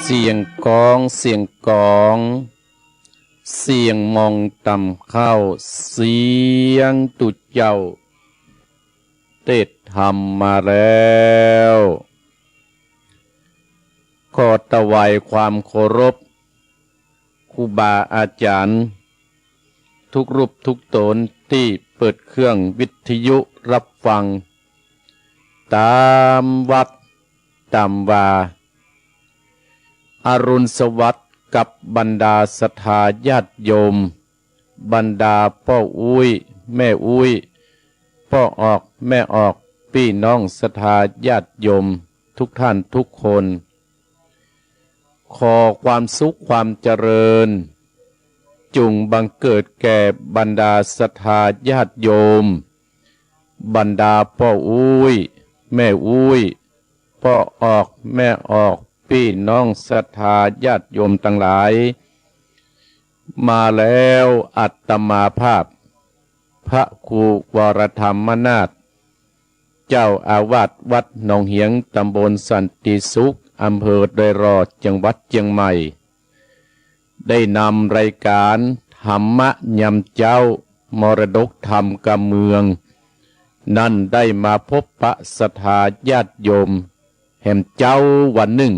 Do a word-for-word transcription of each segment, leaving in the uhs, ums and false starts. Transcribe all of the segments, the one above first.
เสียงก๋อง เสียงก๋อง เสียงมองต่ำเข้า เสียงตุ๊เจ้า เตศน์ธรรมมาแล้ว ขอถวายความเคารพ ครูบาอาจ๋ารย์ ทุกรูปทุกต๋นตี้เปิดเครื่องวิทยุฮับฟัง ต๋ามวัดต๋ามวา อรุณสวัสดิ์กับบรรดาศรัทธาญาติโยม บรรดาป้ออุ๊ย แม่อุ๊ย ป้อออก แม่ออก ปี้น้องศรัทธาญาติโยมทุกท่านทุกคน ขอความสุขความเจริญ จุ่งบังเกิดแก่บรรดาศรัทธาญาติโยม บรรดาป้ออุ๊ย แม่อุ๊ย ป้อออก แม่ออก ปี้น้องศรัทธาญาติโยมตังหลาย มาแล้ว อาตมาภาพ พระครูวรธรรมนาถ เจ้าอาวาสวัดหนองเหียง ต๋ำบลสันติสุข อำเภอดอยหล่อ จังหวัดเจียงใหม่ ได้นำรายการธรรมะยามเจ๊า มรดกธรรมกำเมือง นั้นได้มาพบปะศรัทธาญาติโยม แหมเจ๊าวันนึ่ง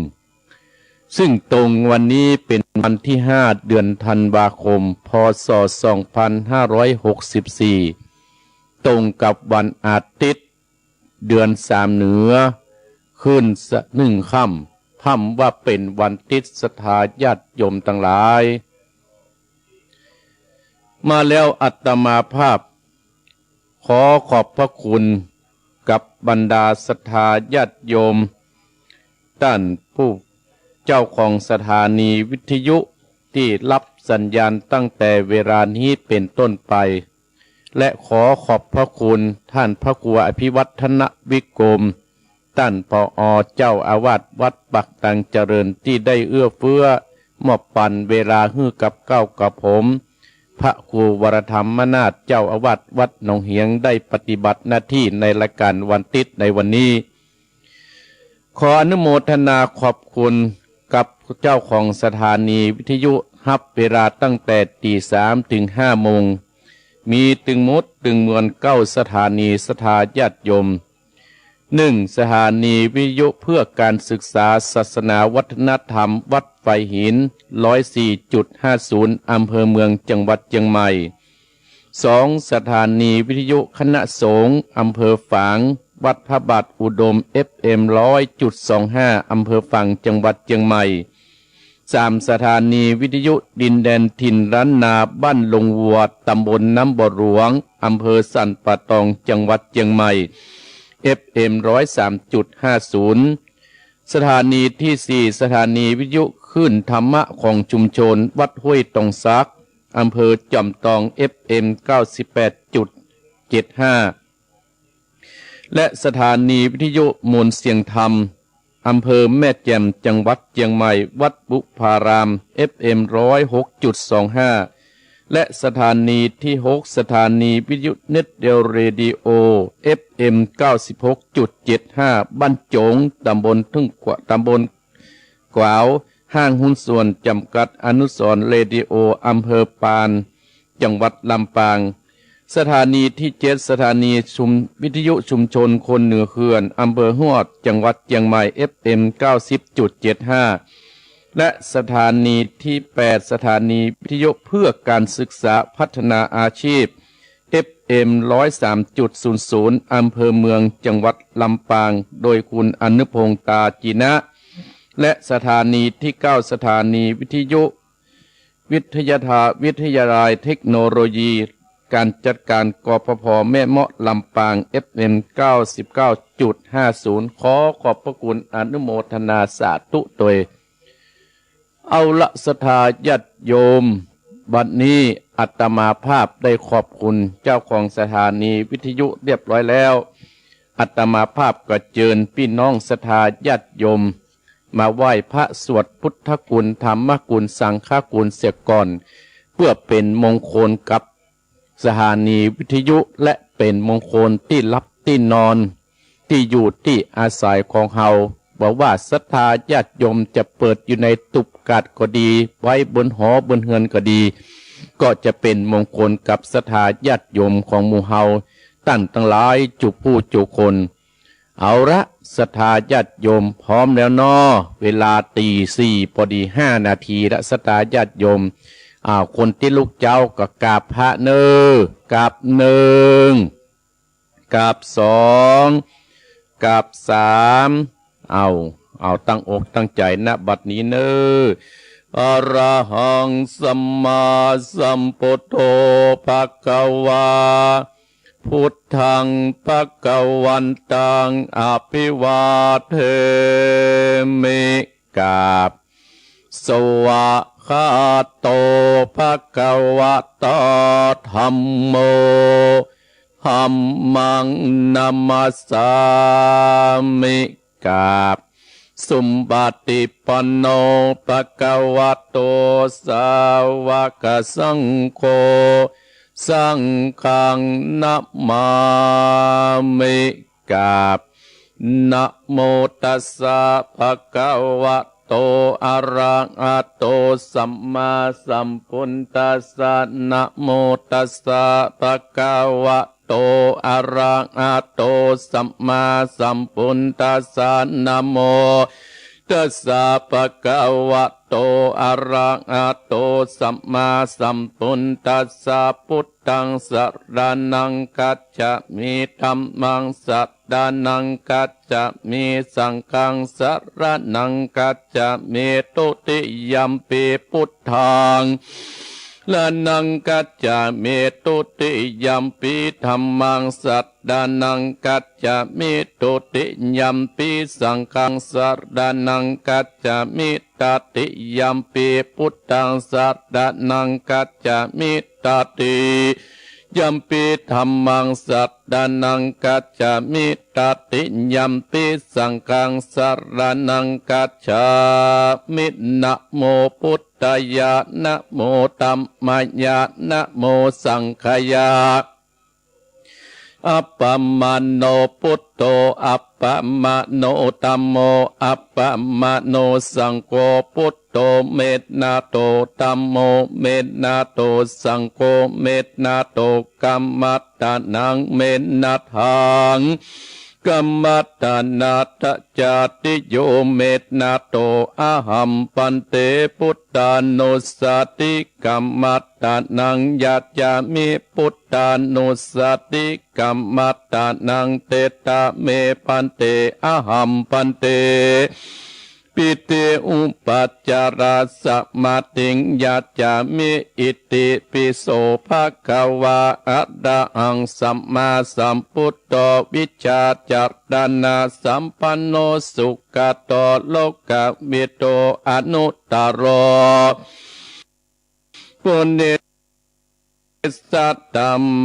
ซึ่งตรงวันนี้เป๋นวันตี้ห้า เดือนธันวาคม พ.ศ. สองพันห้าร้อยหกสิบสี่ ตรงกับวันอาทิตย์ เดือนสามเหนือ ขึ้นหนึ่งค่ำ พร่ำว่าเป๋นวันอาทิตย์ ศรัทธาญาติโยมตังหลาย มาแล้ว อาตมาภาพ ขอขอบพระคุณกับบรรดาศรัทธาญาติโยม ต้านผู้เจ้าของสถานีวิทยุตี้ฮับสัญญาณตั้งแต่เวลานี้เป๋นต้นไป และขอขอบพระคุณต้านพระครูอภิวัฒนวิกรม ต้าน ผอ. เจ้าอาวาสวัดปากตางเจริญ ตี้ได้เอื้อเฟื้อมอบปันเวลาหื้อกับเก้ากับผม พระครูวรธรรมนาถ เจ้าอาวาสวัดหนองเหียง ได้ปฏิบัติหน้าตี้ในรายการวันอาทิตย์ในวันนี้ ขออนุโมทนาขอบคุณกับเจ้าของสถานีวิทยุ ฮับเวลาตั้งแต่ตีสามเถิงห้าโมง มีตึงหมดตึงมวลเก้าสถานี ศรัทธาญาติโยม หนึ่ง สถานีวิทยุเพื่อการศึกษาศาสนาวัฒนธรรมวัดไฟหิน ร้อยสี่จุดห้าศูนย์ อำเภอเมือง จังหวัดเจียงใหม่ สอง สถานีวิทยุคณะสงฆ์อำเภอฝาง วัดพระบาทอุดม เอฟเอ็ม ร้อยจุดสองห้า อำเภอฝาง จังหวัดเจียงใหม่ สาม สถานีวิทยุดินแดนถิ่นล้านนา บ้านลงวัว ตำบลน้ำบ่อหลวง อำเภอสันป่าตอง จังหวัดเจียงใหม่ เอฟเอ็ม ร้อยสามจุดห้าศูนย์ สถานีที่สี่ สถานีวิทยุคลื่นธรรมะของชุมชนวัดห้วยตองสัก อำเภอจอมตอง เอฟเอ็ม เก้าสิบแปดจุดเจ็ดห้า และสถานีวิทยุมวลเสียงธรรม อำเภอแม่แจ่ม จังหวัดเจียงใหม่ วัดบุพาราม เอฟเอ็ม ร้อยหกจุดสองห้า และสถานีที่หก สถานีวิทยุเน็ตเดียวเรดิโอ เอฟเอ็ม เก้าสิบหกจุดเจ็ดห้า บ้านโจ๋ง ตำบลทุ่งกวา ตำบลกวาว ห้างหุ้นส่วนจำกัดอนุสรณ์เรดิโอ อำเภอปาน จังหวัดลำปาง สถานีตี้เจ็ด สถานีชุม วิทยุชุมชนคนเหนือเขื่อน อำเภอฮอด จังหวัดเจียงใหม่ เอฟเอ็ม เก้าสิบจุดเจ็ดห้า และสถานีตี้แปด สถานีวิทยุเพื่อการศึกษาพัฒนาอาชีพ เอฟเอ็ม ร้อยสามจุดศูนย์ศูนย์ อำเภอเมือง จังหวัดลำปาง โดยคุณอนุพงษ์ ตาจีนะ และสถานีตี้เก้า สถานีวิทยุ วิทยาทา วิทยาลัยเทคโนโลยีการจัดการ กปภ แม่เมาะ ลำปาง เอฟเอ็ม เก้าสิบเก้าจุดห้าศูนย์ ขอขอบพระคุณอนุโมทนาสาธุโตย เอาละศรัทธาญาติโยม บัดนี้อาตมาภาพได้ขอบคุณเจ้าของสถานีวิทยุเรียบร้อยแล้ว อาตมาภาพก็เจิญปี้น้องศรัทธาญาติโยม มาไหว้พระสวดพุทธคุณ ธรรมคุณ สังฆคุณเสียก่อน เพื่อเป๋นมงคลกับสถานีวิทยุ และเป๋นมงคลตี้หลับตี้นอน ตี้อยู่ตี้อาศัยของเฮา บ่ว่าศรัทธาญาติโยมจะเปิดอยู่ในตุ๊บกาดก็ดี ไว้บนหอบนเฮือนก็ดี ก็จะเป๋นมงคลกับศรัทธาญาติโยมของหมู่เฮา ต้านตังหลายจุผู้จุคน เอาละศรัทธาญาติโยม พร้อมแล้วเนาะ เวลาตีสี่ปอดีห้านาทีละ ศรัทธาญาติโยม อ้าว คนตี้ลุกเจ๊าก็กราบพระเน่อ กราบหนึ่ง กราบสอง กราบสาม เอา เอาตั้งอกตั้งใจ๋ ณ บัดนี้เน่อ อะระหังสัมมาสัมพุทโธ ภะคะวา พุทธัง ภะคะวันตัง อะภิวาเทมิ กราบ สวากขาโต ภะคะวะโต ธัมโม ธัมมัง นะมัสสามิ กราบ สุปะฏิปันโน ภะคะวะโต สาวกสังโฆ สังฆัง นะมามิ กราบ นะโมตัสสะ ภะคะวะโต อะระหะโต สัมมาสัมพุทธัสสะ นะโมตัสสะ ภะคะวะโต อะระหะโต สัมมาสัมพุทธัสสะ นะโมตัสสะ ภะคะวะโต อะระหะโต สัมมาสัมพุทธัสสะ พุทธัง สะระณัง คัจฉามิ ธัมมัง สะ ระณัง คัจฉามิ สังฆัง สะระณัง คัจฉามิ ทุติยัมปิ พุทธัง ระณัง คัจฉามิ ทุติยัมปิ ธัมมัง สะระณัง คัจฉามิ ทุติยัมปิ สังฆัง สะระณัง คัจฉามิ ตติยัมปิ พุทธัง สะระณัง คัจฉามิ ตติยัมปิ ธัมมัง สะระณัง คัจฉามิ ตติยัมปิ สังฆัง สะระณัง คัจฉามิ นะโมพุทธายะ นะโมธัมมายะ นะโมสังฆายะ อัปปะมะโนพุทโธ อัปปะมะโนธัมโม อัปปะมะโนสังโฆ พุทโธเมตตาโต ธัมโมเมตตาโต สังโฆเมตตาโต กัมมัตตานังเมตตาทัง กัมมัตตานาทะจาติโย เมตตาโต อะหัมภันเต พุทธานุสสาติ กัมมัตตานัง ยัจฉามิ พุทธานุสสาติ กัมมัตตานัง เตตะเมภันเต อะหัมภันเต ปิเตอุปัจจาราสมาติง ยัจฉามิ อิติปิโสภะคะวา อะระหังสัมมาสัมพุทโธ วิชชาจารณะสัมปันโน สุขะโต โลกะวิทู อนุตตโร ปุเร สัตต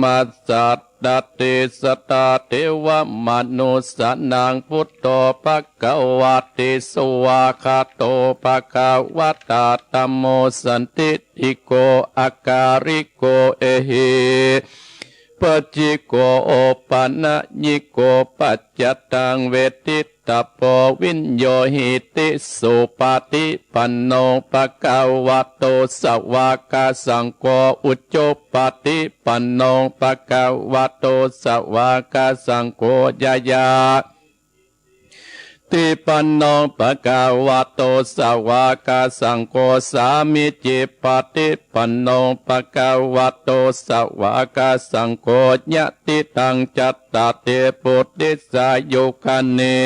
มัสสัตตติสัตตาเทวมนุสสานัง พุทโธภะคะวาติ สวากขาโตภะคะวะตา ธัมโมสันทิฏฐิโก อะกาลิโก เอหิ ปัจฉิโก โอปะนะยิโก ปัจจัตตัง เวทิตตะโป วิญโญหิติ สุปะฏิปันโน ภะคะวะโต สะวากะสังโฆ อุจุปะฏิปันโน ภะคะวะโต สะวากะสังโฆ ยะยะ ฏิปันโน ภะคะวะโต สะวากะสังโฆ สามิจิปะฏิปันโน ภะคะวะโต สะวากะสังโฆ ยะติตัง จัตตาเต ปุตติสา ยุคานิ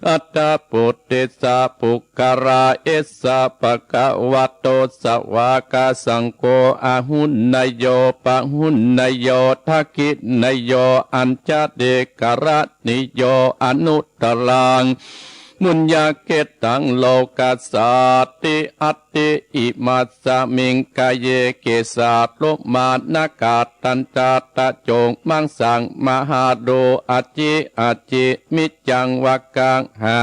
อัตถะ ปุตติสา ปุคคะลา เอสสะ ภะคะวะโต สะวากะสังโฆ อาหุนนโย ปะหุนนโย ทักขินโย อัญชลีกะรณิโย อนุตตะรัง ปุญญะเขตตัง โลกัสสาติ อัตถิ อิมัสสะมิง กาเย เกสา โลมา นะขา ตัญจา ตะโจ มังสัง มะหารู อะจิ อะจิ มิจจัง วะกัง หะ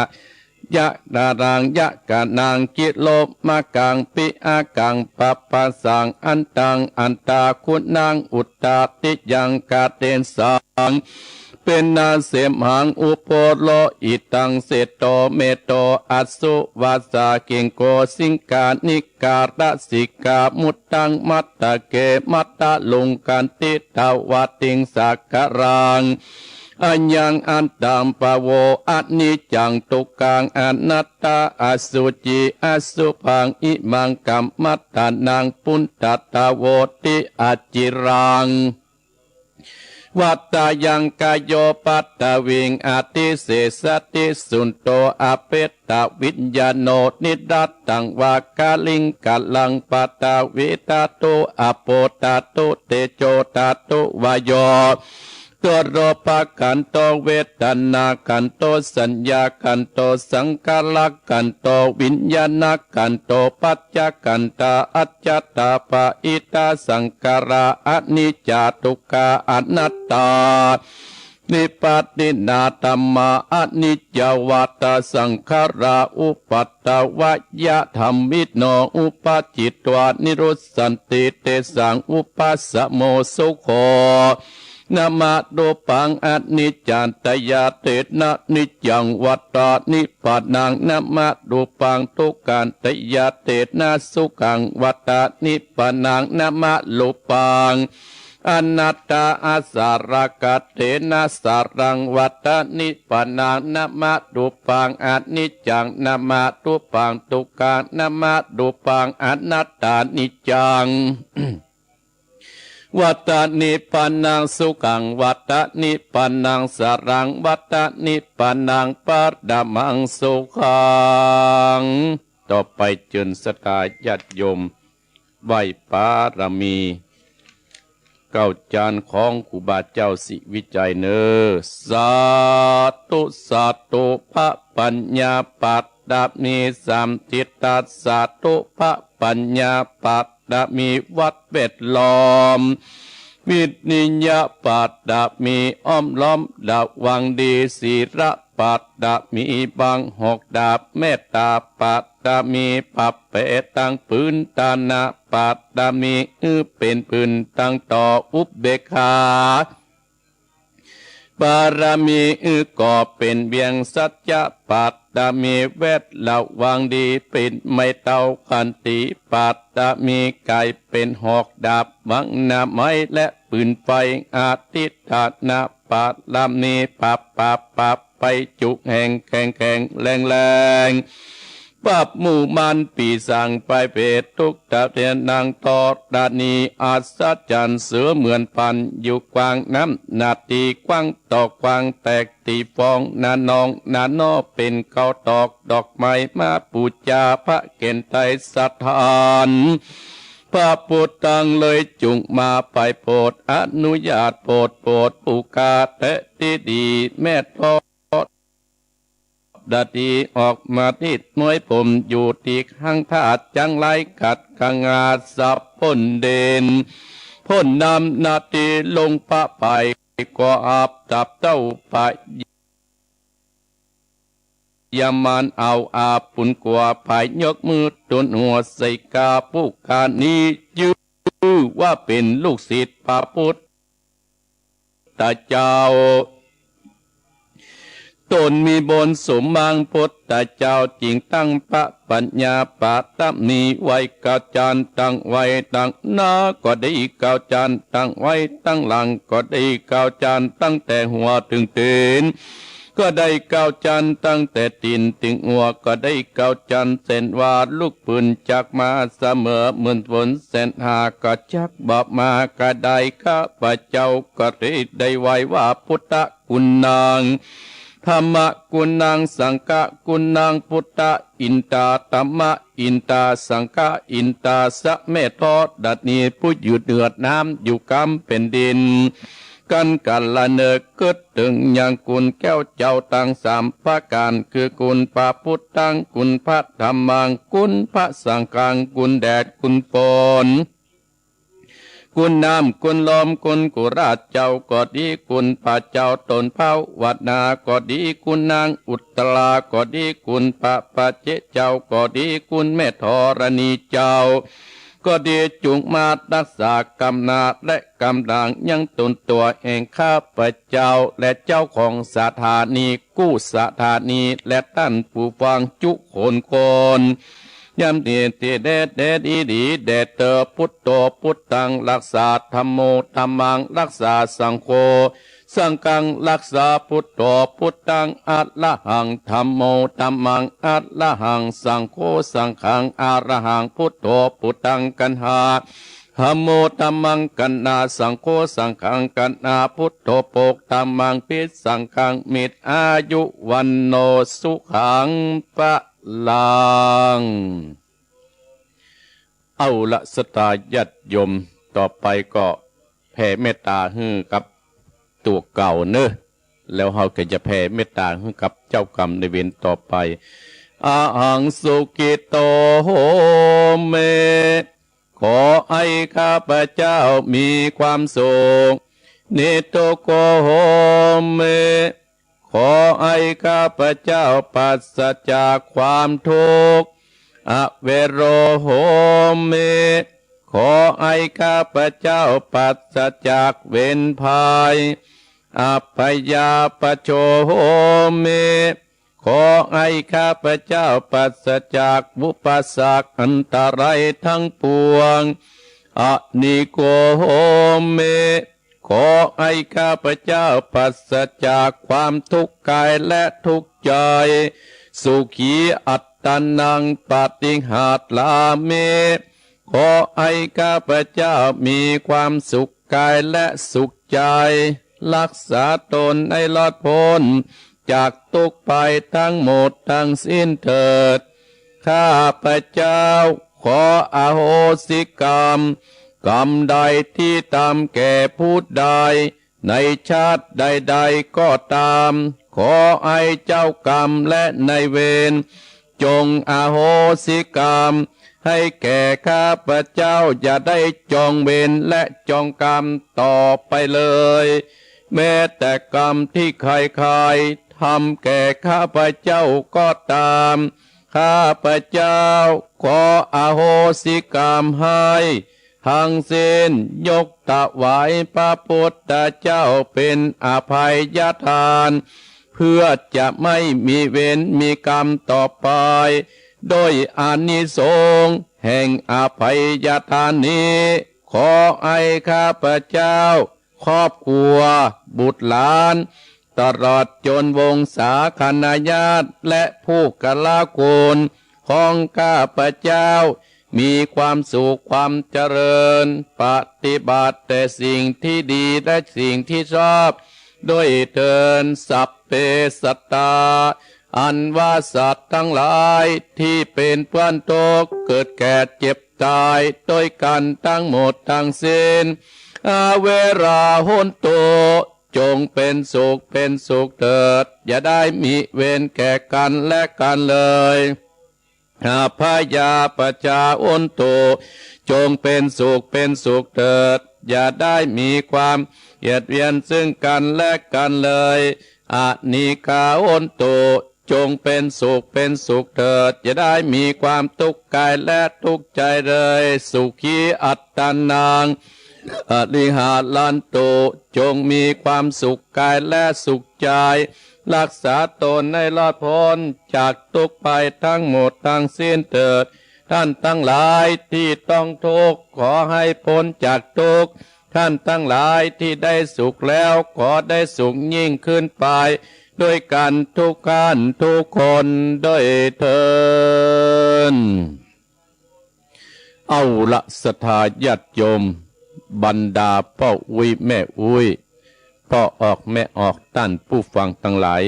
ยะ ตะรัง ยะ กะนัง กิโล มะกัง ปิ อะกัง ปะปะสัง อันตัง อันตา คุนัง อุตตาติยัง กะเตสัง เปนะ เสมหัง อุโปโล อิตัง เสโต เมโต อะสุวาสา เกงโก สิงคานิกา รสิกา มุตตัง มัตตะเก มัตตะลุง คันติตะวะติง สักกะรัง อะยัง อัตตัง ปะโว อะนิจจัง ทุกขัง อนัตตา อสุจิ อสุภัง อิมัง กัมมัตตะนัง ปุนตัตตะโวติ อจิรัง วัตตะยัง กะโย ปัตตะวิง อะติเสสะติ สุนโต อะเปตตะวิญญาโณ นิรัตตัง วะกะลิงกะลัง ปัตตะวีตะตุ อะโปตะตุ เตโจตะตุ วะโย ตุโร ปะขันโต เวทนาขันโต สัญญาขันโต สังขารขันโต วิญญาณขันโต ปัจจขันธา อัจจตา ปะหิตา สังขารา อะนิจจา ทุกขา อนัตตา นิปปะตินา ธัมมา อะนิจจา วัตตา สังขารา อุปัตตวะยะธัมมิโน อุปปะจิตวา นิรุสสันติ เตสัง อุปัสสโม สุโข นะมะ รูปัง อะนิจจา ตะยะเตนะ นิจจัง วัตตา นิพพานัง นะมะ รูปัง ทุกขัน ตะยะเตนะ สุขัง วัตตา นิพพานัง นะมะ รูปัง อนัตตา อะสารกะเตนะ สารัง วัตตา นิพพานัง นะมะ รูปัง อะนิจจัง นะมะ รูปัง ทุกขัง นะมะ รูปัง อนัตตา นิจจัง วัตตา นิพพานัง สุขัง วัตตา นิพพานัง สารัง วัตตา นิพพานัง ปะระมัง สุขัง ต่อไปเจิญศรัทธาญาติโยม ไหว้ปารมี เก๊าจานของครูบาเจ้าศรีวิชัยเน่อ สาธุ สาธุ พระปัญญาปาระมีสามทิศ สาธุ พระปัญญาปาระมี วัดแวดล้อม วิริยะปาระมี อ้อมล้อมระวังดี ศีลปาระมี บังหอกดาบ เมตตาปาระมี ปะแป๋ตังปืน ตานะปาระมี หื้อเป๋นพื้นตั้งต่อ อุเบกขาปาระมี หื้อก่อเป๋นเวียง สัจจะปาระมี แวดระวังดี เป๋นไม้เต๊า ขันติปาระมี ก๋ายเป๋นหอกดาบ บังหน้าไม้และปืนไฟ อธิฏฐานะปาระมี ปราบ ปราบ ปราบ ไปจุแห่ง แข็ง แข็ง แรง แรง ปราบหมู่มารปีศาจ พยาเวท ทุกข์ตะเตียน นางธรณี อัศจรรย์ เสมือนพัน อยู่กว้างน้ำหน้าตี้กว้าง ต่อกว้างแตกตี้ฟอง นาน้องนาน้อ เป๋นเก๊าตอกดอกไม้ มาปู๋จาพระเก๋ณฑ์ไตรสถาน พระพุทธังเลยจุ่งมา ไปโผดอนุญาต โผด โผดปู๋กาแต๊ตี้ดี แม่ธร ดาดีออกมาตี้น้อยผม อยู่ตี้ข้างธาตุจังไร ขัดขงาดสับพ่นเด่น พ่นน้ำหน้าตี้ลงปะไป ก็อับตับเต้าปะยามานเอาอาบปุนกัว ผายยกมือตุนหัวใส่กา ผู้ข้านี้จื้อว่าเป๋นลูกศิษย์พระพุทธ เจ้า ต๋นมีบุญสูงมาก พุทธเจ้าจึงตั้งพระปัญญาปาระมีไว้ เก้าจานตั้งไว้ตังหน้าก็ดี เก้าจานตั้งไว้ตังหลังก็ดี เก้าจานตั้งแต่หัวเถิงตี๋นก็ดี เก้าจานตั้งแต่ตี๋นเถิงหัวก็ดี เก้าจานเส้นว่าลุกปืนจักมาเสมอ หมื่นฝนแสนหาก็จักบ่มาก็ดี ข้าพเจ้าก็ดีได้ไหว้ว่า พุทธ กุณัง ธัมมะกุณัง สังฆะกุณัง พุทธะอินตา ธัมมะอินตา สังฆะอินตา สะแม่ธรณีผู้อยู่เหนือน้ำอยู่กำแผ่นดิน กันกัลละเนิกกึ๊ดเถิงยังคุณแก้วเจ้าตังสามประก๋าน คือคุณพระพุทธัง คุณพระธัมมัง คุณพระสังฆัง คุณแดดคุณฝน คุณน้ำคุณลม คุณกุราชเจ้าก็ดี คุณพระเจ้าต๋นภาวนาก็ดี คุณนางอุตตราก็ดี คุณพระปัจเจกเจ้าก็ดี คุณแม่ธรณีเจ้าก็ดี จุ่งมาฮักษากำหน้าและกำหลังยังต๋นตั๋วแห่งข้าพเจ้า และเจ้าของสถานีกู้สถานี และต้านผู้ฟังจุคนคน ยามนี้ตี้แดดแดดอีหลีแด่เตอ พุทโธพุทธัง ฮักษา ธัมโม ธัมมัง ฮักษา สังโฆ สังฆัง ฮักษา พุทโธพุทธัง อะระหัง ธัมโม ธัมมัง อะระหัง สังโฆ สังฆัง อะระหัง พุทโธพุทธัง กัณหา ธัมโม ธัมมัง กัณหา สังโฆ สังฆัง กัณหา พุทโธ โภค ธัมมัง ภิ สังฆัง มิตร อายุ วัณโณ สุขัง พลัง เอาละ ศรัทธาญาติโยม ต่อไปก็แผ่เมตตาหื้อกับตั๋วเก่าเนาะ แล้วเฮาก็จะแผ่เมตตาหื้อกับเจ้ากรรมนายเวรต่อไป อะหัง สุขิโต โหมิ ขอให้ข้าพเจ้ามีความสุข นิทุกโข โหมิ ขอให้ข้าพเจ้าปราศจากความทุกข์ อเวโร โหมิ ขอให้ข้าพเจ้าปราศจากเวรภัย อัพพยาปโช โหมิ ขอให้ข้าพเจ้าปราศจากอุปสรรคอันตรายทั้งปวง อนิโก โหมิ ขอให้ข้าพเจ้าปราศจากความทุกข์กายและทุกข์ใจ สุขีอัตตานัง ปฏิหารามิ ขอให้ข้าพเจ้ามีความสุขกายและสุขใจ ฮักษาต๋นให้รอดป๊นจากทุกข์ภัยทั้งหมดทั้งสิ้นเถิด ข้าพเจ้าขออโหสิกรรม กรรมใดที่ทำแก่ผู้ใด ในชาติใดๆ ก็ตาม ขอให้เจ้ากรรมและนายเวร จงอโหสิกรรม ให้แก่ข้าพเจ้า อย่าได้จองเวรและจองกรรมต่อไปเลย แม้แต่กรรมที่ใครๆ ทำแก่ข้าพเจ้าก็ตาม ข้าพเจ้าขออโหสิกรรมให้ ทั้งสิ้น ยกถวายพระพุทธเจ้าเป็นอภัยทาน เพื่อจะไม่มีเวรมีกรรมต่อไป ด้วยอานิสงส์แห่งอภัยทานนี้ ขอให้ข้าพเจ้า ครอบครัว บุตรหลาน ตลอดจนวงศาคณาญาติ และผู้กัลลาคน ของข้าพเจ้า มีความสุขความเจริญ ปฏิบัติแต่สิ่งที่ดีและสิ่งที่ชอบ ด้วยเทอญ สัพเพสัตตา อันว่าสัตว์ทั้งหลายที่เป็นเพื่อนทุกข์ เกิดแก่เจ็บตายด้วยกันทั้งหมดทั้งสิ้น อเวรา โหนตุ จงเป็นสุขเป็นสุขเถิด อย่าได้มีเวรแก่กันและกันเลย อัพพยาปชชา โหนตุ จงเป็นสุขเป็นสุขเถิด อย่าได้มีความเบียดเบียนซึ่งกันและกันเลย อนิกา โหนตุ จงเป็นสุขเป็นสุขเถิด อย่าได้มีความทุกข์กายและทุกข์ใจเลย สุขีอัตตานัง อริหารันตุ จงมีความสุขกายและสุขใจ รักษาตนให้รอดพ้นจากทุกข์ภัยทั้งหมดทั้งสิ้นเถิด ท่านทั้งหลายที่ต้องทุกข์ ขอให้พ้นจากทุกข์ ท่านทั้งหลายที่ได้สุขแล้ว ขอได้สุขยิ่งขึ้นไป ด้วยกันทุกท่านทุกคนด้วยเทอญ เอาละศรัทธาญาติโยม บรรดาป้ออุ๊ยแม่อุ๊ย ป้อออกแม่ออก ต้านผู้ฟังตังหลาย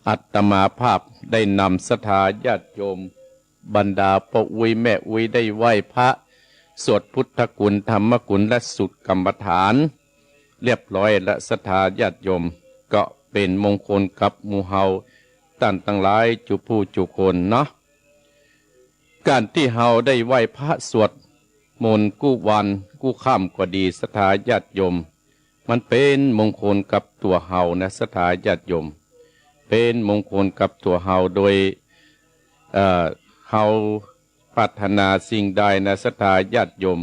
อาตมาภาพได้นำศรัทธาญาติโยม บรรดาป้ออุ๊ยแม่อุ๊ยได้ไหว้พระ สวดพุทธคุณ ธรรมคุณ และสูตรกรรมฐาน เรียบร้อยละศรัทธาญาติโยม ก็เป๋นมงคลกับหมู่เฮา ต้านตังหลายจุผู้จุคนเนาะ ก๋านตี้เฮาได้ไหว้พระสวดมนต์กู้วันกู้ค่ำก็ดี ศรัทธาญาติโยม มันเป๋นมงคลกับตั๋วเฮานะ ศรัทธาญาติโยม เป๋นมงคลกับตั๋วเฮา โดย เอ่อ เฮาปรารถนาสิ่งใดนะ ศรัทธาญาติโยม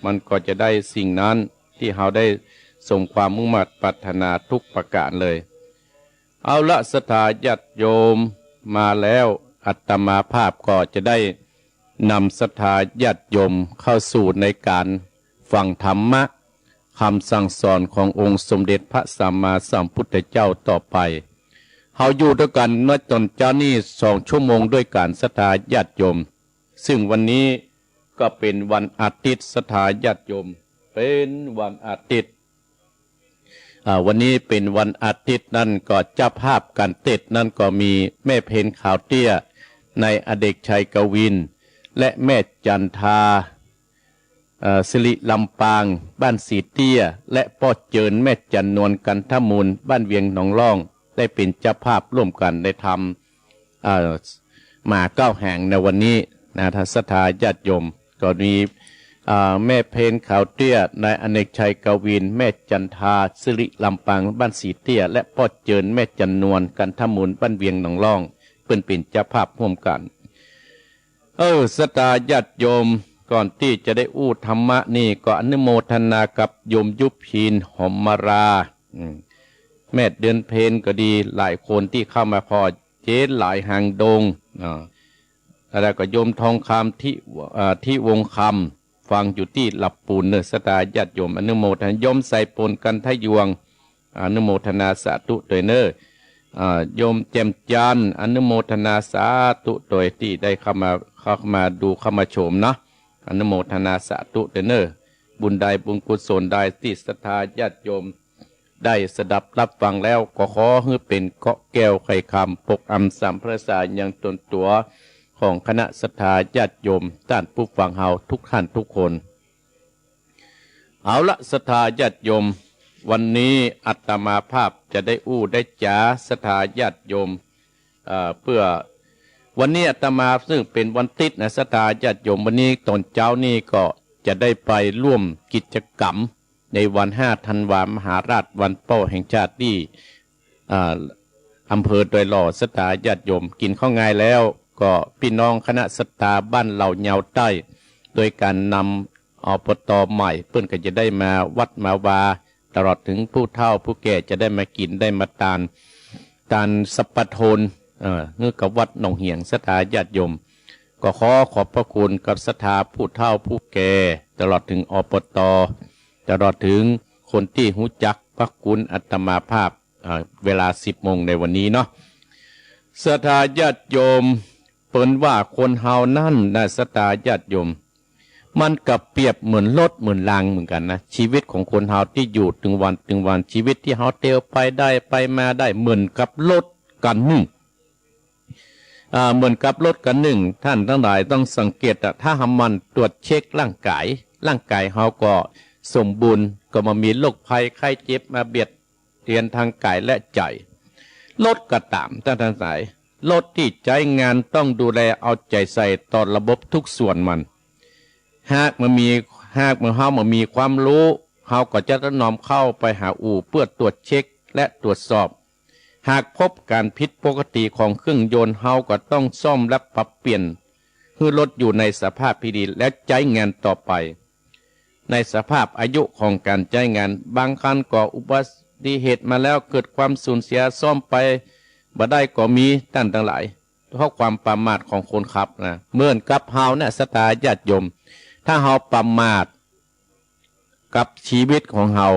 มันก็จะได้สิ่งนั้น ตี้เฮาได้สมความมุ่งมาดปรารถนาทุกประก๋านเลย เอาละศรัทธาญาติโยม มาแล้ว อาตมาภาพก็จะได้นำศรัทธาญาติโยมเข้าสู่ในก๋านฟังธรรมะ คำสั่งสอนขององค์สมเด็จพระสัมมาสัมพุทธเจ้าต่อไป เฮาอยู่ตวยกั๋นในต๋อนเจ๊านี้สองชั่วโมงตวยกั๋น ศรัทธาญาติโยม ซึ่งวันนี้ก็เป๋นวันอาทิตย์ ศรัทธาญาติโยม เป๋นวันอาทิตย์ อ่า วันนี้เป๋นวันอาทิตย์นั้นก็เจ้าภาพก๋านเตสน์นั้นก็มีแม่เพ็ญขาวเตี้ย นายอเนกชัยกวิน และแม่จันทา เอ่อ สิริลำปาง บ้านสีเตี้ย และป้อเจิญ แม่จันนวล กันทมูล บ้านเวียงหนองล่อง ได้เป๋นเจ้าภาพร่วมกั๋นได้ทำ เอ่อ หมาเก๊าแหงในวันนี้นะ ศรัทธาญาติโยม ก็มี อ่า แม่เพ็ญขาวเตี้ย นายอเนกชัยกวิน แม่จันทา สิริลำปาง บ้านสีเตี้ย และป้อเจิญ แม่จันนวล กันทมูล บ้านเวียงหนองล่อง เปิ้นเป๋นเจ้าภาพร่วมกั๋น เออ ศรัทธาญาติโยม ก่อนตี้จะได้อู้ธรรมะนี่ ก็อนุโมทนากับโยมยุพิน หอมมาลา อืม แม่เดือนเพ็ญก็ดี หลายคนตี้เข้ามาผ่อ เจ๊หลายหางดง อ่า แล้วก็โยมทองคำ ทิ อ่า ทิวงศ์คำ ฟังอยู่ตี้หลับปูนเน่อ ศรัทธาญาติโยม อนุโมทนา โยมสายฝน กันทะยวงศ์ อนุโมทนาสาธุตวยเน่อ อ่า โยมแจ่มจันทร์ อนุโมทนาสาธุตวยตี้ได้เข้ามา เข้ามาดู เข้ามาชมเนาะ อนุโมทนาสาธุตวยเน่อ บุญใดบุญกุศลใดตี้ศรัทธาญาติโยม ได้สดับรับฟังแล้ว ก็ขอหื้อเป๋นเกราะแก้วไขคำ ปกอำสามพระสายยังตนตั๋วของคณะศรัทธาญาติโยม ต้านผู้ฟังเฮาทุกท่านทุกคน เอาละศรัทธาญาติโยม วันนี้อาตมาภาพจะได้อู้ได้จ๋าศรัทธาญาติโยม เอ่อ เปื้อวันนี้อาตมาซึ่งเป๋นวันติ๊ดนะ ศรัทธาญาติโยม วันนี้ต๋อนเจ๊านี้ก็จะได้ไปร่วมกิจกรรม ในวันห้าธันวา มหาราชวันป้อแห่งชาติตี้ อ่า อำเภอดอยหล่อ ศรัทธาญาติโยม กิ๋นข้าวงายแล้ว ก็ปี้น้องคณะศรัทธาบ้านเหล่าเยาวใต้ โดยก๋านนำ อปต ใหม่ เปิ้นก็จะได้มาวัดมาวา ตลอดเถิงผู้เฒ่าผู้แก่จะได้มากิ๋นได้มาตาน ตานสัปปะทน เอ่อ หื้อกับวัดหนองเหียง ศรัทธาญาติโยม ก็ขอขอบพระคุณกับศรัทธาผู้เฒ่าผู้แก่ ตลอดเถิง อปต ตลอดเถิงคนตี้ฮู้จักพระคุณอาตมาภาพ อ่า เวลาสิบโมงในวันนี้เนาะ ศรัทธาญาติโยม เปิ้นว่าคนเฮานั้นนะ ศรัทธาญาติโยม มันก็เปรียบเหมือนรถเหมือนรางเหมือนกั๋นนะ ชีวิตของคนเฮาตี้อยู่ตึงวันตึงวัน ชีวิตตี้เฮาเตียวไปได้ไปมาได้ เหมือนกับรถคันนึ่ง อ่า เหมือนกับรถคันนึ่ง ท่านตังหลายต้องสังเกตอะ ถ้าหากหมั่นตรวจเช็คร่างก๋าย ร่างก๋ายเฮาก็สมบูรณ์ ก็บ่มีโรคภัยไข้เจ็บมาเบียดเบียนตางก๋ายและใจ๋ รถก็ต๋าม ท่านตังหลาย รถตี้ใจ๊งานต้องดูแลเอาใจ๋ใส่ต่อระบบทุกส่วนมัน หากบ่มี หากเมื่อเฮาบ่มีความฮู้ เฮาก็จะต้องนำเข้าไปหาอู่เปื้อตรวจเช็คและตรวจสอบ หากพบก๋านผิดปกติของเครื่องยนต์ เฮาก็ต้องซ่อมและปรับเปลี่ยน หื้อรถอยู่ในสภาพตี้ดี และใจ๊งานต่อไป ในสภาพอายุของก๋านใจ๊งาน บางครั้งก็อุบัติเหตุมาแล้ว เกิดความสูญเสีย ซ่อมไปบ่ได้ก็มี ต้านตังหลาย เพราะความประมาทของคนขับนะ เหมือนกับเฮาเนี่ย ศรัทธาญาติโยม ถ้าเฮาประมาทกับชีวิตของเฮา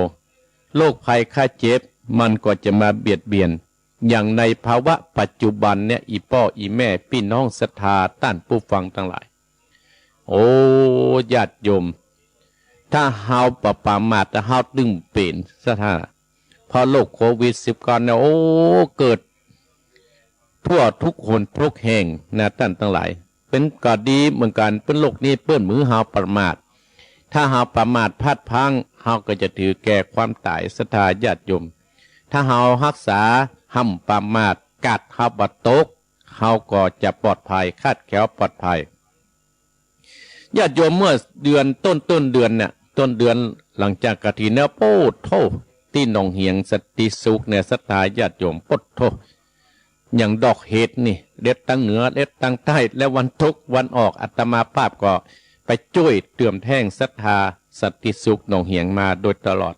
โรคภัยไข้เจ็บมันก็จะมาเบียดเบียน อย่างในภาวะปัจจุบันเนี่ย อี่ป้ออี่แม่ ปี้น้องศรัทธา ต้านผู้ฟังตังหลาย โอ้ ญาติโยม ถ้าเฮาบ่ประมาท ถ้าเฮาตึงเป๋นศรัทธา เพราะโรคโควิดสิบเก้าเนี่ย โอ้ เกิดทั่วทุกหนทุกแห่งนะ ต้านตังหลาย เป๋นก็ดีเหมือนกั๋น เป๋นโรคนี้เปิ้นบ่หื้อเฮาประมาท ถ้าเฮาประมาทพลาดพลั้ง เฮาก็จะถือแก่ความต๋าย ศรัทธาญาติโยม ถ้าเฮาฮักษาห้ามประมาท กาดเฮาบ่ตก เฮาก็จะปลอดภัย คลาดแคล้วปลอดภัย ญาติโยม เมื่อเดือนต้น ต้นเดือนเนี่ย ต้นเดือนหลังจากกฐินเนี่ย โป๊ดโธ่ ตี้หนองเหียงสันติสุขเนี่ย ศรัทธาญาติโยม โป๊ดโธ่ อย่างดอกเห็ดนี่ เด็ดตังเหนือ เด็ดตังใต้ และวันตกวันออก อาตมาภาพก็ไปจ้วยเติมแท่งศรัทธาสันติสุขหนองเหียงมาโดยตลอด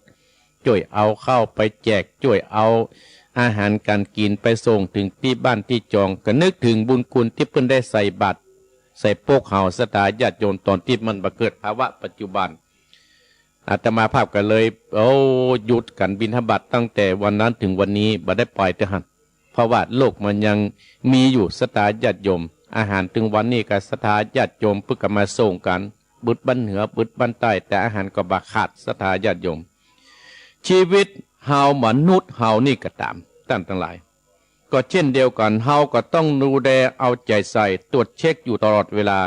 จ้วยเอาข้าวไปแจก จ้วยเอาอาหารก๋านกิ๋นไปส่งเถิงตี้บ้านตี้จอง ก็นึกเถิงบุญคุณตี้เปิ้นได้ใส่บาตร ใส่ปกเฮา ศรัทธาญาติโยม ต๋อนตี้มันบ่เกิดภาวะปัจจุบัน อาตมาภาพก็เลย โอ้ หยุดก๋านบิณฑบาตตั้งแต่วันนั้นเถิงวันนี้ บ่ได้ไปเตื้อหั้น เพราะว่าโรคมันยังมีอยู่ ศรัทธาญาติโยม อาหารเถิงวันนี้ก็ศรัทธาญาติโยมเปิ้นก็มาส่งกั๋น บึดบ้านเหนือ บึดบ้านใต้ แต่อาหารก็บ่ขาด ศรัทธาญาติโยม ชีวิตเฮามนุษย์เฮานี่ก็ต๋าม ต้านตังหลาย ก็เช่นเดียวกั๋น เฮาก็ต้องดูแลเอาใจ๋ใส่ ตรวจเช็คอยู่ตลอดเวลา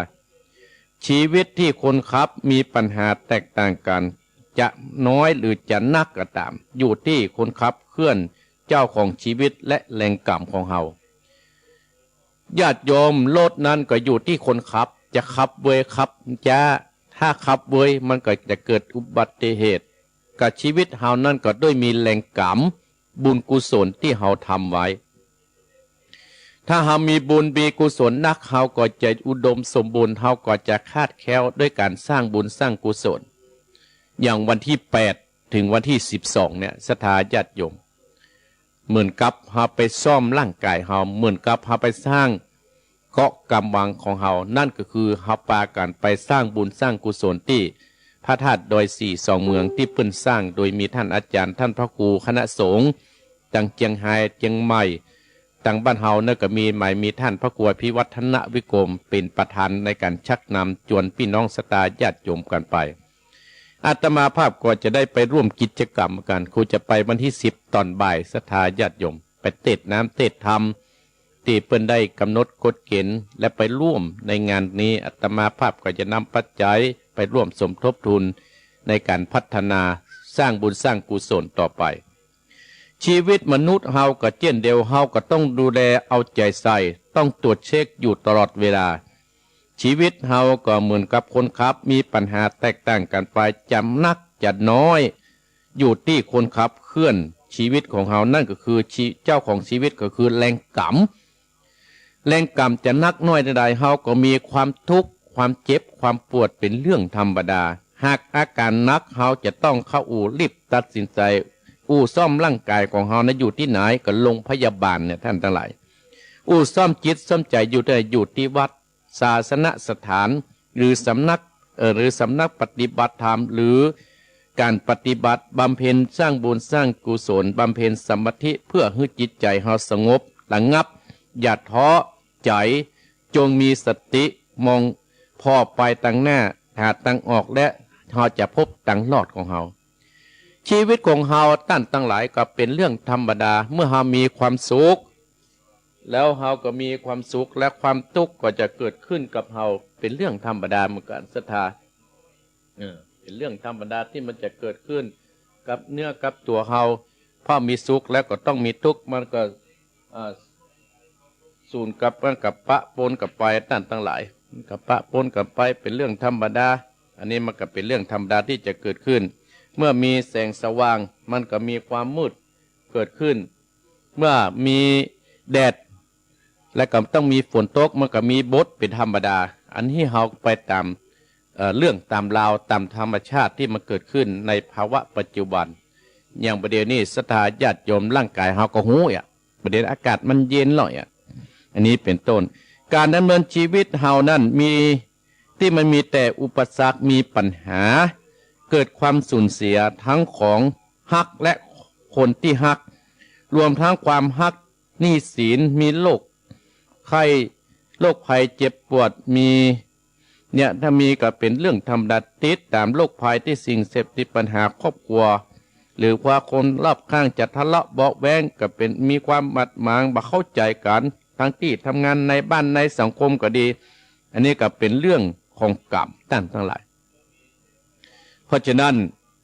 ชีวิตตี้คนขับมีปัญหาแตกต่างกั๋น จะน้อยหรือจะนักก็ต๋าม อยู่ตี้คนขับเคลื่อน เจ้าของชีวิตและแรงกำของเฮา ญาติโยม รถนั้นก็อยู่ตี้คนขับ จะขับเวยขับจ๊า ถ้าขับเวยมันก็จะเกิดอุบัติเหตุ กับชีวิตเฮานั้นก็ด้วยมีแรงกำ บุญกุศลตี้เฮาทำไว้ ถ้าเฮามีบุญมีกุศลนัก เฮาก็จะอุดมสมบูรณ์ เฮาก็จะคลาดแคล้วด้วยก๋านสร้างบุญสร้างกุศล อย่างวันตี้แปดเถิงวันตี้สิบสองเนี่ย ศรัทธาญาติโยม เหมือนกับเฮาไปซ่อมร่างก๋ายเฮา เหมือนกับเฮาไปสร้างเกราะก๋ำบังของเฮา นั่นก็คือเฮาปากั๋นไปสร้างบุญสร้างกุศลตี้พระธาตุดอยสี่สองเมืองตี้เปิ้นสร้าง โดยมีต้านอาจ๋ารย์ ต้านพระครู คณะสงฆ์ ตังเจียงฮาย เจียงใหม่ ตังบ้านเฮาเนี่ยก็มี หมายมีต้านพระครูอภิวัฒนวิกรมเป๋นประธานในก๋านชักนำ จวนปี้น้องศรัทธาญาติโยมกั๋นไป อาตมาภาพก็จะได้ไปร่วมกิจกรรมกั๋น คือจะไปวันตี้สิบต๋อนบ่าย ศรัทธาญาติโยม ไปเตสน์น้ำเตสน์ธรรม ตี้เปิ้นได้ก๋ำหนดกฎเกณฑ์ และไปร่วมในงานนี้ อาตมาภาพก็จะนำปัจจัยไปร่วมสมทบทุนในก๋านพัฒนา สร้างบุญสร้างกุศลต่อไป ชีวิตมนุษย์เฮาก็เจ้นเดียว เฮาก็ต้องดูแลเอาใจ๋ใส่ ต้องตรวจเช็คอยู่ตลอดเวลา ชีวิตเฮาก็เหมือนกับคนขับ มีปัญหาแตกต่างกั๋นไป จะนักจะน้อย อยู่ตี้คนขับเคลื่อนชีวิตของเฮา นั่นก็คือชี- เจ้าของชีวิตก็คือแรงกำ แรงกำจะนักน้อยใดๆ เฮาก็มีความทุกข์ ความเจ็บ ความปวดเป๋นเรื่องธรรมดา หากอาก๋านนัก เฮาจะต้องเข้าอู่รีบตัดสินใจ๋ อู่ซ่อมร่างก๋ายของเฮานะอยู่ตี้ไหน ก็โรงพยาบาลเนี่ยต้านตังหลาย อู่ซ่อมจิตซ่อมใจ๋อยู่ตี้ไหน อยู่ตี้วัด ศาสนสถาน หรือสำนัก เอ่อ หรือสำนักปฏิบัติธรรม หรือก๋านปฏิบัติบำเพ็ญสร้างบุญสร้างกุศล บำเพ็ญสมาธิ เปื้อหื้อจิตใจ๋เฮาสงบระงับ อย่าท้อใจ๋ จงมีสติมองผ่อไปตังหน้า หาตังออก และเฮาจะพบตังรอดของเฮา ชีวิตของเฮาต้านตังหลายก็เป๋นเรื่องธรรมดา เมื่อเฮามีความสุข แล้วเฮาก็มีความสุข และความตุ๊กข์ก็จะเกิดขึ้นกับเฮา เป๋นเรื่องธรรมดาเหมือนกั๋น ศรัทธา เออ เป๋นเรื่องธรรมดาตี้มันจะเกิดขึ้นกับเนื้อกับตั๋วเฮา เพราะมีสุขแล้วก็ต้องมีตุ๊กข์ มันก็ อ่า สูญกับ มันก็ปะปนกั๋นไปต้านตังหลาย มันก็ปะปนกั๋นไป เป๋นเรื่องธรรมดา อันนี้มันก็เป๋นเรื่องธรรมดาตี้จะเกิดขึ้น เมื่อมีแสงสว่าง มันก็มีความมืดเกิดขึ้น เมื่อมีแดด แล้วก็ต้องมีฝนตก มันก็มีบทเป๋นธรรมดา อันนี้เฮาไปต๋าม เอ่อ เรื่องต๋ามราวต๋ามธรรมชาติตี้มันเกิดขึ้นในภาวะปัจจุบัน อย่างบ่าเดี่ยวนี้ศรัทธาญาติโยม ร่างก๋ายเฮาก็ฮู้อะ บ่าเดี่ยวอากาศมันเย็นแล้วอะ อันนี้เป๋นต้น ก๋านดำเนินจีวิตเฮานั้นมี ตี้มันมีแต่อุปสรรค มีปัญหา เกิดความสูญเสียทั้งของฮักและคนตี้ฮัก รวมทั้งความฮัก หนี้สิน มีโรคไข้ โรคภัยเจ็บปวด มี เนี่ย ถ้ามีก็เป๋นเรื่องธรรมดา ติดต๋ามโรคภัยตี้สิ่งเสพติด ปัญหาครอบครัว หรือว่าคนรอบข้างจะทะเลาะเบาะแว้ง ก็เป๋น มีความบาดหมาง บ่เข้าใจ๋กั๋น ตึงตี้ทำงาน ในบ้านในสังคมก็ดี อันนี้ก็เป๋นเรื่องของกรรม ต้านตังหลาย เพราะฉะนั้น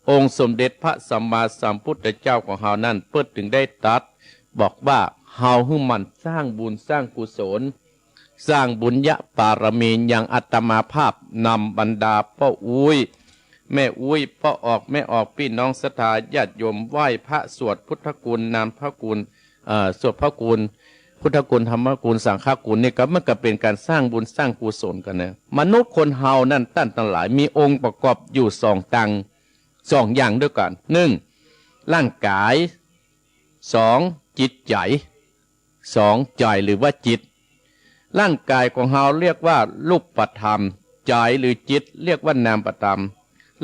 องค์สมเด็จพระสัมมาสัมพุทธเจ้าของเฮานั้น เปิ้นจึงได้ตรัสบอกว่า เฮาหื้อหมั่นสร้างบุญสร้างกุศล สร้างบุญญาบารมี อย่างอาตมาภาพนำบรรดาป้ออุ๊ย แม่อุ๊ย ป้อออก แม่ออก ปี้น้องศรัทธาญาติโยม ไหว้พระสวดพุทธคุณ นามพระคุณ เอ่อ สวดพระคุณ พุทธคุณ ธรรมคุณ สังฆคุณ นี่ก็มันก็เป๋นก๋านสร้างบุญสร้างกุศลกั๋นนะ มนุษย์คนเฮานั้น ต้านตังหลาย มีองค์ประกอบอยู่สองตัง สองอย่างด้วยกั๋น นึ่ง ร่างก๋าย สอง จิตใจ๋ สอง ใจ๋หรือว่าจิต ร่างก๋ายของเฮาเรียกว่ารูปธรรม ใจ๋หรือจิตเรียกว่านามธรรม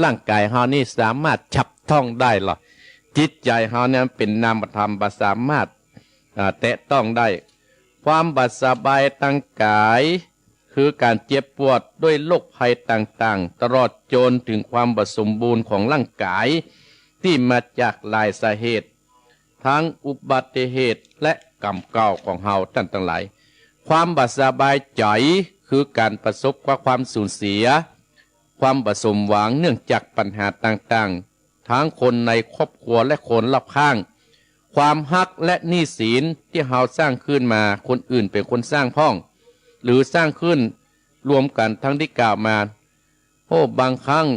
ร่างก๋ายเฮานี่สามารถจับต้องได้ลอ จิตใจ๋เฮาเนี่ยเป๋นนามธรรม บ่สามารถ อ่า แตะต้องได้ ความบ่สบายตางก๋าย คือก๋านเจ็บปวดด้วยโรคภัยต่างๆ ตลอดจนเถิงความบ่สมบูรณ์ของร่างก๋าย ตี้มาจากหลายสาเหตุ ตึงอุบัติเหตุและกรรมเก่าของเฮาต้านตังหลาย ความบ่สบายใจ๋ คือก๋านประสบกับความสูญเสีย ความบ่สมหวังเนื่องจากปัญหาต่างๆ ตึงคนในครอบครัวและคนรอบข้าง ความฮักและหนี้สินตี้เฮาสร้างขึ้นมา คนอื่นเป๋นคนสร้างพ่อง หรือสร้างขึ้นรวมกั๋นตึงตี้กล่าวมา โอ้ บางครั้ง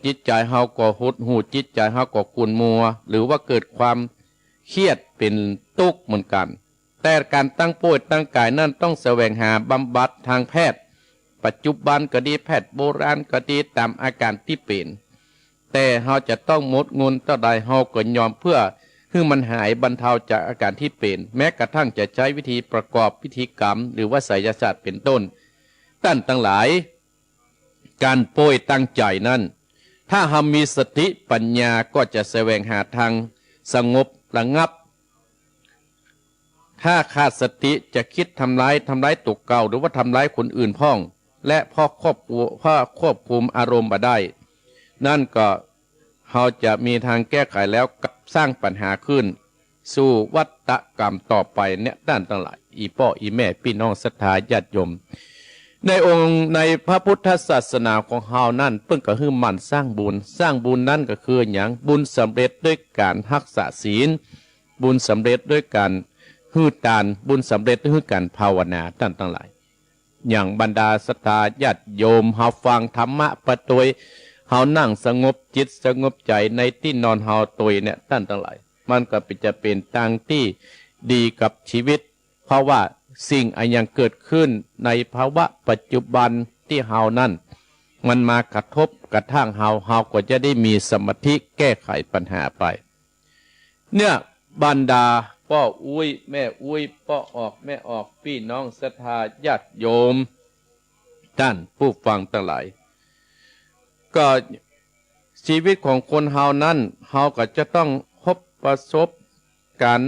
จิตใจ๋เฮาก็หดหู่ จิตใจ๋เฮาก็ขุ่นมัว หรือว่าเกิดความเครียดเป๋นตุ๊กข์เหมือนกั๋น แต่ก๋านตั้งป่วยตั้งก๋ายนั้นต้องแสวงหาบำบัดตางแพทย์ ปัจจุบันก็ดี แพทย์โบราณก็ดี ต๋ามอาก๋านตี้เป๋น แต่เฮาจะต้องหมดเงินเต้าใดเฮาก็ยอม เปื้อหื้อมันหายบรรเทาจากอาก๋านตี้เป๋น แม้กระทั่งจะใจ๊วิธีประกอบพิธีกรรม หรือว่าไสยศาสตร์เป๋นต้น ต้านตังหลาย ก๋านป่วยตางใจ๋นั้น ถ้าเฮามีสติปัญญาก็จะแสวงหาตางสงบระงับ ถ้าขาดสติจะกึ๊ดทำร้าย ทำร้ายตั๋วเก่า หรือว่าทำร้ายคนอื่นพ่อง และเพราะควบคุม เพราะควบคุมอารมณ์บ่ได้ นั้นก็เฮาจะมีตางแก้ไขแล้วกลับสร้างปัญหาขึ้น สู่วัฏฏะกรรมต่อไปเนี่ย ต้านตังหลาย อี่ป้ออี่แม่ ปี้น้องศรัทธาญาติโยม ในองค์ ในพระพุทธศาสนาของเฮานั้น เปิ้นก็หื้อหมั่นสร้างบุญ สร้างบุญนั้นก็คือหยัง บุญสำเร็จด้วยก๋านฮักษาศีล บุญสำเร็จด้วยก๋านหื้อตาน บุญสำเร็จด้วยก๋านภาวนา ต้านตังหลาย อย่างบรรดาศรัทธาญาติโยม เฮาฟังธรรมะไปตวย เฮานั่งสงบจิตสงบใจ๋ในตี้นอนเฮาตวยเนี่ย ต้านตังหลาย มันก็เป๋น จะเป๋นตางตี้ดีกับจีวิต เพราะว่าสิ่งอันยังเกิดขึ้นในภาวะปัจจุบันตี้เฮานั้น มันมากระทบกระทั่งเฮา เฮาก็จะได้มีสมาธิแก้ไขปัญหาไป เนี่ย บรรดาป้ออุ๊ย แม่อุ๊ย ป้อออก แม่ออก ปี้น้องศรัทธาญาติโยม ต้านผู้ฟังตังหลาย ก็จีวิตของคนเฮานั้น เฮาก็จะต้องพบประสบกั๋น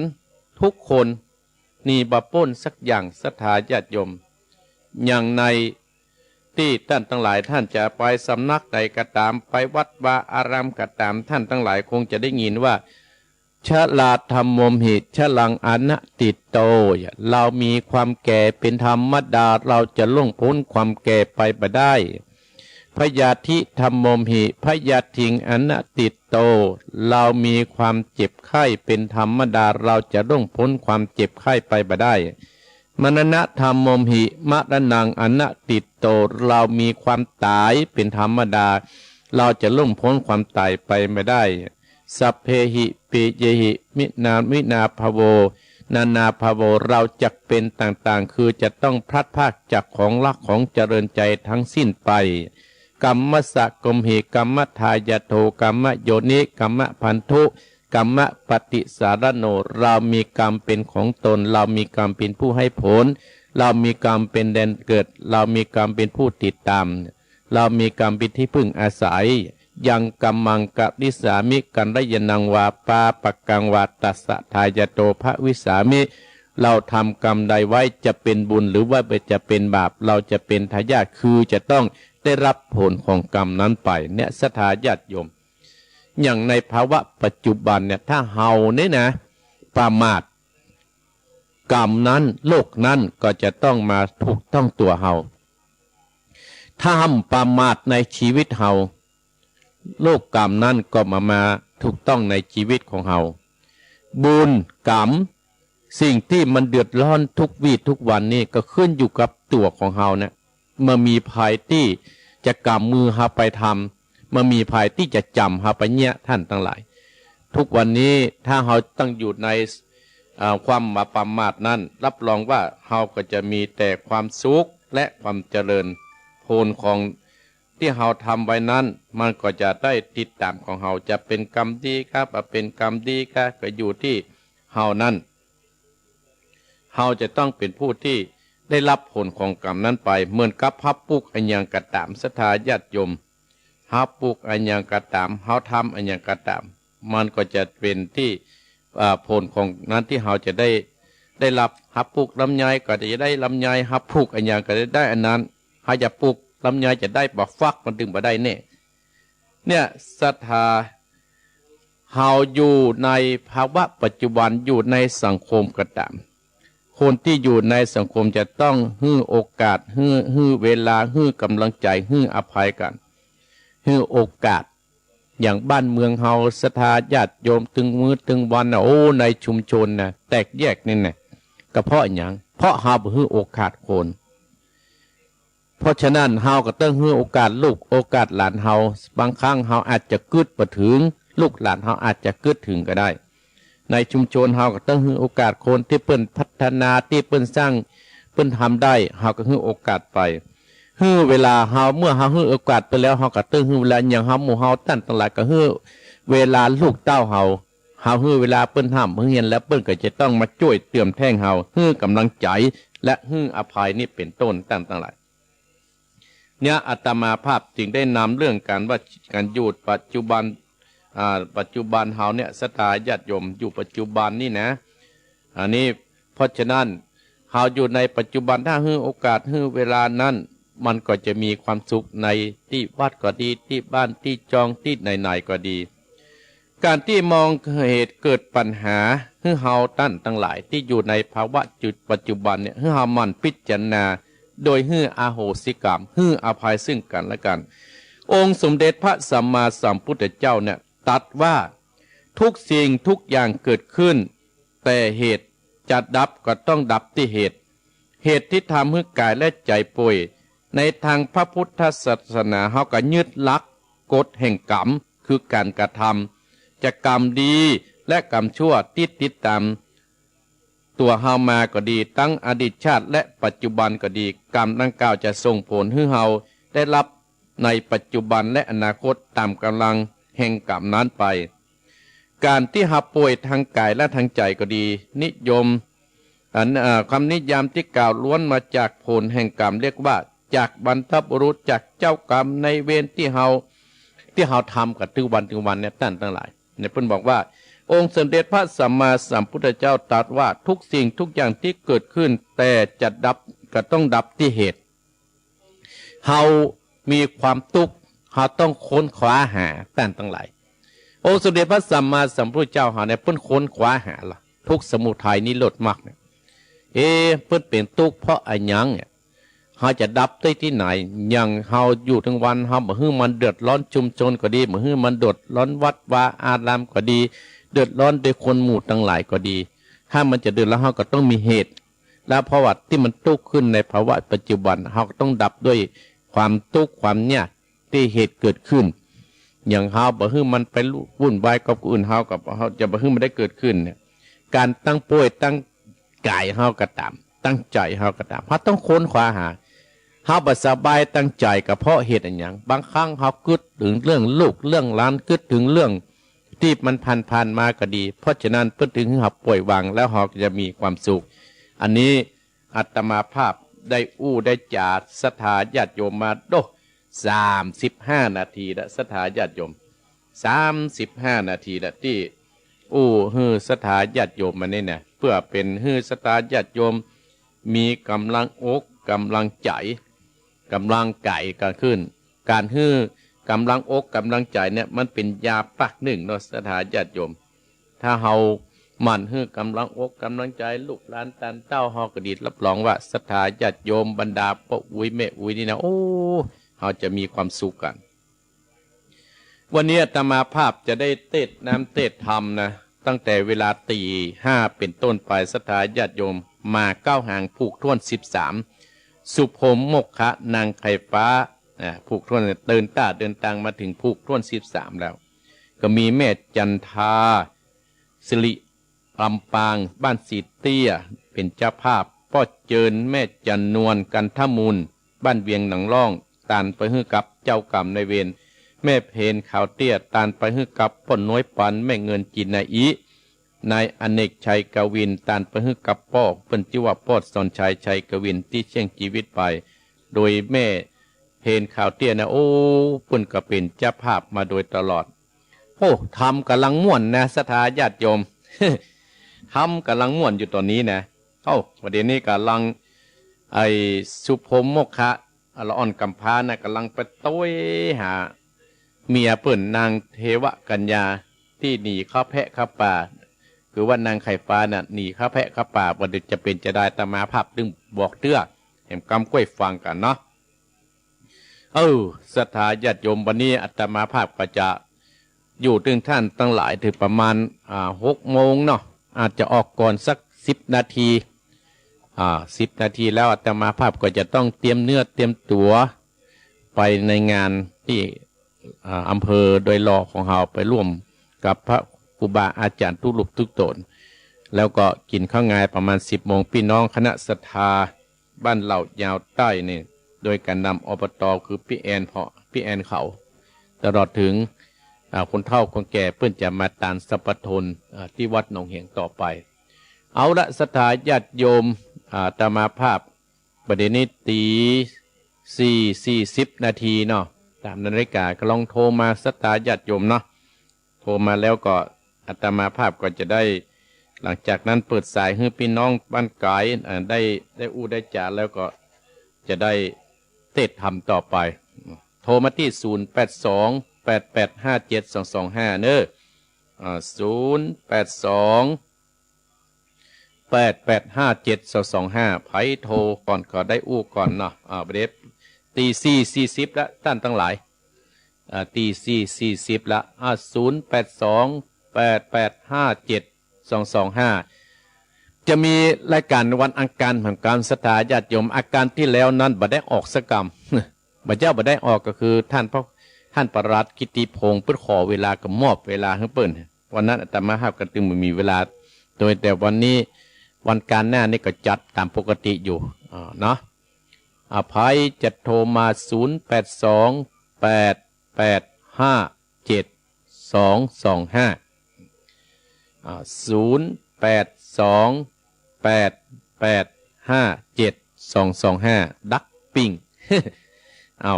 ทุกคน หนีบ่ป๊นสักอย่าง ศรัทธาญาติโยม อย่างในตี้ต้านตังหลาย ต้านจะไปสำนักใดก็ต๋าม ไปวัดวาอารามก็ต๋าม ต้านตังหลายคงจะได้ยินว่า ชราธัมโมหิ ชรังอนัตถิโต เรามีความแก่เป๋นธรรมดา เราจะล่วงป๊นความแก่ไปบ่ได้ พยาธิธัมโมหิ พยาธิงอนัตถิโต เรามีความเจ็บไข้เป๋นธรรมดา เราจะล่วงป๊นความเจ็บไข้ไปบ่ได้ มรณะธัมโมหิ มรณังอนัตถิโต เรามีความต๋ายเป๋นธรรมดา เราจะล่วงป๊นความต๋ายไปบ่ได้ สัพเพหิ ปิเยหิ มินา วินาภาโว นานาภาโว เราจักเป๋นต่างๆ คือจะต้องพลัดพรากจากของฮักของเจริญใจ๋ตึงสิ้นไป กัมมัสสะกัมเห กัมมะทายาโท กัมมะโยนิ กัมมะพันธุ กัมมะปฏิสารโณ เรามีกรรมเป็นของตน เรามีกรรมเป็นผู้ให้ผล เรามีกรรมเป็นแดนเกิด เรามีกรรมเป็นผู้ติดตาม เรามีกรรมเป็นที่พึ่งอาศัย ยังกัมมังกะริสสามิ กัลยาณังวา ปาปะกังวา ตัสสะทายาโทภะวิสสามิ เราทำกรรมใดไว้จะเป็นบุญหรือว่าจะเป็นบาป เราจะเป็นทายาท คือจะต้องได้รับผลของกรรมนั้นไป เนี่ย ศรัทธาญาติโยม อย่างในภาวะปัจจุบันเนี่ย ถ้าเฮาเนี่ยนะ ประมาท กรรมนั้น โลกนั้นก็จะต้องมาถูกต้องตัวเฮา ถ้าเฮาประมาทในชีวิตเฮา โลกกรรมนั้นก็มา มาถูกต้องในชีวิตของเฮา บุญกรรม สิ่งตี้มันเดือดร้อนทุกวี้ทุกวันนี่ก็ขึ้นอยู่กับตั๋วของเฮาเนี่ย บ่มีใผตี้จะก๋ำมือเฮาไปทำ บ่มีใผตี้จะจ๋ำเฮาไปเยียะ ต้านตังหลาย ทุกวันนี้ถ้าเฮาตั้งอยู่ใน เอ่อ ความบ่ประมาทนั้น รับรองว่าเฮาก็จะมีแต่ความสุขและความเจริญ ผลของตี้เฮาทำไว้นั้น มันก็จะได้ติดต๋ามของเฮา จะเป๋นกรรมดีกา บ่เป๋นกรรมดีกา ก็อยู่ตี้เฮานั้น เฮาจะต้องเป๋นผู้ตี้ได้รับผลของกรรมนั้นไป เหมือนกับเฮาปลูกอะหยังก็ต๋าม ศรัทธาญาติโยม เฮาปลูกอะหยังก็ต๋าม เฮาทำอะหยังก็ต๋าม มันก็จะเป๋นตี้ เอ่อ ผลของนั้นตี้เฮาจะได้ ได้รับ เฮาปลูกลำไยก็จะได้ลำไย เฮาปลูกอะหยังก็จะได้อันนั้น เฮาจะปลูกลำไยจะได้บ่ฟัก มันตึงบ่ได้แน่ เนี่ย ศรัทธา เฮาอยู่ในภาวะปัจจุบัน อยู่ในสังคมก็ต๋าม คนตี้อยู่ในสังคมจะต้องหื้อโอกาส หื้อ หื้อเวลา หื้อก๋ำลังใจ๋ หื้ออภัยกั๋น หื้อโอกาส อย่างบ้านเมืองเฮา ศรัทธาญาติโยม ตึงมื้อตึงวันน่ะ โอ้ ในชุมชนน่ะ แตกแยกนี่นะ ก็เพราะหยัง เพราะเฮาบ่หื้อโอกาสคน เพราะฉะนั้นเฮาก็ต้องหื้อโอกาสลูกโอกาสหลานเฮา บางครั้งเฮาอาจจะกึ๊ดบ่เถิง ลูกหลานเฮาอาจจะกึ๊ดเถิงก็ได้ ในชุมชนเฮาก็ต้องหื้อโอกาสคนตี้เปิ้นพัฒนา ตี้เปิ้นสร้าง เปิ้นทำได้ เฮาก็หื้อโอกาสไป หื้อเวลาเฮา เมื่อเฮาหื้อโอกาสไปแล้ว เฮาก็ต้องหื้อเวลา อย่างเฮา หมู่เฮาต้านตังหลายก็หื้อเวลาลูกเต้าเฮา เฮาหื้อเวลาเปิ้นฮ่ำเปิ้นเฮียนแล้ว เปิ้นก็จะต้องมาจ้วยเติมแท่งเฮา หื้อก๋ำลังใจ๋ และหื้ออภัยนี่เป๋นต้น ต้านตังหลาย เนี่ย อาตมาภาพจึงได้นำเรื่องก๋านว่า ก๋านอยู่ปัจจุบัน อ่า ปัจจุบันเฮาเนี่ย ศรัทธาญาติโยม อยู่ปัจจุบันนี่นะ อันนี้ เพราะฉะนั้น เฮาอยู่ในปัจจุบัน ถ้าหื้อโอกาส หื้อเวลานั้น มันก็จะมีความสุขในตี้วัดก็ดี ตี้บ้าน ตี้จอง ตี้ไหนๆ ก็ดี ก๋านตี้มองเหตุเกิดปัญหา หื้อเฮาต้านตังหลายตี้อยู่ในภาวะจุดปัจจุบันเนี่ย หื้อเฮาหมั่นพิจารณา โดยหื้ออโหสิกรรม หื้ออภัยซึ่งกั๋นและกั๋น องค์สมเด็จพระสัมมาสัมพุทธเจ้าเนี่ยตรัสว่า ทุกสิ่งทุกอย่างเกิดขึ้นแต่เหตุ จะดับก็ต้องดับตี้เหตุ เหตุตี้ทำหื้อกายและใจ๋ป่วย ในตางพระพุทธศาสนาเฮาก็ยึดหลักกฎแห่งกรรม คือก๋านกระทำ จะกรรมดีและกรรมชั่วตี้ติดต๋ามตั๋วเฮามาก็ดี ตังอดีตชาติและปัจจุบันก็ดี กรรมดังกล่าวจะส่งผลหื้อเฮาได้รับในปัจจุบันและอนาคตต๋ามก๋ำลังแห่งกรรมนั้นไป ก๋านตี้เฮาป่วยตางกายและตางใจ๋ก็ดี นิยม อัน เอ่อ คำนิยามตี้กล่าวล้วนมาจากผลแห่งกรรม เรียกว่าจากบรรพบุรุษ จากเจ้ากรรมนายเวรตี้เฮา ตี้เฮาทำกั๋นตึงวันตึงวันเนี่ย ต้านตังหลาย เนี่ย เปิ้นบอกว่า องค์สมเด็จพระสัมมาสัมพุทธเจ้าตรัสว่า ทุกสิ่งทุกอย่างตี้เกิดขึ้นแต่จะดับก็ต้องดับตี้เหตุ เฮามีความตุ๊กข์ เฮาต้องค้นคว้าหา ต้านตังหลาย องค์สมเด็จพระสัมมาสัมพุทธเจ้าเฮาเนี่ย เปิ้นค้นคว้าหาละ ทุกข์สมุทัยนิโรธมรรคเนี่ย เอ๊ะ เปิ้นเป๋นตุ๊กข์เพราะอะหยังเนี่ย เฮาจะดับได้ตี้ไหน อย่างเฮาอยู่ตึงวัน เฮาบ่หื้อมันเดือดร้อนชุมชนก็ดี บ่หื้อมันเดือดร้อนวัดวาอารามก็ดี เดือดร้อนโดยคนหมู่ตังหลายก็ดี ถ้ามันจะเดือดร้อน เฮาก็ต้องมีเหตุ และภาวะตี้มันตุ๊กข์ขึ้นในภาวะปัจจุบัน เฮาก็ต้องดับด้วยความตุ๊กข์ความยากตี้เหตุเกิดขึ้น อย่างเฮาบ่หื้อมันไปวุ่นวายกับคนอื่น เฮาก็ เฮาจะบ่หื้อมันได้เกิดขึ้นเนี่ย ก๋านตังป่วยตังกายเฮาก็ต๋าม ตังใจ๋เฮาก็ต๋าม เฮาต้องค้นคว้าหา เฮาบ่สบายตังใจ๋ก็เพราะเหตุอะหยัง บางครั้งเฮากึ๊ดเถิงเรื่องลูกเรื่องหลาน กึ๊ดเถิงเรื่องตี้มันผ่านๆ มาก็ดี เพราะฉะนั้นเปิ้นจึงหื้อเฮาป่อยวาง แล้วเฮาก็จะมีความสุข อันนี้ อาตมาภาพได้อู้ได้จ๋าศรัทธาญาติโยมมา โด้ สามสิบห้านาทีแล้ว ศรัทธาญาติโยม สามสิบห้านาทีแล้วตี้อู้หื้อศรัทธาญาติโยมมานี่นะ เปื้อเป๋นหื้อศรัทธาญาติโยมมีก๋ำลังอกก๋ำลังใจ๋ ก๋ำลังใจ๋กั๋นขึ้น ก๋านหื้อก๋ำลังอกก๋ำลังใจ๋เนี่ยมันเป๋นยาปากนึ่งเนาะ ศรัทธาญาติโยม ถ้าเฮาหมั่นหื้อก๋ำลังอกก๋ำลังใจ๋ลูกหลานต้านเต้าเฮาก็ดี รับรองว่าศรัทธาญาติโยมบรรดาป้ออุ๊ยแม่อุ๊ยนี่นะ โอ้ เฮาจะมีความสุขกั๋น วันนี้อาตมาภาพจะได้เตสน์น้ำเตสน์ธรรมนะ ตั้งแต่เวลาตี๋ห้าเป๋นต้นไป ศรัทธาญาติโยม มาเก๊าหางผูกถ้วนสิบสาม สุพรมโมกขะนางไข่ฟ้า อ่า ผูกถ้วน เดินต้าเดินตางมาเถิงผูกถ้วนสิบสามแล้ว ก็มีแม่จันทา สิริลำปาง บ้านสีเตี้ย เป๋นเจ้าภาพ ป้อเจิญ แม่จันนวล กันทมูล บ้านเวียงหนองล่อง ตานไปหื้อกับเจ้ากรรมนายเวร แม่เพนขาวเตี้ย ตานไปหื้อกับป้อน้อยปัน แม่เงินจินนาอิ นายอเนกชัยกวิน ตานไปหื้อกับป้อ เปิ้นจื้อว่าป้อสอนชัย ชัยกวิน ตี้เสี้ยงจีวิตไป โดยแม่เพนขาวเตี้ยนะ โอ้ เปิ้นก็เป๋นเจ้าภาพมาโดยตลอด โอ้ ธรรมก่ำลังม่วนนะ ศรัทธาญาติโยม ธรรมก่ำลังม่วนอยู่ต๋อนนี้นะ เอ้า ประเดี๋ยวนี้ก่ำลัง ไอ้สุพรมโมกขะ ละอ่อนก๋ำพร้านะ ก่ำลังไปโต้ยหาเมียเปิ้นนางเทวกัญญา ตี้หนีเข้าแพะเข้าป่า คือว่านางไข่ฟ้าน่ะหนีเข้าแพะเข้าป่า บ่าจะเป๋นจาใด อาตมาภาพจึงบอกเตื้อ แหมกำก้วยฟังกั๋นเนาะ เออ ศรัทธาญาติโยม วันนี้อาตมาภาพก็จะอยู่เถิงต้านตังหลายเถิงประมาณ อ่า หกโมงเนาะ อาจจะออกก่อนสักสิบนาที อ่า สิบนาทีแล้วอาตมาภาพก็จะต้องเตรียมเนื้อเตรียมตั๋วไปในงานตี้ อ่า อำเภอดอยหล่อของเฮา ไปร่วมกับพระครูบาอาจ๋ารย์กู้รูปกู้ต๋น แล้วก็กิ๋นข้าวงายประมาณสิบโมง ปี้น้องคณะศรัทธาบ้านเหล่ายาวใต้นี่ โดยก๋านนำ อบต. คือปี้แอน เพาะ ปี้แอนเขา ตลอดเถิง อ่า คนเฒ่าคนแก่เปิ้นจะมาตานสัพพะทน อ่า ตี้วัดหนองเหงต่อไป เอาละ ศรัทธาญาติโยม อ่า อาตมาภาพ ประเดี๋ยวนี้ตี๋สี่ สี่สิบนาทีเนาะ ต๋ามนาฬิกา ก็ลองโทรมา ศรัทธาญาติโยมเนาะ โทรมาแล้วก็อาตมาภาพก็จะได้ หลังจากนั้นเปิดสายหื้อปี้น้องบ้านก๋าย อ่า ได้ ได้อู้ได้จ๋าแล้วก็จะได้เตสน์ธรรมต่อไป โทรมาตี้ ศูนย์แปดสอง แปดแปดห้าเจ็ดสองสองห้า เนาะ อ่า ศูนย์แปดสอง แปดแปดห้าเจ็ดสองสองห้า ใผโทรก่อนก็ได้อู้ก่อนเนาะ อ่า ประเดี๋ยวตี๋สี่สี่สิบละ ต้านตังหลาย อ่า ตี๋สี่สี่สิบละ อ่า ศูนย์แปดสอง แปดแปดห้าเจ็ดสองสองห้า จะมีรายก๋านวันอังคารของก๋าน ศรัทธาญาติโยม อังคารตี้แล้วนั้นบ่ได้ออกสักกำ บ่าเจ้าบ่ได้ออกก็คือต้านพระ ต้านประหลัดกิตติพงษ์ เปิ้นขอเวลาก็มอบเวลาหื้อเปิ้น วันนั้นอาตมาภาพก็จึงบ่มีเวลา โดยแต่วันนี้วันอังคารหน้านี่ก็จัดต๋ามปกติอยู่ อ่า เนาะ อ่า ใผจะโทรมา ศูนย์แปดสอง แปดแปดห้าเจ็ดสองสองห้า อ่า ศูนย์แปดสอง แปดแปดห้าเจ็ดสองสองห้า ดักปิ้ง เอ้า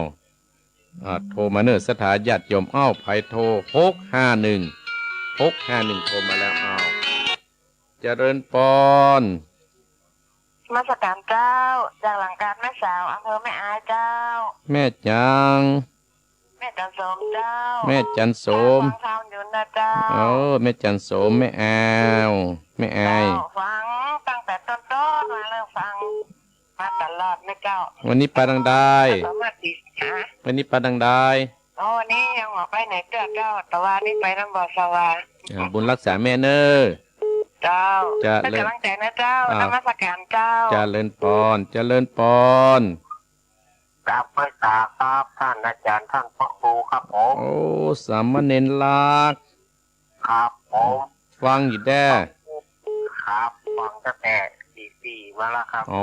อ่า โทรมาเนาะ ศรัทธาญาติโยม เอ้า ใผโทร หกห้าหนึ่ง หกห้าหนึ่ง โทรมาแล้ว เอ้า เจริญปอน นมัสก๋านเจ้า จากหลังก๋านแม่สาว อำเภอแม่อายเจ้า แม่จัง แม่จันโสมเจ้า แม่จันโสม ฟังข่าวอยู่นะเจ้า เออ แม่จันโสม แม่อาว แม่อาย เจ้า ฟังตั้งแต่ต้นๆ มาเลย ฟังมาตลอดนะเจ้า วันนี้ไปตางใด สามารถติดหา วันนี้ไปตางใด โอ้ วันนี้ยังบ่ไปไหนเตื้อเจ้า แต่ว่านี่ไปนำบ่อสวา อ่า บุญรักษาแม่เน่อ เจ้า เจริญ เปิ้นก๋ำลังใจ๋นะเจ้า อ่า นมัสก๋านเจ้า เจริญปอน เจริญปอน กราบไหว้สาครับ ต้านอาจ๋ารย์ ต้านพระครูครับผม โอ้ สามเณรรัก ครับผม ฟังอยู่แต๊ ครับ ฟังตั้งแต่ สี่มาแล้วครับ โอ้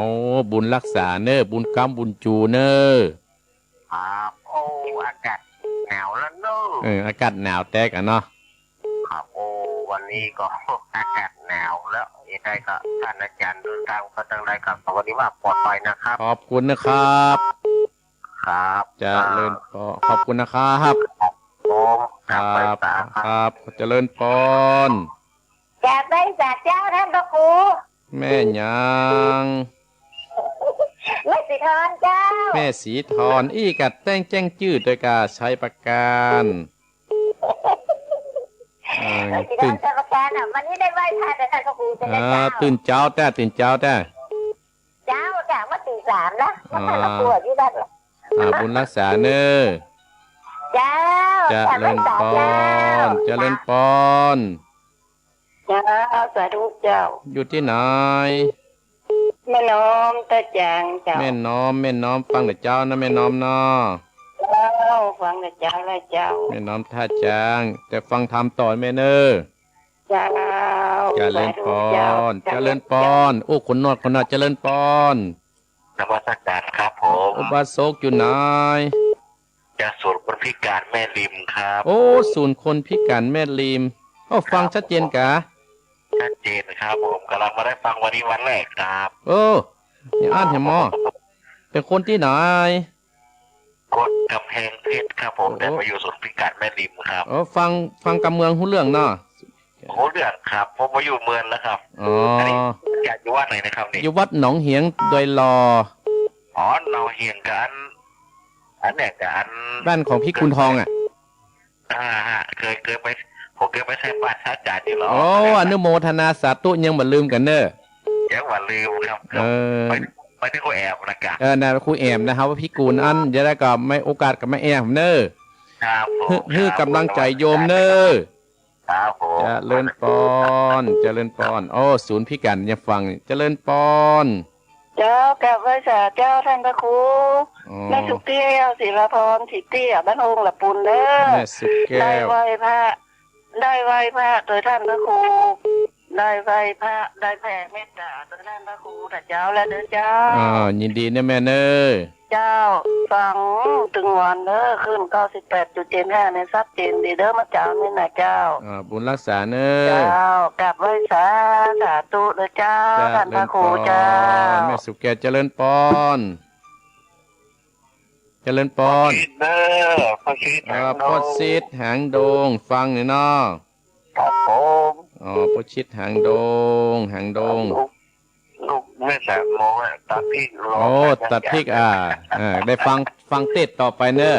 บุญฮักษาเน่อ บุญก๊ำบุญจูเน่อ ครับ โอ้ อากาศหนาวแล้วเน่อ เออ อากาศหนาวแต๊กะเนาะ ครับ โอ้ วันนี้ก็ อากาศหนาวแล้ว ยังไงก็ท่านอาจารย์เดินทางไปตางใดก็ขอให้ว่าปลอดภัยนะครับ ขอบคุณนะครับ ครับ เจริญปอน ขอบคุณนะครับ ครับผม ครับ ครับ ครับ เจริญปอน กราบไหว้สาเจ้าท่านพระครู แม่หยัง แม่สีทอนเจ้า แม่สีทอน อี้กะแต้งแจ้งจื้อตวยกา ชัยประการ เออ แม่สีทอน ตื่น ชัยประการน่ะ วันนี้ได้ไหว้พระแต่ท่านพระครูเป็น อ่า เจ้า ตื่นเจ๊าแต๊ ตื่นเจ๊าแต๊ เจ๊าจ้ะ เมื่อตีสามนะ อ่า มาทำครัวอยู่บ้าน อ่า บุญฮักษาเน่อ เจ้า เจริญปอน เจริญปอน เจ้า สาธุเจ้า อยู่ตี้ไหน แม่น้อมต้าจางเจ้า แม่น้อม แม่น้อม ฟังแต่เจ๊านะ แม่น้อมเนาะ เจ้า ฟังแต่เจ๊าแล้วเจ้า แม่น้อมต้าจาง จะฟังธรรมต่อแม่เน่อ เจ้า เจริญปอน สาธุเจ้า เจริญปอน โอ้ คนนอด คนนอด เจริญปอน นมัสการครับผม อุบาสกอยู่ไหน จากศูนย์คนพิการแม่ริมครับ โอ้ ศูนย์คนพิการแม่ริม โอ้ ฟัง ครับ ชัดเจนกา ชัดเจนครับผม กำลังมาได้ฟังวันนี้วันแรกครับ โอ้ นี่อ่านแหมมอ เป็นคนตี้ไหน คนกำแพงเพชรครับผม โอ้ แต่มาอยู่ศูนย์พิการแม่ริมครับ โอ้ ฟัง ฟังกำเมืองฮู้เรื่องเนาะ ฮู้เรื่องครับ ผมมาอยู่เมืองแล้วครับ อ๋อ อันนี้อยากอยู่วัดไหนนะครับนี่ อยู่วัดหนองเหียงดอยหล่อ อ๋อ หนองเหียงกับอัน อันเนี้ยกับอัน บ้านของพี่คุณทองอะ อ่าฮะ เคย เคยไป ผมเคยไปใส่บาตรพระอาจารย์อยู่หรอ โอ้ อนุโมทนาสาธุ ยังบ่ลืมกั๋นเน่อ ยังบ่ลืมครับ เออ ไป ไปตี้ครูแอมนะกะ เออ นะ ครูแอมนะครับ ว่าพี่กูลอัน จะได้ก็ไม่ โอกาสก็มาแอมเน่อ ครับผม หื้อ หื้อกำลังใจ๋โยมเน่อ ครับผม เจริญปอน เจริญปอน โอ้ ศูนย์พิการยังฟัง เจริญปอน เจ้า กราบไหว้สาเจ้าท่านพระครู อ๋อ แม่สุแก้ว ศิลาพร ศรีเตี้ย บ้านโฮงละปูนเน่อ แม่สุแก้ว ได้ไหว้พระ ได้ไหว้พระโดยท่านพระครู ได้ไหว้พระ ได้แผ่เมตตาโดยท่านพระครูนะเจ้า และเด้อเจ้า อ่า ยินดีเน่อแม่เน่อ เจ้า ฟังตึงวันเน่อ คลื่นเก้าสิบแปดจุดเจ็ดห้าเนี่ย ชัดเจนดีเด้อ เมื่อเจ๊านี่นะเจ้า อ่า บุญฮักษาเน่อ เจ้า กราบไหว้สา สาธุเด้อเจ้า เจริญปอน ท่านพระครูเจ้า แม่สุแก้ว เจริญปอน เจริญปอน พ่อชิดเน่อ พ่อชิด เออ หางดง พ่อชิดหางดง ฟังนี่เนาะ ครับผม อ๋อ พ่อชิดหางดง หางดง ลูก ลูกแม่แสงโมงอะ ตาพริกรอ โอ้ ตาพริก อ่า เออ ได้ฟัง ฟังเตสน์ต่อไปเน่อ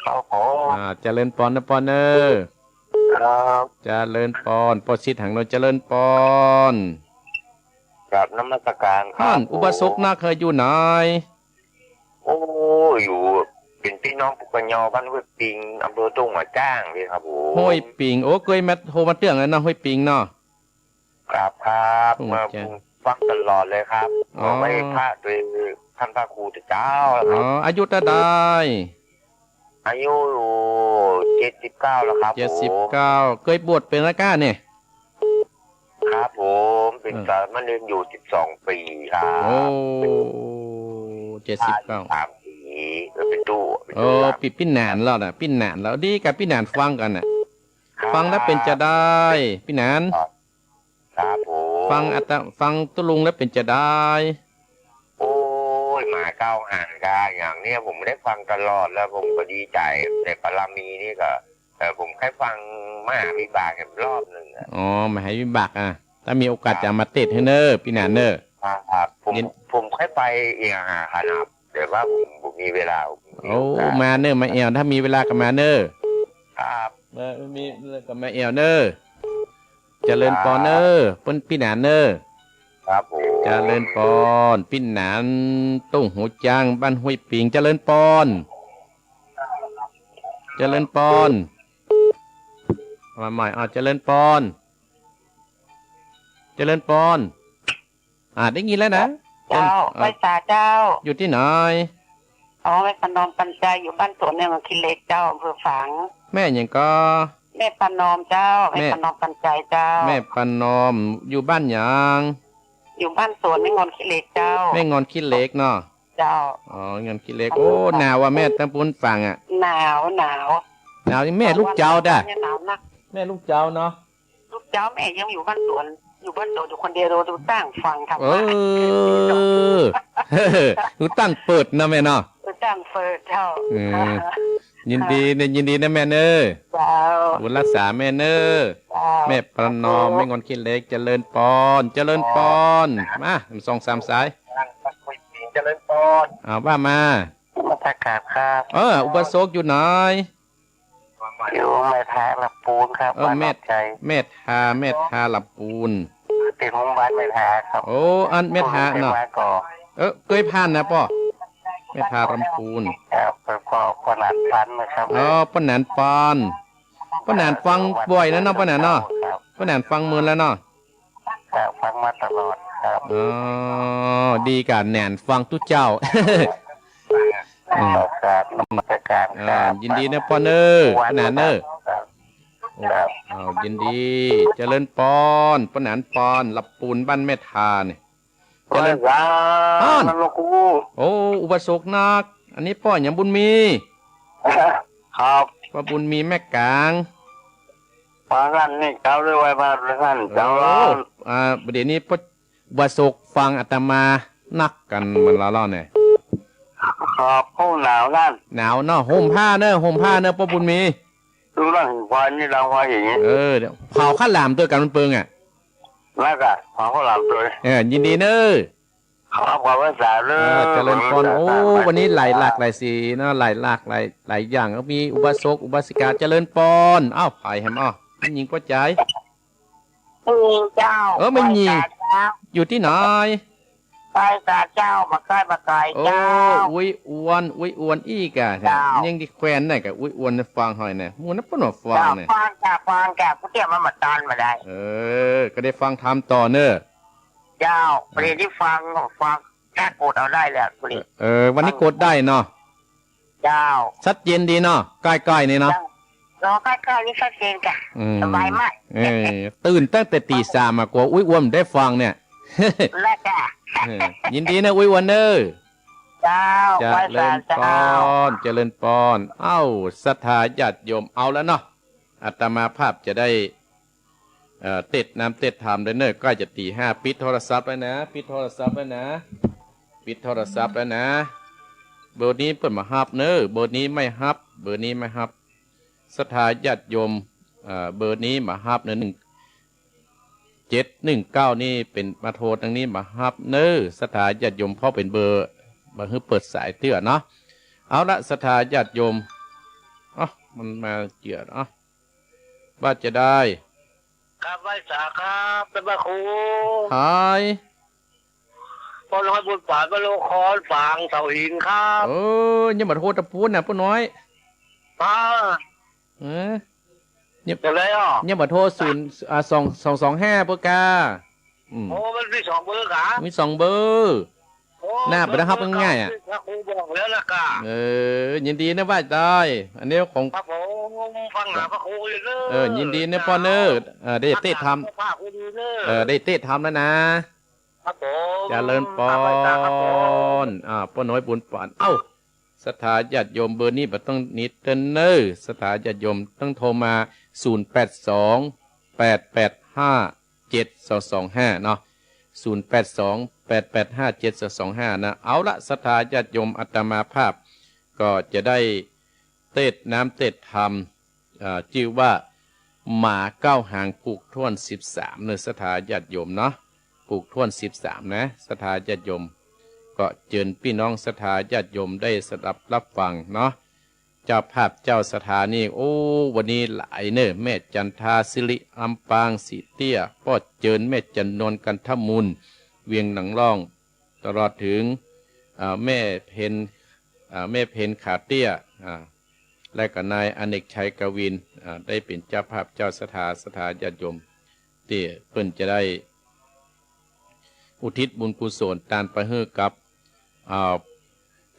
ครับผม อ่า เจริญปอนเน่อปอนเน่อ ครับ เจริญปอน พ่อชิดหางดง เจริญปอน กราบนมัสการครับ ท่านอุบาสก ผม นาเคยอยู่ไหน โอ้ อยู่ เป๋นปี้น้องปุกกะยอ บ้านห้วยปิง อำเภอทุ่งหัวช้างนี่ครับผม ห้วยปิง โอ้ เกยมา โทรมาเตื้องแล้วเนาะ ห้วยปิงเนาะ ครับ ครับ โอ้ มา จ้ะ ฟังตลอดเลยครับ อ๋อ ไหว้พระโดยท่านพระครูเจ้าครับ อ๋อ อายุเต้าใด อายุเจ็ดสิบเก้าแล้วครับผม เจ็ดสิบเก้า เกยบวชเป๋นแล้วก้าเนี่ย ครับผม เป๋น เออ สามเณรอยู่สิบสองปี๋ครับ โอ้ เจ็ดสิบเก้า ห้าสิบสามปี๋ เออ เป๋นตู้ เป๋น โอ้ ตู้ครับ ปี้ ปี้หนานแล้วนะ ปี้หนานแล้ว ดีกับปี้หนานฟังกั๋นน่ะ ครับ ฟังแล้วเป๋นจาใด ปี้หนาน ครับ ครับผม ฟังอาต ฟังตุ๊ลุงแล้วเป๋นจาใด โอ้ย มาเก๊าหันกา อย่างเนี้ยผมได้ฟังตลอดแล้ว ผมก็ดีใจ๋ แต่ปารมีนี่ก็ เออ ผมเคยฟังมหาวิบากแหมรอบนึ่งอะ อ๋อ มหาวิบากอะ ถ้ามีโอกาส ครับ จะเอามาเตสน์หื้อเน่อ ปี้หนานเน่อ ครับ ผม เย็น ผมเคยไปเอียงหาขนาด แต่ว่าผม ผมบ่มีเวลา ผมมีโอกาส โอ้ มาเน่อ มาแอ่ว ถ้ามีเวลาก็มาเน่อ ครับ มา มี ก็มาแอ่วเน่อ เจริญปอนเน่อ ครับ เปิ้นปี้หนานเน่อ ครับผม เจริญปอน ปี้หนาน ทุ่งหัวช้าง บ้านห้วยปิง เจริญปอน เจริญปอน เอามาใหม่ อ่า เจริญปอน เจริญปอน อ่า ได้ยินแล้วนะ เจ้า เอ่อ ไหว้สาเจ้า อยู่ตี้ไหน อ๋อ แม่ประนอมปัญญา อยู่บ้านสวนในเมืองขี้เหล็กเจ้า อำเภอฝาง แม่หยังก่อ แม่ประนอมเจ้า แม่ แม่ประนอมปัญญาเจ้า แม่ประนอม อยู่บ้านหยัง อ อยู่บ้านสวนแม่งอนขี้เหล็กเจ้า แม่งอนขี้เหล็กเนาะ เจ้า อ๋อ แม่งอนขี้เหล็ก โอ้ หนาวว่ะแม่ ตางปู๊นฝั่งอะ หนาว หนาว หนาว นี่แม่ลูกเจ้าต๊ะ หนาวนัก แม่ลูกเจ้าเนาะ ลูกเจ้าแม่ยังอยู่บ้านสวน อยู่บ้านสวนอยู่คนเดียว ดู ดูตั้งฟังธรรมะ เออ ดูตั้งเปิดนะแม่เนาะ ดูตั้งเปิดเจ้า เออ ยินดีเน่อ ยินดีเน่อแม่เน่อ เจ้า บุญรักษาแม่เน่อ เจ้า แม่ประนอม แม่งอนขี้เหล็ก เจริญปอน เจริญปอน มา สองสามสาย เจริญปอน อ่า ว่ามา นมัสการครับ เออ อุบาสกอยู่ไหน อยู่แม่ทาลำปูนครับ เออ บ้าน แม่ นอกใจ แม่ทา แม่ทาลำปูน ติดโรงพยาบาลแม่ทาครับ โอ้ อันแม่ทาเนาะ เพิ่งมาก่อน เออ เกยผ่านนะป้อ แม่ทาลำปูน ครับ แล้วก็ป้อหนานปันนะครับ อ๋อ ป้อหนานปัน ป้อหนานฟังบ่อยนะเนาะ ป้อหนานเนาะ ครับ ป้อหนานฟังเมินแล้วเนาะ ครับ ฟังมาตลอดครับ อ๋อ ดีก่ะ แหนนฟังตุ๊เจ้า อืม ครับ นมัสการครับ อ่า ยินดีเน่อป้อเน่อ วัน ป้อหนานเน่อ ครับ ครับ อ้าว ยินดี เจริญปอน ป้อหนานปอน ลำปูนบ้านแม่ทาเนี่ย เจริญ พระอาจารย์ อ้าว นั่นหลวงปู่ โอ้ อุบาสกนัก อันนี้ป้อหยังบุญมี ครับ ป้อบุญมีแม่กลาง พระท่านนี่เจ้าด้วยไหว้พระท่านเจ้า โอ้ อ่า เดี๋ยวนี้ป้อ อุบาสกฟังอาตมานักกั๋นมันละล่อเนี่ย ครับ เขาหนาวนั่น หนาวเนาะ ห่มผ้าเน่อ ห่มผ้าเน่อ ป้อบุญมี ดูร่างหิ่งควายนี่ดังควายอย่างนี้ เออ เดี๋ยวเผาข้าวหลามตวยกั๋นมันเปิงอะ แล้วก็เผาข้าวหลามตวย เออ ยินดีเน่อ ขอความเมตตาเน่อ เออ เจริญปอน โอ้ วันนี้หลายหลากหลายสีเนาะ หลายหลากหลาย หลายอย่าง ก็มีอุบาสก อุบาสิกา เจริญปอน อ้าว ไผแหม อ้าว แม่ญิงป้อจาย แม่ญิงเจ้า เออ แม่ญิง ไหว้สาเจ้า อยู่ตี้ไหน ไหว้สาเจ้า บ่าใก้บ่าไก๋ โอ้ เจ้า อุ๊ยอวน อุ๊ยอวนอี้ก่ะ เจ้า ยังดีแควนไหนก่ะ อุ๊ยอวนในฟังหอยเนี่ย หมู่นั้นเปิ้นว่าฟังเนี่ย เจ้า ฟังจ้ะ ฟังจ้ะ กูเตรียมมาหมดตอนมาได้ เออ ก็ได้ฟังธรรมต่อเน่อ เจ้า เออ ประเดี๋ยวนี้ฟัง ฟัง ถ้ากดเอาได้แล้ว ประเดี๋ยว เออ วันนี้กดได้เนาะ เจ้า ชัดเจนดีเนาะ ใก้ๆ นี่เนาะ เจ้า รอใก้ๆ นี่ชัดเจนจ้ะ อืม สบายมาก เออ ตื่นตั้งแต่ตีสามอะ กั๋วอุ๊ยอวนได้ฟังเนี่ย แล้วจ้ะ เออ ยินดีเน่ออุ๊ยอวนเน่อ เจ้า เจริญปอน ไหว้สาเจ้า เจริญปอน เอ้า ศรัทธาญาติโยม เอาแล้วเนาะ อาตมาภาพจะได้ เอ่อ เตสน์น้ำเตสน์ธรรมแล้วเน่อ ใก้จะตีห้า ปิดโทรศัพท์แล้วนะ ปิดโทรศัพท์แล้วนะ ปิดโทรศัพท์แล้วนะ เบอร์นี้เปิ้นบ่ฮับเน่อ เบอร์นี้ไม่ฮับ เบอร์นี้ไม่ฮับ ศรัทธาญาติโยม เอ่อ เบอร์นี้บ่ฮับเน่อ หนึ่งเจ็ดหนึ่งเก้า นี่เป๋นมาโทรตางนี้บ่ฮับเน่อ ศรัทธาญาติโยม เพราะเป๋นเบอร์ บ่หื้อเปิดสายเตื้อเนาะ เอาละ ศรัทธาญาติโยม อ๋อ มันมาเจื้อ อ๋อ ว่าจะได้ ครับ ไหว้สาครับ ท่านพระครู หาย ป้อน้อยบุญปาน บ้านโลคอน ฝางเสาหินครับ เออ ยังบ่โทรตะปูนน่ะ ป้อน้อย อ่า เออ ยัง จะได้อ่ะ ยังบ่โทรศูนย์ อ่า สอง สองสองห้า เปิ้นก่า อืม โอ้ มันมีสองเบอร์ก่า มีสองเบอร์ โอ้ น่า บ่ได้ฮับง่ายๆ อ่ะ พระครูบอกแล้วล่ะก่า เออ ยินดีนะ ไหว้ได้ อันนี้ของ ครับผม ฟังหาพระครูอยู่เน่อ เออ ยินดีนะป้อเน่อ เออ ได้เตสน์ธรรม พระครูอยู่เน่อ เออ ได้เตสน์ธรรมแล้วนะ ครับผม เจริญปอน ครับ ไหว้สาครับผม อ่า ป้อน้อยบุญปาน เอ้า ศรัทธาญาติโยม เบอร์นี้บ่ต้องหนีเต้อเน่อ ศรัทธาญาติโยมต้องโทรมา ศูนย์แปดสอง แปดแปดห้า เจ็ดสองสองห้า เนาะ ศูนย์แปดสอง แปดแปดห้า เจ็ดสองสองห้า นะ เอาละ ศรัทธาญาติโยม อาตมาภาพก็จะได้เตสน์น้ำเตสน์ธรรม อ่า จื้อว่า หมาเก้าหาง ผูกถ้วนสิบสาม เน่อ ศรัทธาญาติโยมเนาะ ผูกถ้วนสิบสาม นะ ศรัทธาญาติโยม ก็เจิญปี้น้องศรัทธาญาติโยมได้สดับรับฟังเนาะ เจ้าภาพเจ้าศรัทธานี่ โอ้ วันนี้หลายเน่อ แม่จันทา สิริลำปาง สีเตี้ย ป้อเจิญ แม่จันนวล กันทมูล เวียงหนองล่อง ตลอดถึง อ่า แม่เพ็ญ อ่า แม่เพ็ญ ขาเตี้ย อ่า และก็นายอเนกชัย กวิน อ่า ได้เป๋นเจ้าภาพเจ้าศรัทธา ศรัทธาญาติโยม ตี้เปิ้นจะได้อุทิศบุญกุศลตานไปหื้อกับ อ่า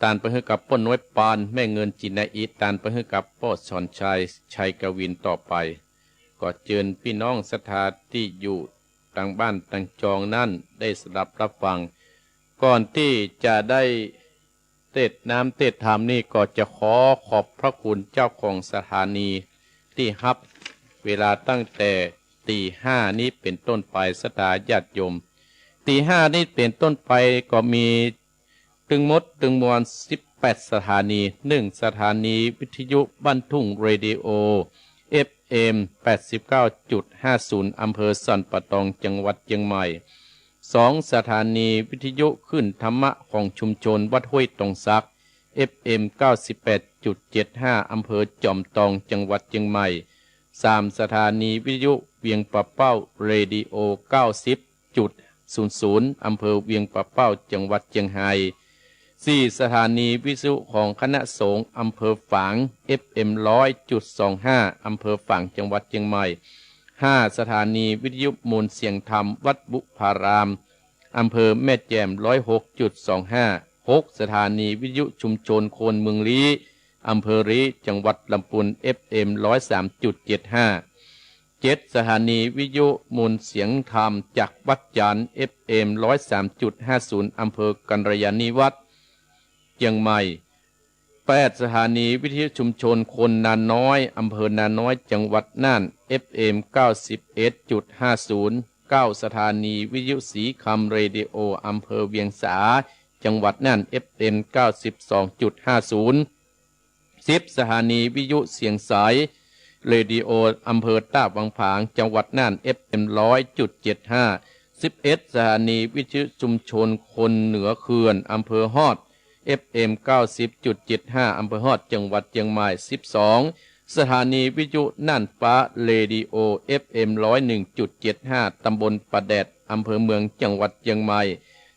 ตานไปหื้อกับป้อน้อยปาน แม่เงิน จินนาอิต ตานไปหื้อกับป้อสอนชัย ชัยกวินต่อไป ก็เจิญปี้น้องศรัทธาตี้อยู่ ตางบ้านตางจองนั้นได้สดับฮับฟัง ก่อนตี้จะได้เตสน์น้ำเตสน์ธรรมนี่ก็จะขอขอบพระคุณเจ้าของสถานีตี้ฮับเวลาตั้งแต่ตีห้านี้เป๋นต้นไป ศรัทธาญาติโยม ตีห้านี้เป๋นต้นไปก็มี ตึงหมดตึงมวลสิบแปดสถานี หนึ่ง สถานีวิทยุบ้านทุ่งเรดิโอ เอฟเอ็ม แปดสิบเก้าจุดห้าศูนย์ อำเภอสันป่าตอง จังหวัดเจียงใหม่ สอง สถานีวิทยุคลื่นธรรมะของชุมชนวัดห้วยตองสัก เอฟเอ็ม เก้าสิบแปดจุดเจ็ดห้า อำเภอจอมตอง จังหวัดเจียงใหม่ สาม สถานีวิทยุเวียงป่าเป้า เรดิโอ เก้าสิบจุดศูนย์ศูนย์ อำเภอเวียงป่าเป้า จังหวัดเจียงไฮ้ สี่ สถานีวิทยุของคณะสงฆ์อำเภอฝาง เอฟเอ็ม ร้อยจุดสองห้า อำเภอฝาง จังหวัดเจียงใหม่ ห้า สถานีวิทยุมวลเสียงธรรมวัดบุพาราม อำเภอแม่แจ่ม ร้อยหกจุดสองห้า หก สถานีวิทยุชุมชนคนเมืองลี้ อำเภอลี้ จังหวัดลำพูน เอฟเอ็ม ร้อยสามจุดเจ็ดห้า เจ็ด สถานีวิทยุมวลเสียงธรรมจากวัดจันทร์ เอฟเอ็ม ร้อยสามจุดห้าศูนย์ อำเภอกัลยาณิวัฒน์ เจียงใหม่ แปด สถานีวิทยุชุมชนคนนาน้อย อำเภอนาน้อย จังหวัดน่าน เอฟเอ็ม เก้าสิบเอ็ดจุดห้าศูนย์ เก้า สถานีวิทยุสีคำเรดิโอ อำเภอเวียงสา จังหวัดน่าน เอฟเอ็ม เก้าสิบสองจุดห้าศูนย์ สิบ สถานีวิทยุเสียงใส เรดิโอ อำเภอต้าวังผาง จังหวัดน่าน เอฟเอ็ม ร้อยจุดเจ็ดห้า สิบเอ็ด สถานีวิทยุชุมชนคนเหนือเขื่อน อำเภอฮอด เอฟเอ็ม เก้าสิบจุดเจ็ดห้า อำเภอฮอด จังหวัดเจียงใหม่ สิบสอง สถานีวิทยุน่านฟ้า เรดิโอ เอฟเอ็ม ร้อยหนึ่งจุดเจ็ดห้า ตำบลป่าแดด อำเภอเมือง จังหวัดเจียงใหม่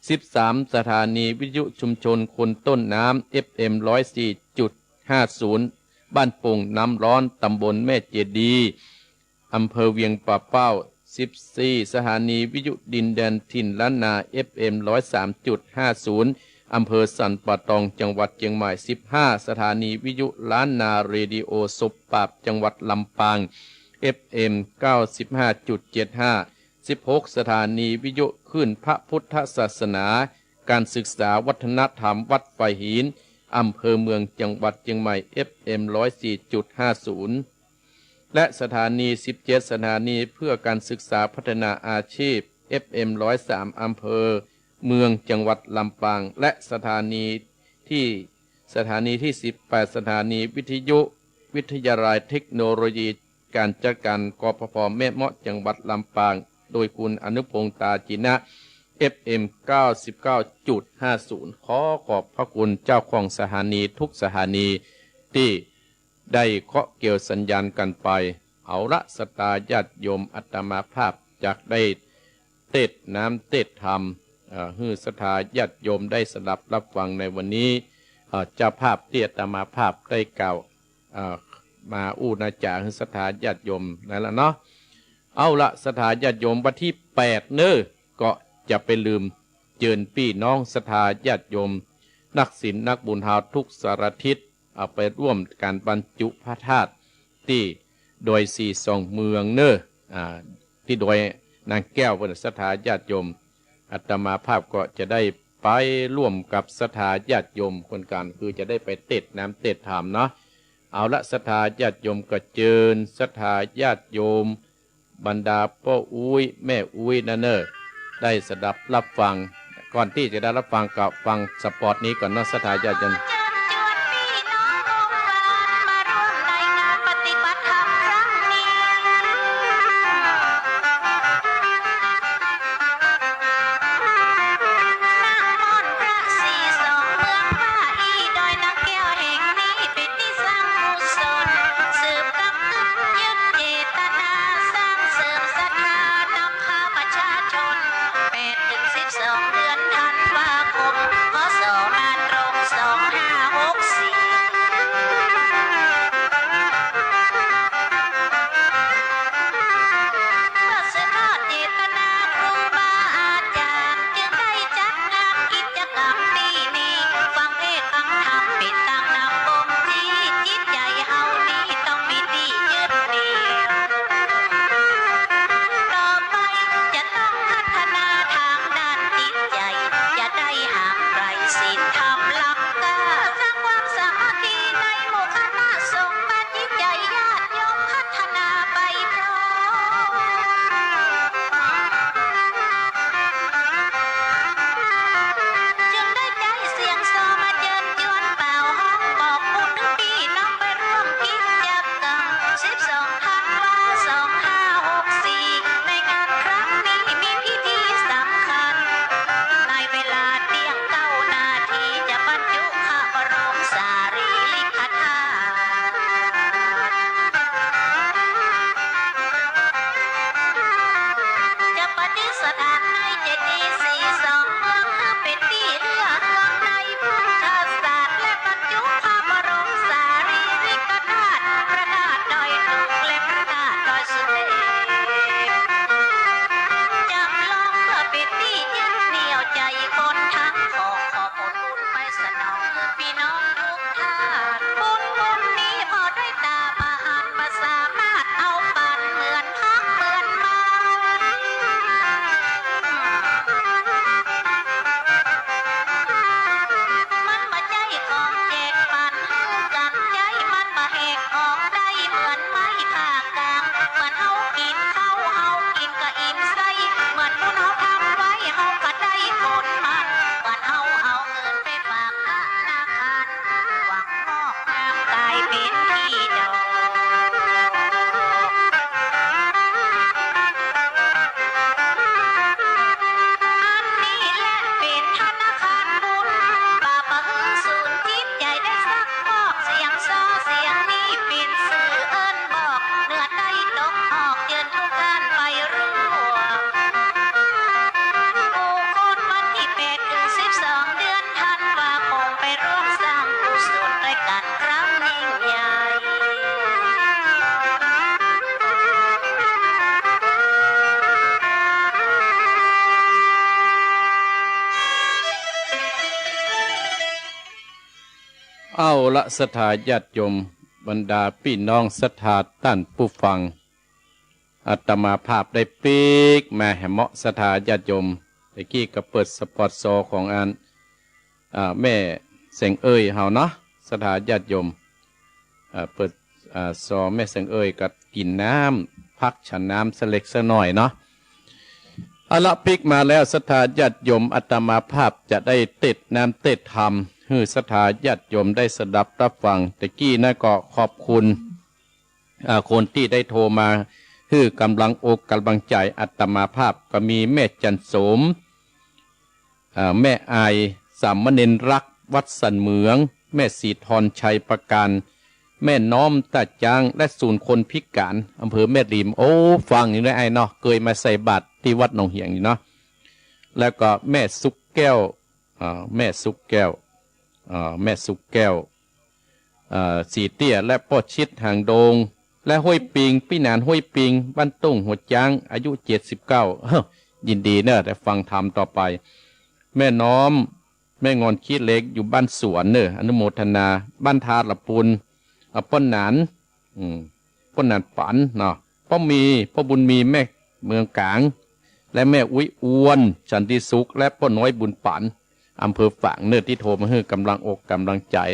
สิบสาม สถานีวิทยุชุมชนคนต้นน้ำ เอฟเอ็ม ร้อยสี่จุดห้าศูนย์ บ้านโป่งน้ำร้อน ตำบลแม่เจดีย์ อำเภอเวียงป่าเป้า สิบสี่ สถานีวิทยุดินแดนถิ่นล้านนา เอฟเอ็ม ร้อยสามจุดห้าศูนย์ อำเภอสันป่าตอง จังหวัดเจียงใหม่ สิบห้า สถานีวิทยุล้านนาเรดิโอศพปราบ จังหวัดลำปาง เอฟเอ็ม เก้าสิบห้าจุดเจ็ดห้า สิบหก สถานีวิทยุคลื่นพระพุทธศาสนา การศึกษาวัฒนธรรมวัดฝายหิน อำเภอเมือง จังหวัดเจียงใหม่ เอฟเอ็ม ร้อยสี่จุดห้าศูนย์ และสถานี สิบเจ็ด สถานีเพื่อการศึกษาพัฒนาอาชีพ เอฟเอ็ม ร้อยสาม อำเภอเมือง จังหวัดลำปาง และสถานีที่ สถานีที่ สิบแปด สถานีวิทยุวิทยาลัยเทคโนโลยีการจัดการ กพพ แม่เมาะ จังหวัดลำปาง โดยคุณอนุพงษ์ ตาจินะ เอฟเอ็ม เก้าสิบเก้าจุดห้าศูนย์ ขอขอบพระคุณเจ้าของสถานีทุกสถานีตี้ได้เคาะเกี่ยวสัญญาณกั๋นไป เอาละ ศรัทธาญาติโยม อาตมาภาพจักได้เตสน์น้ำเตสน์ธรรม เอ่อ หื้อศรัทธาญาติโยมได้สดับฮับฟังในวันนี้ เอ่อ เจ้าภาพตี้อาตมาภาพได้กล่าว เอ่อ มาอู้นาจ๋าหื้อศรัทธาญาติโยมนั่นละเนาะ เอาละ ศรัทธาญาติโยม วันตี้แปดเน้อ ก็จะไปลืมเจิญปี้น้องศรัทธาญาติโยม นักศีลนักบุญฮาวทุกสารทิศ เอาไปร่วมก๋านบรรจุพระธาตุตี้ดอยสี่สองเมืองเน้อ อ่า ตี้ดอยนางแก้ว เปิ้น ศรัทธาญาติโยม อาตมาภาพก็จะได้ไปร่วมกับศรัทธาญาติโยมเปิ้นกั๋น คือจะได้ไปเตสน์น้ำเตสน์ธรรมเนาะ เอาละ ศรัทธาญาติโยม ก็เจิญศรัทธาญาติโยม บรรดาป้ออุ๊ยแม่อุ๊ยนั่นเน้อ ได้สดับฮับฟัง ก่อนตี้จะได้ฮับฟังก็ฟังสปอตนี้ก่อนเนาะ ศรัทธาญาติโยม แปดถึงสิบสอง เดือนธันวาคม พ.ศ. บ้านโรง สองห้า เอาละ ศรัทธาญาติโยม บรรดาปี้น้องศรัทธาต้านผู้ฟัง อาตมาภาพได้ปิ๊กมาแหมเนาะ ศรัทธาญาติโยม ตะกี้ก็เปิดสปอตซอของอัน อ่า แม่แสงเอยเฮาเนาะ ศรัทธาญาติโยม อ่า เปิด อ่า ซอแม่แสงเอยก็กิ๋นน้ำ พักฉันน้ำสักเล็กสักหน้อยเนาะ เอาละ ปิ๊กมาแล้ว ศรัทธาญาติโยม อาตมาภาพจะได้เตศน์น้ำเตศน์ธรรม หื้อศรัทธาญาติโยมได้สดับฮับฟัง ตะกี้นั้นก็ขอบคุณ อ่า คนตี้ได้โทรมา หื้อกำลังอกกำลังใจ๋อาตมาภาพ ก็มีแม่จันโสม อ่า แม่อาย สามเณรรัก วัดสันเหมือง แม่ศรีธร ชัยประการ แม่น้อม ต้าจ๊าง และศูนย์คนพิก๋าน อำเภอแม่ริม โอ้ ฟังอยู่ในไอ้เนาะ เกยมาใส่บาตรตี้วัดหนองเหียงอยู่เนาะ แล้วก็แม่สุขแก้ว อ่า แม่สุขแก้ว อ่า แม่สุขแก้ว อ่า ศรีเตี้ย และป้อชิด หางดง และห้วยปิง ปี้หนานห้วยปิง บ้านตุ้ง หัวจ๊าง อายุเจ็ดสิบเก้า เฮ้อ ยินดีเนอะ ได้ฟังธรรมต่อไป แม่น้อม แม่งอน ขี้เหล็ก อยู่บ้านสวนเนอะ อนุโมทนา บ้านทาละปูน อ่า ป้อหนาน อืม ป้อหนานปั๋นเนาะ ป้อมี ป้อบุญมี แม่เมืองก๋าง และแม่อุ๊ยอวน สันติสุข และป้อน้อยบุญปั๋น อำเภอฝางเนอะ ตี้โทรมาหื้อกำลังอกกำลังใจ๋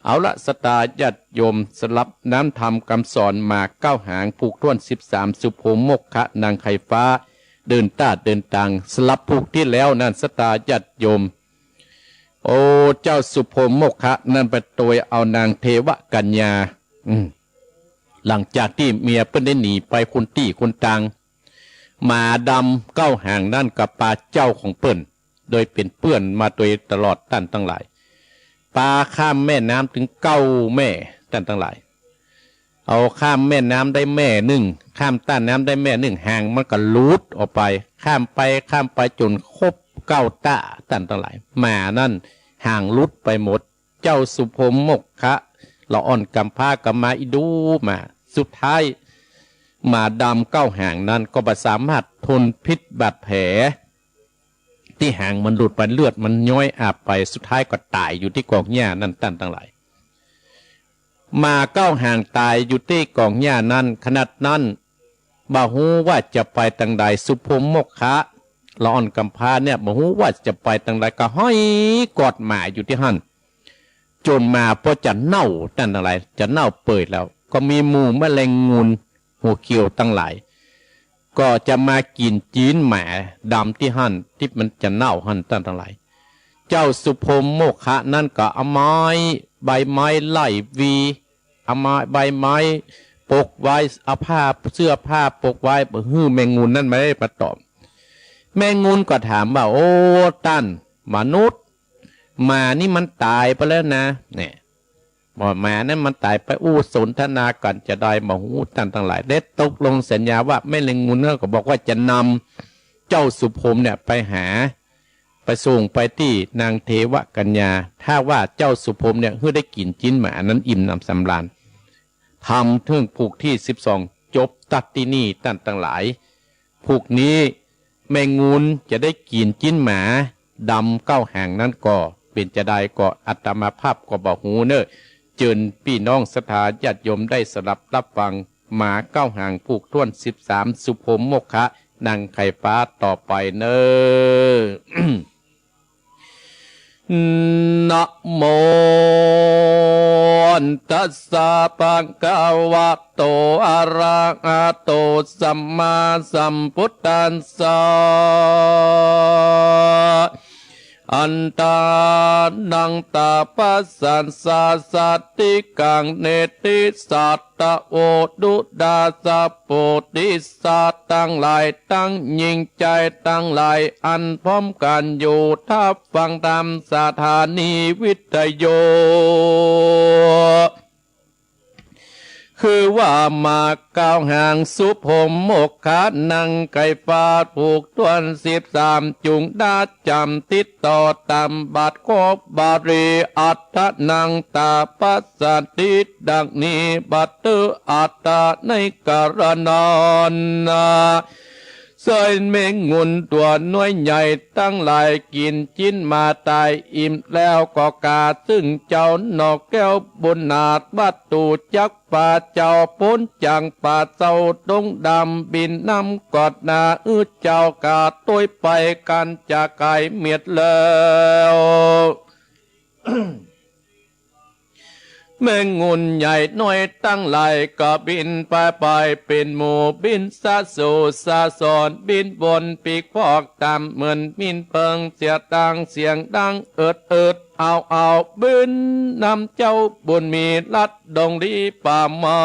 เอาละ ศรัทธาญาติโยม สำหรับน้ำธรรมกำสอน หมาเก้าหาง ผูกถ้วนสิบสาม สุโภโมกขะ นางไข่ฟ้า เดินต้าเดินตาง สำหรับผูกตี้แล้วนั้น ศรัทธาญาติโยม โอ้ เจ้าสุโภโมกขะนั้นไปตวยเอานางเทวกัญญา อืม หลังจากตี้เมียเปิ้นได้หนีไปคนตี้คนตาง หมาดำเก้าหางนั้นก็ปาเจ้าของเปิ้น โดยเป๋นเปื้อนมาโดยตลอดต้านตังหลาย ปาข้ามแม่น้ำเถิงเก้าแม่ต้านตังหลาย เอาข้ามแม่น้ำได้แม่นึ่ง ข้ามต้าน้ำได้แม่นึ่ง หางมันก็หลุดออกไป ข้ามไป ข้ามไปจ๋นครบเก้าต้าต้านตังหลาย หมานั้นหางหลุดไปหมด เจ้าสุโภโมกขะ ละอ่อนก๋ำพร้าก็มาอิดูมา สุดท้าย หมาดำเก้าหางนั้นก็บ่สามารถทนพิษบาดแผล ตี้หางมันหลุดไป เลือดมันย้อยอาบไป สุดท้ายก็ต๋ายอยู่ตี้ก๋องหญ้านั้นต้านตังหลาย หมาเก้าหางต๋ายอยู่ตี้ก๋องหญ้านั้น ขนาดนั้น บ่ฮู้ว่าจะไปตางใด สุโภโมกขะ ละอ่อนก๋ำพร้าเนี่ย บ่ฮู้ว่าจะไปตางใด ก็ห้อยกอดหมาอยู่ตี้หั้น จ๋นหมาปอจะเน่าต้านตังหลาย จะเน่าเปื่อยแล้ว ก็มีหมู่แมลงงูนหัวเขียวตังหลาย ก็จะมากิ๋นจีนหมาดำตี้หั้น ตี้มันจะเน่าหั้นต้านตังหลาย เจ้าสุโภโมกขะนั้นก็เอาไม้ ใบไม้ไล่วี เอาไม้ ใบไม้ปกไว้ เอาผ้า เสื้อผ้าปกไว้ บ่หื้อแมงงูนนั้นมาได้มาตอม แมงงูนก็ถามว่า โอ้ ต้านมนุษย์ หมานี่มันต๋ายไปแล้วนะ เนี่ย บ่ หมานั้นมันต๋ายไป อู้ สนทนากั๋นจะใดบ่ฮู้ต้านตังหลาย ได้ตกลงสัญญาว่าแมลงงูนก็บอกว่าจะนำเจ้าสุโภมเนี่ยไปหา ไปส่งไปตี้นางเทวกัญญา ถ้าว่าเจ้าสุโภมเนี่ยหื้อได้กิ๋นจีนหมานั้นอิ่มหนำสำราญ ธรรมเถิงผูกตี้สิบสอง จบตั๊ดตี้นี่ต้านตังหลาย ผูกนี้แมงงูนจะได้กิ๋นจีนหมาดำเก้าหางนั้นก่อ เป๋นจาใดก่อ อาตมาภาพก็บ่ฮู้เน่อ เจิญปี้น้องศรัทธาญาติโยมได้สดับฮับฟัง หมาเก้าหางผูกถ้วนสิบสาม สุโภโมกขะ นางไข่ฟ้าต่อไปเน่อ นะโม ตัสสะ ภะคะวะโต อะระหะโต สัมมาสัมพุทธัสสะ อัตตานัง ตาปัสสัสสะ สันติกัง นิฏฐิสัตตะโว ตุตาสะ โพธิสัตว์ตังหลาย ตังหญิงจายตังหลาย อันพร้อมกั๋นอยู่ฮับฟังธรรม สถานีวิทยุ คือว่าหมาเก้าหาง สุโภโมกขะ นางไข่ฟ้า ผูกถ้วนสิบสาม จุ่งได้จ๋ำติดต่อต๋ามบาทขอบบาลี อัตตานัง ตาปัสสัสสะ ดังนี้ บัดเตอ อัตตา ในกาละนั้นนา ใจ้แมงงุ่นตั๋วน้อยใหญ่ตังหลาย กิ๋นจิ๊นมาต๋ายอิ่มแล้ว ก็กาซึ่งเจ้าหน่อแก้วบุญนาถ วัตถุจัก ป่าเจ้าป๊นจ๋างป่าเจ้าดงดำ บินนำกอดหน้า อื้อเจ้ากาต้วยไป กั๋นจะก๋ายเมียดแล้ว แมงงุ่นใหญ่น้อยตังหลาย ก็บินไปไปเป๋นหมู่ บินสะสู่สะสอน บินวนปิ๊กปอกต๋ามเหมือนมินเปิง เสียงดังเสียงดังเอิดเอิด เอาเอา บินนำเจ้าบุญมีลัดดงลี้ป่าไม้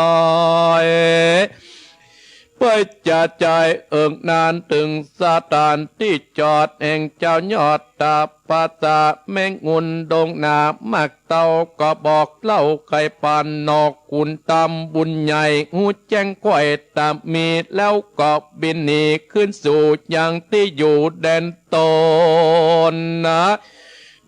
ไปจะจ่ายเอิงนาน เถิงสถานตี้จอดแห่งเจ้ายอดต๋าปาสา แมงงุ่นดงหนามักเต้า ก็บอกเล่าไขปันหนอขุนต๋ามบุญใหญ่ ฮู้แจ้งไขว้ต๋ามมีแล้ว ก็บินหนีขึ้นสู่ยังตี้อยู่แดนต๋นนา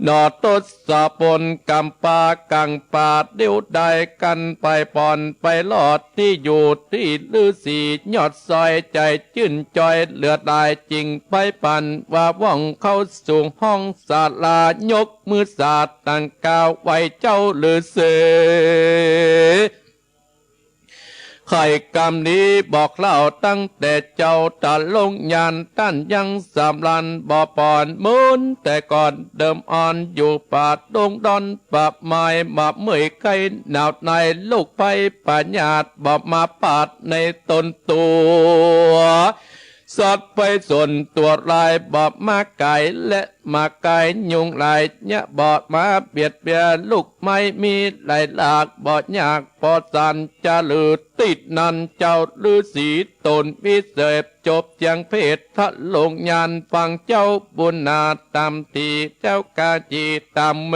หนอทศพลก๋ำปาก๋างป่า เดี่ยวดายกั๋นไปปอนไปลอดตี้อยู่ตี้ฤๅษี ยอดซอยใจ๋จื้นจอยเหลือหลาย จึงไปปันว่าว่องเข้าสู่ห้องศาลา ยกมือสาตั้งกล่าวไหว้เจ้าฤๅษี ไขกำนี้บอกเล่าตั้งแต่เจ้าต๋าลงยาน ต้านยังสำราญบ่ปอนเหมือนแต่ก่อน เดิมอ่อนอยู่ป่าดงดอนป่าไม้ บ่เมื่อยไข้หนาวใน ลูกไฟป่าหยาดบ่มาปาดในต๋นตั๋ว สัตว์ไฟสนตั๋วร้ายบ่มาก๋าย และมาก๋ายยุงลายเยียะ บ่มาเบียดเบียน ลูกไม้มีหลายหลาก บ่ยากปอสัน จะหรือตี้นั้นเจ้าฤๅษีต๋นวิเศษ จบเจียงเพศทะลงยาน ฟังเจ้าบุญนาถต๋ามตี้เจ้ากาจีต๋ามเม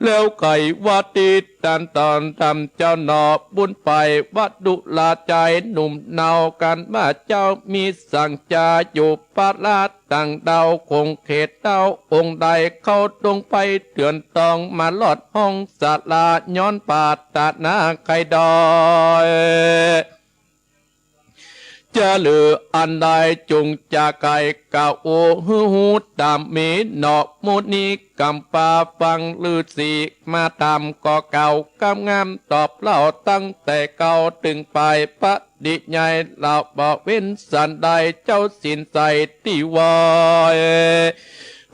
แล้วไขว่าตี้ตันตอนต๋ามเจ้าหนอบุญไป ว่าดุลาจายหนุ่มเนา กั๋นว่าเจ้ามีสังจาอยู่ปะละต่างดาว คงเขตเต้าองค์ใด เข้าดงไปเถื่อนตอง มาลอดห้องศาลา ย้อนปรารถนาไขดอย จะเหลืออันใดจุ่งจะไขกล่าวอู้หื้อฮู้ต๋ามมีหนอ มุนีก๋ำปาฟังฤๅษีมาต๋าม ก็กล่าวกำงามตอบเล่าตั้งแต่เก่า เถิงปายปฏิญาณเล่าบ่เว้นสันใด เจ้าศีลใสตี้ไหว้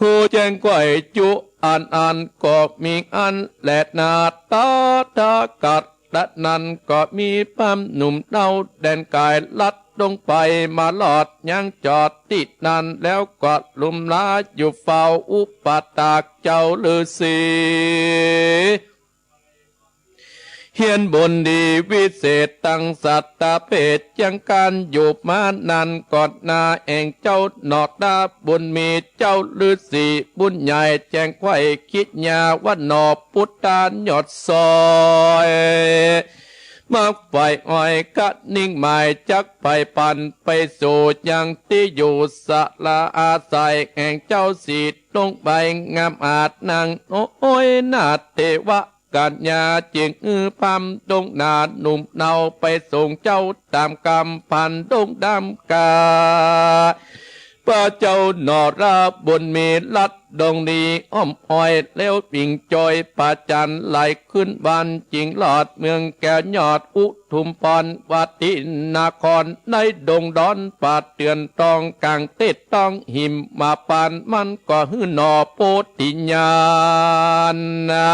ฮู้แจ้งไขจุอันอันก็มีอั้นแลนา ตถาคต นั้นก็มีพราหมณ์หนุ่มเนา แดนก๋ายลัดดงไป มาลอดยังจอดตี้นั้น แล้วก็ลุ่มลาอยู่เฝ้าอุปถากเจ้าฤๅษี เฮียนบุญดีวิเศษตังสัตตะเพศ ยังก๋านอยู่มานั้นก่อนนา แห่งเจ้าหนอต๋าบุญมี เจ้าฤๅษีบุญใหญ่ แจ้งไขกิจญาว่าหนอ ปุตตานยอดซอย มักใฝ่อ้อยกะนิ่งหมาย จักไปปันไปสู่ยังตี้อยู่สาลาอาศัย แห่งเจ้าสีดงใบงามอาจ นางโอ้ยนาถเทวกัญญา จึงอื้อพราหมณ์ดงหนาหนุ่มเนา ไปส่งเจ้าต๋ามกำพันดงดำกา พระเจ้าหนอราบุญมีลัดดงนี้อ้อมอ้อย แล้วปิ่งจอยประจันไหลขึ้นวัน จึงลอดเมืองแก้วยอดอุทุมพร วัตตินคร ในดงดอนป่าเถื่อนตอง ก๋างเทศต้องหิมมาปาน มันก็หื้อหนอโพธิญาณนา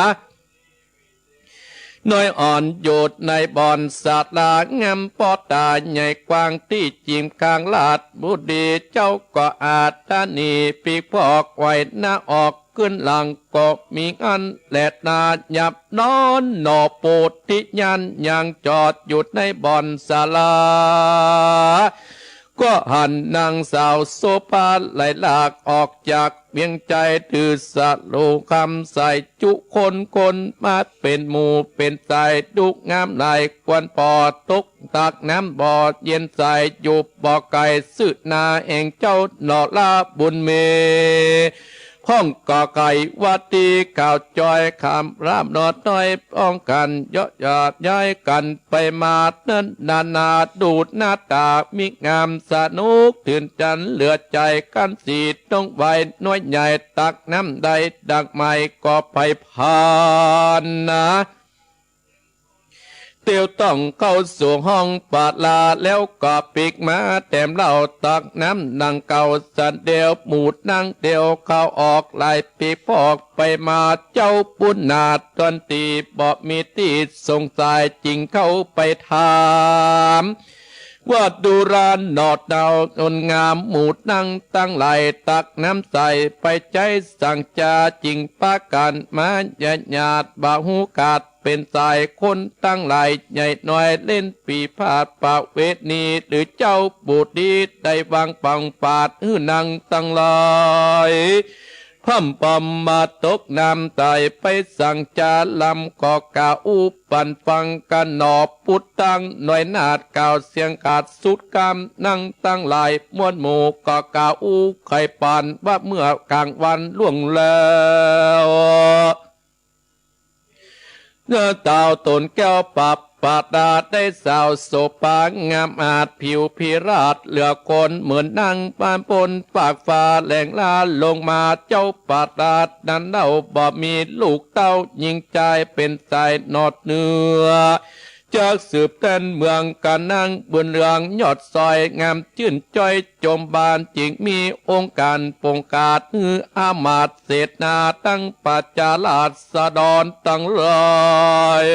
น้อยอ่อนอยู่ในบ่อนศาลางามปอต๋า ใหญ่กว้างตี้จิมข้างราชบุรี เจ้าก็อาตหนีปีกพอกไหวหน้าออก ขึ้นหลังก็มีอั้นแลนา หยาบนอนหนอโพธิญาณ ยังจอดอยู่ในบ่อนศาลา ก็หันนางสาวโสภาไหลหลากออกจากเวียงไชย ถือสะโหลกคำใส่จุคนคน มาเป๋นหมู่เป๋นสายดูงามหลาย ควรปอตกตักน้ำบ่อเย็นใส อยู่บ่ไก๋ซึ่นาแห่งเจ้าหนอราบุญมี ห้องก็ไขว่าตี้ ข่าวจอยคำรามนอดน้อย ป้องกันเยาะหยาดย้ายกั๋นไปมา เนินนานาดูหน้าต๋ามีงามสนุกตื่นตันเหลือใจ๋ กั๋นสี่ต้องไหวน้อยใหญ่ ตักน้ำได้ดังไหมก็ไปผ่านนา เตียวต้องเข้าสู่ห้องปาลา แล้วก็ปิ๊กมาแต้มเหล้า ตักน้ำดังเก่า สันเดียวหมู่นั่งเตียว เข้าออกหลายปิ๊กพอกไปมา เจ้าปุณณาตันตี้บ่มีตี้สงสัย จึงเข้าไปถาม ว่าดูราหนอดเนาคนงาม หมู่นั่งตังหลาย ตักน้ำใสไปใจ๊สังจา จึงปากั๋นมาหยาดหยาด บ่ฮู้ขาดเป๋นสาย คนตังหลายใหญ่น้อย เล่นปีพาทประเวณี หรือเจ้าบุตรีได้วางปังปาดหื้อนังตังหลาย พร่ำปรอมมาตกน้ำใส ไปสังจาลำก็กล่าวอู้ปันฟังกั๋นหนอ ปุดตังน้อยนาฏกล่าวเสียงขาดสุดกำ นั่งตังหลายมวลหมู่ก็กล่าวอู้ไขปันว่า เมื่อกลางวันล่วงแล้ว เมื่อเต้าตนแก้วปรับปาดาได้สาวโสภางามอาจผิวพิราช เหลือคนเหมือนนางปานปนฟากฟ้าแหลงลาลงมา เจ้าปาดานั้นเล่าบ่มีลูกเต้า หญิงจายเป๋นสายหนอดเนื้อ จักสืบแต้นเมืองกั๋นนางบุญเรือง ยอดซอยงามจื้นจ้อยจมบาน จึงมีองค์ก๋านปงกาดหื้ออามาตย์เสนา ตังประจาราษฎรตังหลาย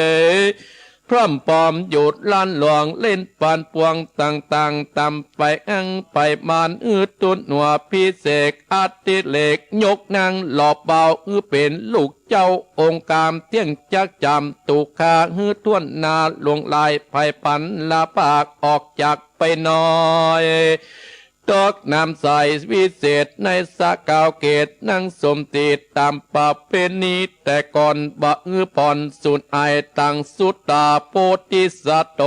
พร่ำปรอมอยู่ลานหลวง เล่นปานปวงต่างๆ ต๋ามไปอั้งไปมาน อือตุนหัวพิเศษอติเรก ยกนางหล่อเบา อือเป๋นลูกเจ้าองค์กาม เตี้ยงจักจ๋ำตุคา หื้อถ้วนนาหลวงหลาย ไพร่ปันละปากออกจากไปน้อย ตกน้ำใสวิเศษในสะเกาเกต นางสมศรีต๋ามประเพณีแต่ก่อน บ่อื้อผ่อนสูญอาย ตังสุตตาโพธิสัตโต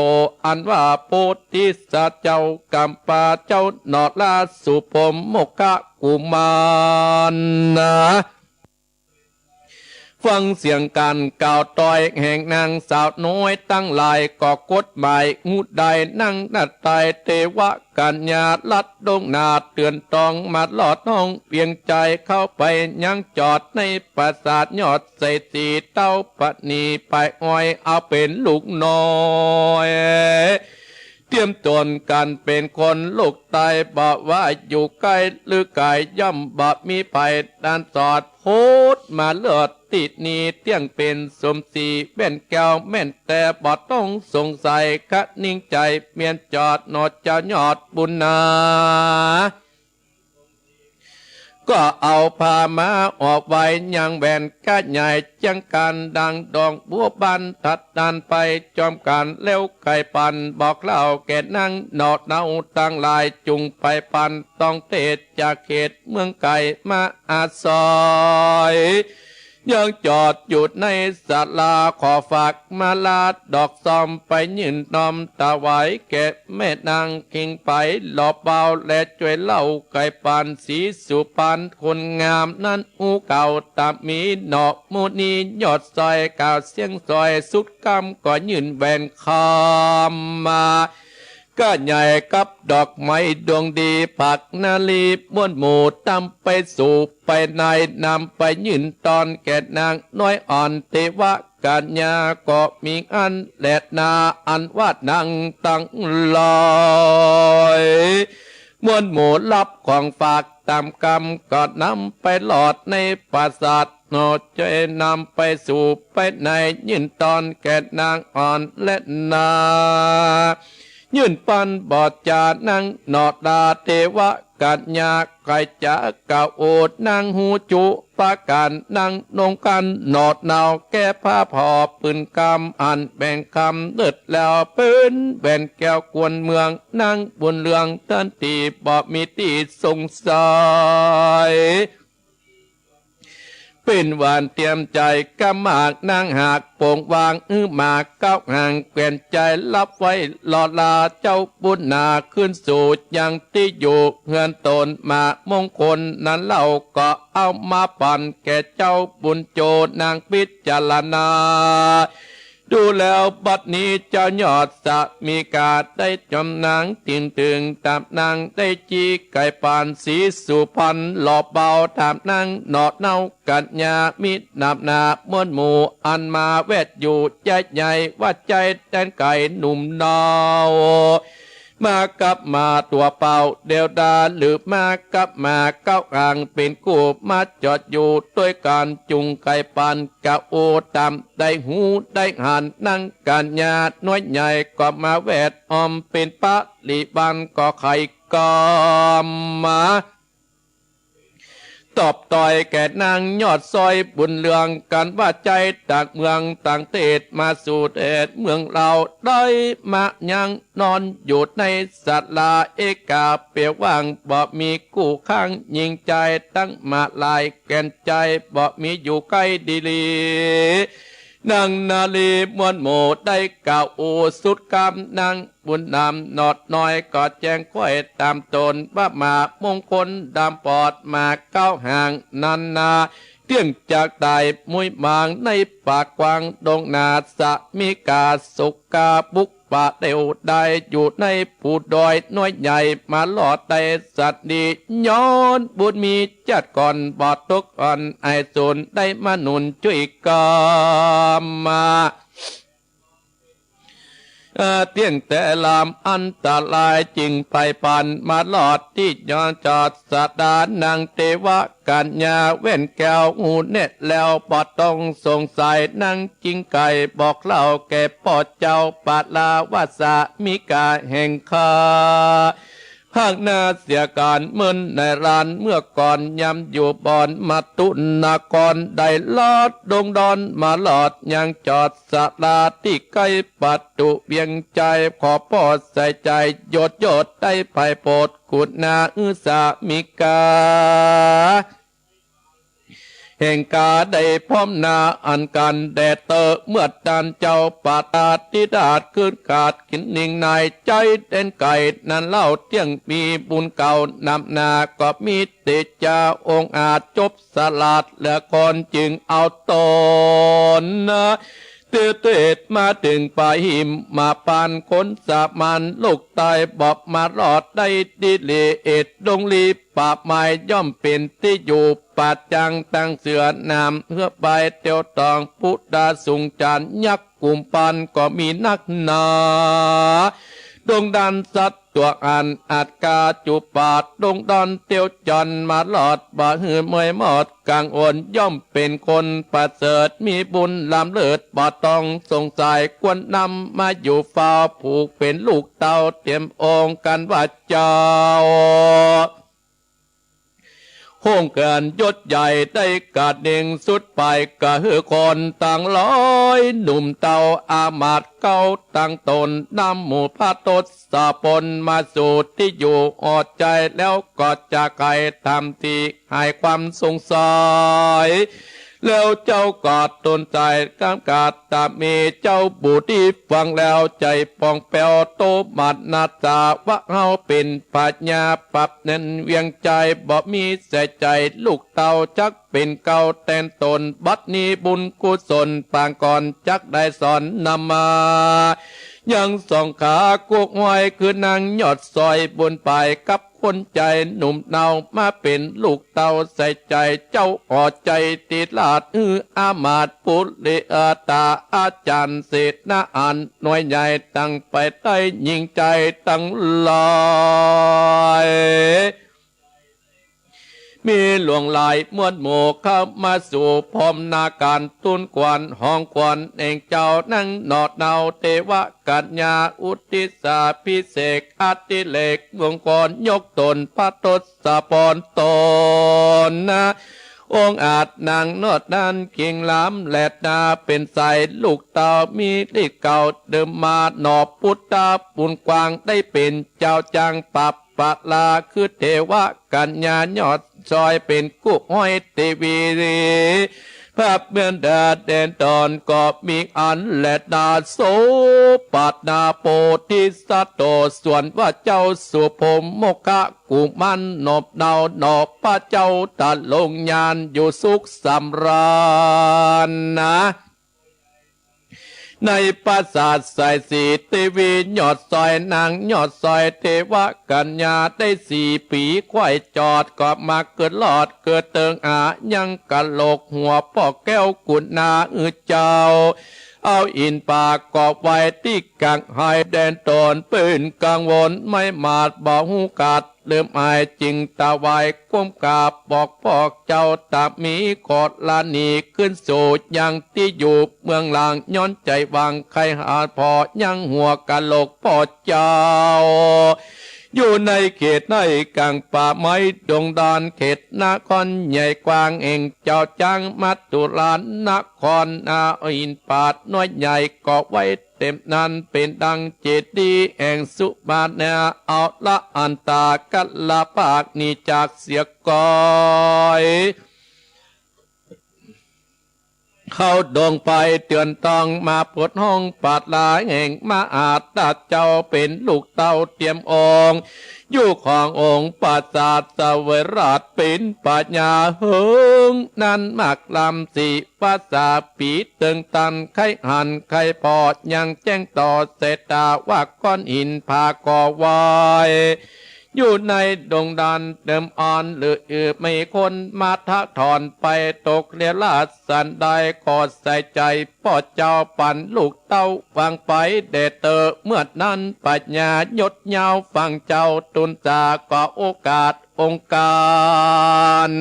อันว่าโพธิสัตว์เจ้ากัมปาเจ้าหนอ ลาสุพรหมโมคคะกุมารนา ฟังเสียงก๋านกล่าวต้อยแห่งนางสาวน้อยตังหลาย ก็กดหมายฮู้ได้ นางนาฏไตรเตวกัญญาลัดดงนา เตือนตองมาลอดห้องเวียงใจ๋ เข้าไปยังจอดในปราสาทยอดไสสี เต้าปะนีไปอ้อยเอาเป๋นลูกน้อย เตรียมตนก๋านเป๋นคนลูกใต้ บ่ว่าอยู่ใก้หรือไก๋ ย่อมบ่มีภัยด้านสอด โพดมาเลิศตี้นี่ เตี้ยงเป๋นสมศรีแว่นแก้ว แม่นแต่บ่ต้องสงสัย คะนิ่งใจ๋เมียนจอดหนอเจ้ายอดบุญนา ก็เอาผ้ามาออกไว้ยังแว่น ก้าใหญ่เจียงก๋านดังดองบัวบาน ตัดดานไปจอมก๋าน แล้วไขปันบอกเล่าแก่นางหนอ เนาตังหลายจุ่งไปปัน ต้องเตจจากเขตเมืองไก๋มาอาศัย ยังจอดอยู่ในศาลา ขอฝากมาลาดอกซอม ไปยื่นน้อมถวายแก่แม่นางคิงไปหล่อเบา และจ้วยเล่าไขปันสีสุพรรณคนงามนั้น อู้เก่าต๋ามมีหนอ หมู่นี้ยอดซอยกล่าวเสียงซอย สุดกำก็ยื่นแว่นคำมา ก้าใหญ่กับดอกไม้ดวงดี ผักนาลีม่วนหมู่ต๋ามไปสู่ไปใน นำไปยื่นตอนแก่นางน้อยอ่อนเตวกัญญา ก็มีอั้นแลนา อันว่านางตังหลาย ม่วนหมู่รับของฝากต๋ามกำ ก็นำไปลอดในปราสาทหนอ จ้วยนำไปสู่ไปใน ยื่นตอนแก่นางอ่อนแลนา ยื่นปันบ่จานางหนอ ดาเตวกัญญา ใค่จะกล่าวโอดนางฮู้จุประก๋าน นางนงคันหนอ หนาวแก้ผ้าผ่อปืนกำ อันแบ่งคำเลิศแล้ว เป๋นแว่นแก้วควรเมือง นางบุญเรืองตันตี้บ่มีตี้สงสัย เป๋นหวานเตียมใจ๋ กำหมากนางหาก โป่งวางอื้อหมาก เก๊าห่างแขวนใจ๋ ฮับไว้หล่อหลา เจ้าบุญนาขึ้นสู่ยังตี้อยู่เฮือนต๋น หมากมงคลนั้นเล่า ก็เอามาปั๋นแก่เจ้าบุญโจ นางพิจารณา ดูแล้วบัดนี้เจ้ายอดสามิกา ได้จ๋ำนางเตียงตึง ต๋ามนางได้จี้ไก๋ปาน ศรีสุพรรณหล่อเบา ถามนางหนอเนากัญญา มีนามนามวลหมู่ อันมาแวดอยู่ ใจ๊ใหญ่ว่าใจ๊แดนไก๋หนุ่มเนา มากับหมากตั๋วเป่าเดียวดา หรือมากับหมากเก๊าห่างเป๋นกู้ มาจอดอยู่ตวยกั๋น จุ่งไก๋ปานกะโอ ต๋ามได้ฮู้ได้หัน นางกัญญาน้อยใหญ่ ก็มาแวดอ้อม เป๋นปะริวารก็ใค่กำมา ตอบต่อยแก่นางยอดสร้อยบุญเรือง กั๋นว่าใจ๊ต่างเมืองต่างเทศ มาสู่เทศเมืองลาว ได้มายังนอนอยู่ในศาลา เอกาเปียว่าง บ่มีกู้ข้าง ญิงใจ๋ตังมาลาย แก่นใจ๋บ่มีอยู่ใก้ดีหลี นางนารีมวลหมู่ ได้กล่าวอู้สุดกำ นางบุญนำหนอดน้อย ก็แจ้งค่อยต๋ามต๋น ว่าหมากมงคลดำปอด หมากเก๊าห่างนั้นนา เตี้ยงจากต๋ายมุ้ยหมาง ในป่ากว้างดงนา สามิกาสุขกาบุกป่าเตียว ได้อยู่ในภูดอยน้อยใหญ่ มารอดได้สันดี ย้อนบุญมีจาติก่อน บ่ตกอ่อนอายสูญ ได้มาหนุนจุ้ยกำมา เอ่อ เตี้ยงแต่ลามอันตราย จึงไปปัน มารอดตี้ยอดจอดสะดานางเทวกัญญา แว่นแก้วหูแน่แล้ว บ่ต้องสงสัย นางจิงไก่บอกเล่าแก่ป้อเจ้า ปะลาวาสามิกาแห่งข้า ภาคหน้าเสียก๋านเมินในร้าน เมื่อก่อนยามอยู่บ่อนมัตตุนคร ได้ลอดดงดอน มารอดยังจอดศาลา ตี้ใก้ประตู๋เวียงใจ๋ ขอป้อใส่ใจ๋ โยชน์โยชน์ได้ไปโปรด กุณาสามิกา แห่งกาได้พร้อมหน้าอันกั๋นแด่เต๊อะ เมื่อต้านเจ้าปาตาธิราช ขึ้นกาดกิ๋นนิ่งในใจ๋แดนไก๋ นั้นเล่าเตี้ยงมีบุญเก่านำหน้า ก็มีเตจาองอาจจบสลาดเหลือคน จึงเอาต๋นนะ เตเตศมาเถิงป่าหิม มาปานคนสามัญ ลูกใต้บ่มารอดได้ดีหลี เอ็ดดงลีป่าไม้ ย่อมเป๋นตี้อยู่ป่าจ๋าง ตังเสือหนาม เฮือใบเตียวตอง ปุตตาสุงจาน ยักษ์กุมปันก็มีนักหนา ดงดันสัตว์ตั๋วอันอาจกาจุปาด ดงดอนเตียวจอน มารอดบ่หื้อเมื่อยหมดกังวล ย่อมเป๋นคนประเสริฐ มีบุญล้ำเลิศ บ่ต้องสงสัย ควรนำมาอยู่เฝ้า ผูกเป๋นลูกเต้าเตียมองค์ กั๋นว่าเจ้า ห้องการยศใหญ่ได้กาดเน่งสุดไป กะหื้อคนตังหลาย หนุ่มเต้าอามาตย์เก๊าตังต๋น นำหมู่พระทศพล มาสู่ตี้อยู่หอใจ๋ แล้วก็จะไขถามตี้หายความสงสัย แล้วเจ้าก็ตนใจ๋กำกาดตามี เจ้าบุตรีฟังแล้วใจ๋ป่องแป้ว โตมาดนาสาว่าเฮาเป๋นพญาปับแน่นเวียงใจ๋ บ่มีใส่ใจ๋ลูกเต้า จักเป๋นเก๊าแตนต๋น บัดนี้บุญกุศลปางก่อน จักได้สอนนำมา ยังสองขากุกห้อย คือนางยอดสร้อยบุญไปกับ คนใจ๋หนุ่มเนา มาเป๋นลูกเต้าใส่ใจ๋ เจ้าหอใจ๋ติราช หื้ออามาตย์ปุริอาตา อาจ๋ารย์เสนาอัน หน่วยใหญ่ตังไปใต้ ญิงใจ๋ตังหลาย มีหลวงหลายมวลหมู่ เข้ามาสู่พร้อมหน้าก๋าน ทูลขวัญฮ้องขวัญแห่งเจ้า นางหนอดเนา เทวกัญญา อุทิศาภิเษก อดิเรกมงคล ยกต๋นพระทศพลต๋นนะ องอาจนางหนอดนั้น กิ่งล้ำแลดนา เป๋นใส่ลูกเต้า มีฤทธิ์เก่าเดิมมา หนอปุตตะบุญกว้าง ได้เป๋นเจ้าจ๋างปับ ปะลา คือเทวกัญญายอดซอย เป๋นกู้ห้อยเตวี พระเมืองดาแดนดอนก็มีอันแลนา โสปะนาโปธิสัตโต ส่วนว่าเจ้าสุโภมกะกุมารนอบน้อมหน่อพระเจ้าตะลงยานอยู่สุขสำราญนา ในปราสาทสายสีเตวียอดซอย นางยอดซอยเทวกัญญาได้สี่ปี ควายจอดก็มาเกิดรอดเกิดเติง อายังกะโหลกหัวป้อแก้วกุณา อือเจ้า เอาอินปากก็ไว้ตี้กังไห้แดนดอน เป๋นกังวลไม่หมาดบ่ฮู้กัด เริ่มอายจึงถวายความกราบบอกพวกเจ้า ตะมีกรณีขึ้นสู่ยังตี้อยู่เมืองหลาง ย้อนใจ๋หวังใค่หาผ่อยังหัวกะโหลกป้อเจ้า อยู่ในเขตในกังป่าไม้ดงดอน เขตนครใหญ่กว้างแห่งเจ้าจ๊างมัตตุรานคร อาอินปาดน้อยใหญ่ก็ไว้ เต็มนั้นเป๋นดังเจดีย์แห่งสุมาณา เอาละอันตากัลละปากนี้จากเสียก่อย เข้าดงไปเตือนต้องมาปวดห้องปาดลาแห่งมหาราชเจ้า เป๋นลูกเต้าเตียมองค์ อยู่ขององค์ปราสาทเสวยราชเป๋นปัญญาเหิง นั้นมากล้ำสี่ ภาษาปีเติงตัน ใค่หันใค่ผ่อยังแจ้งต่อสายต๋า ว่าก้อนหินผาก่อไว้ อยู่ในดงดอนเดิมอ่อน หรืออือมีคนมาทะถอนไป ตกเรียราชสันใด ขอใส่ใจ๋ป้อเจ้าปันลูกเต้า วางไปแด่เตอ เมื่อนั้นปัญญายดยาวฟังเจ้าตูลจ๋า ก็โอกาสองค์การ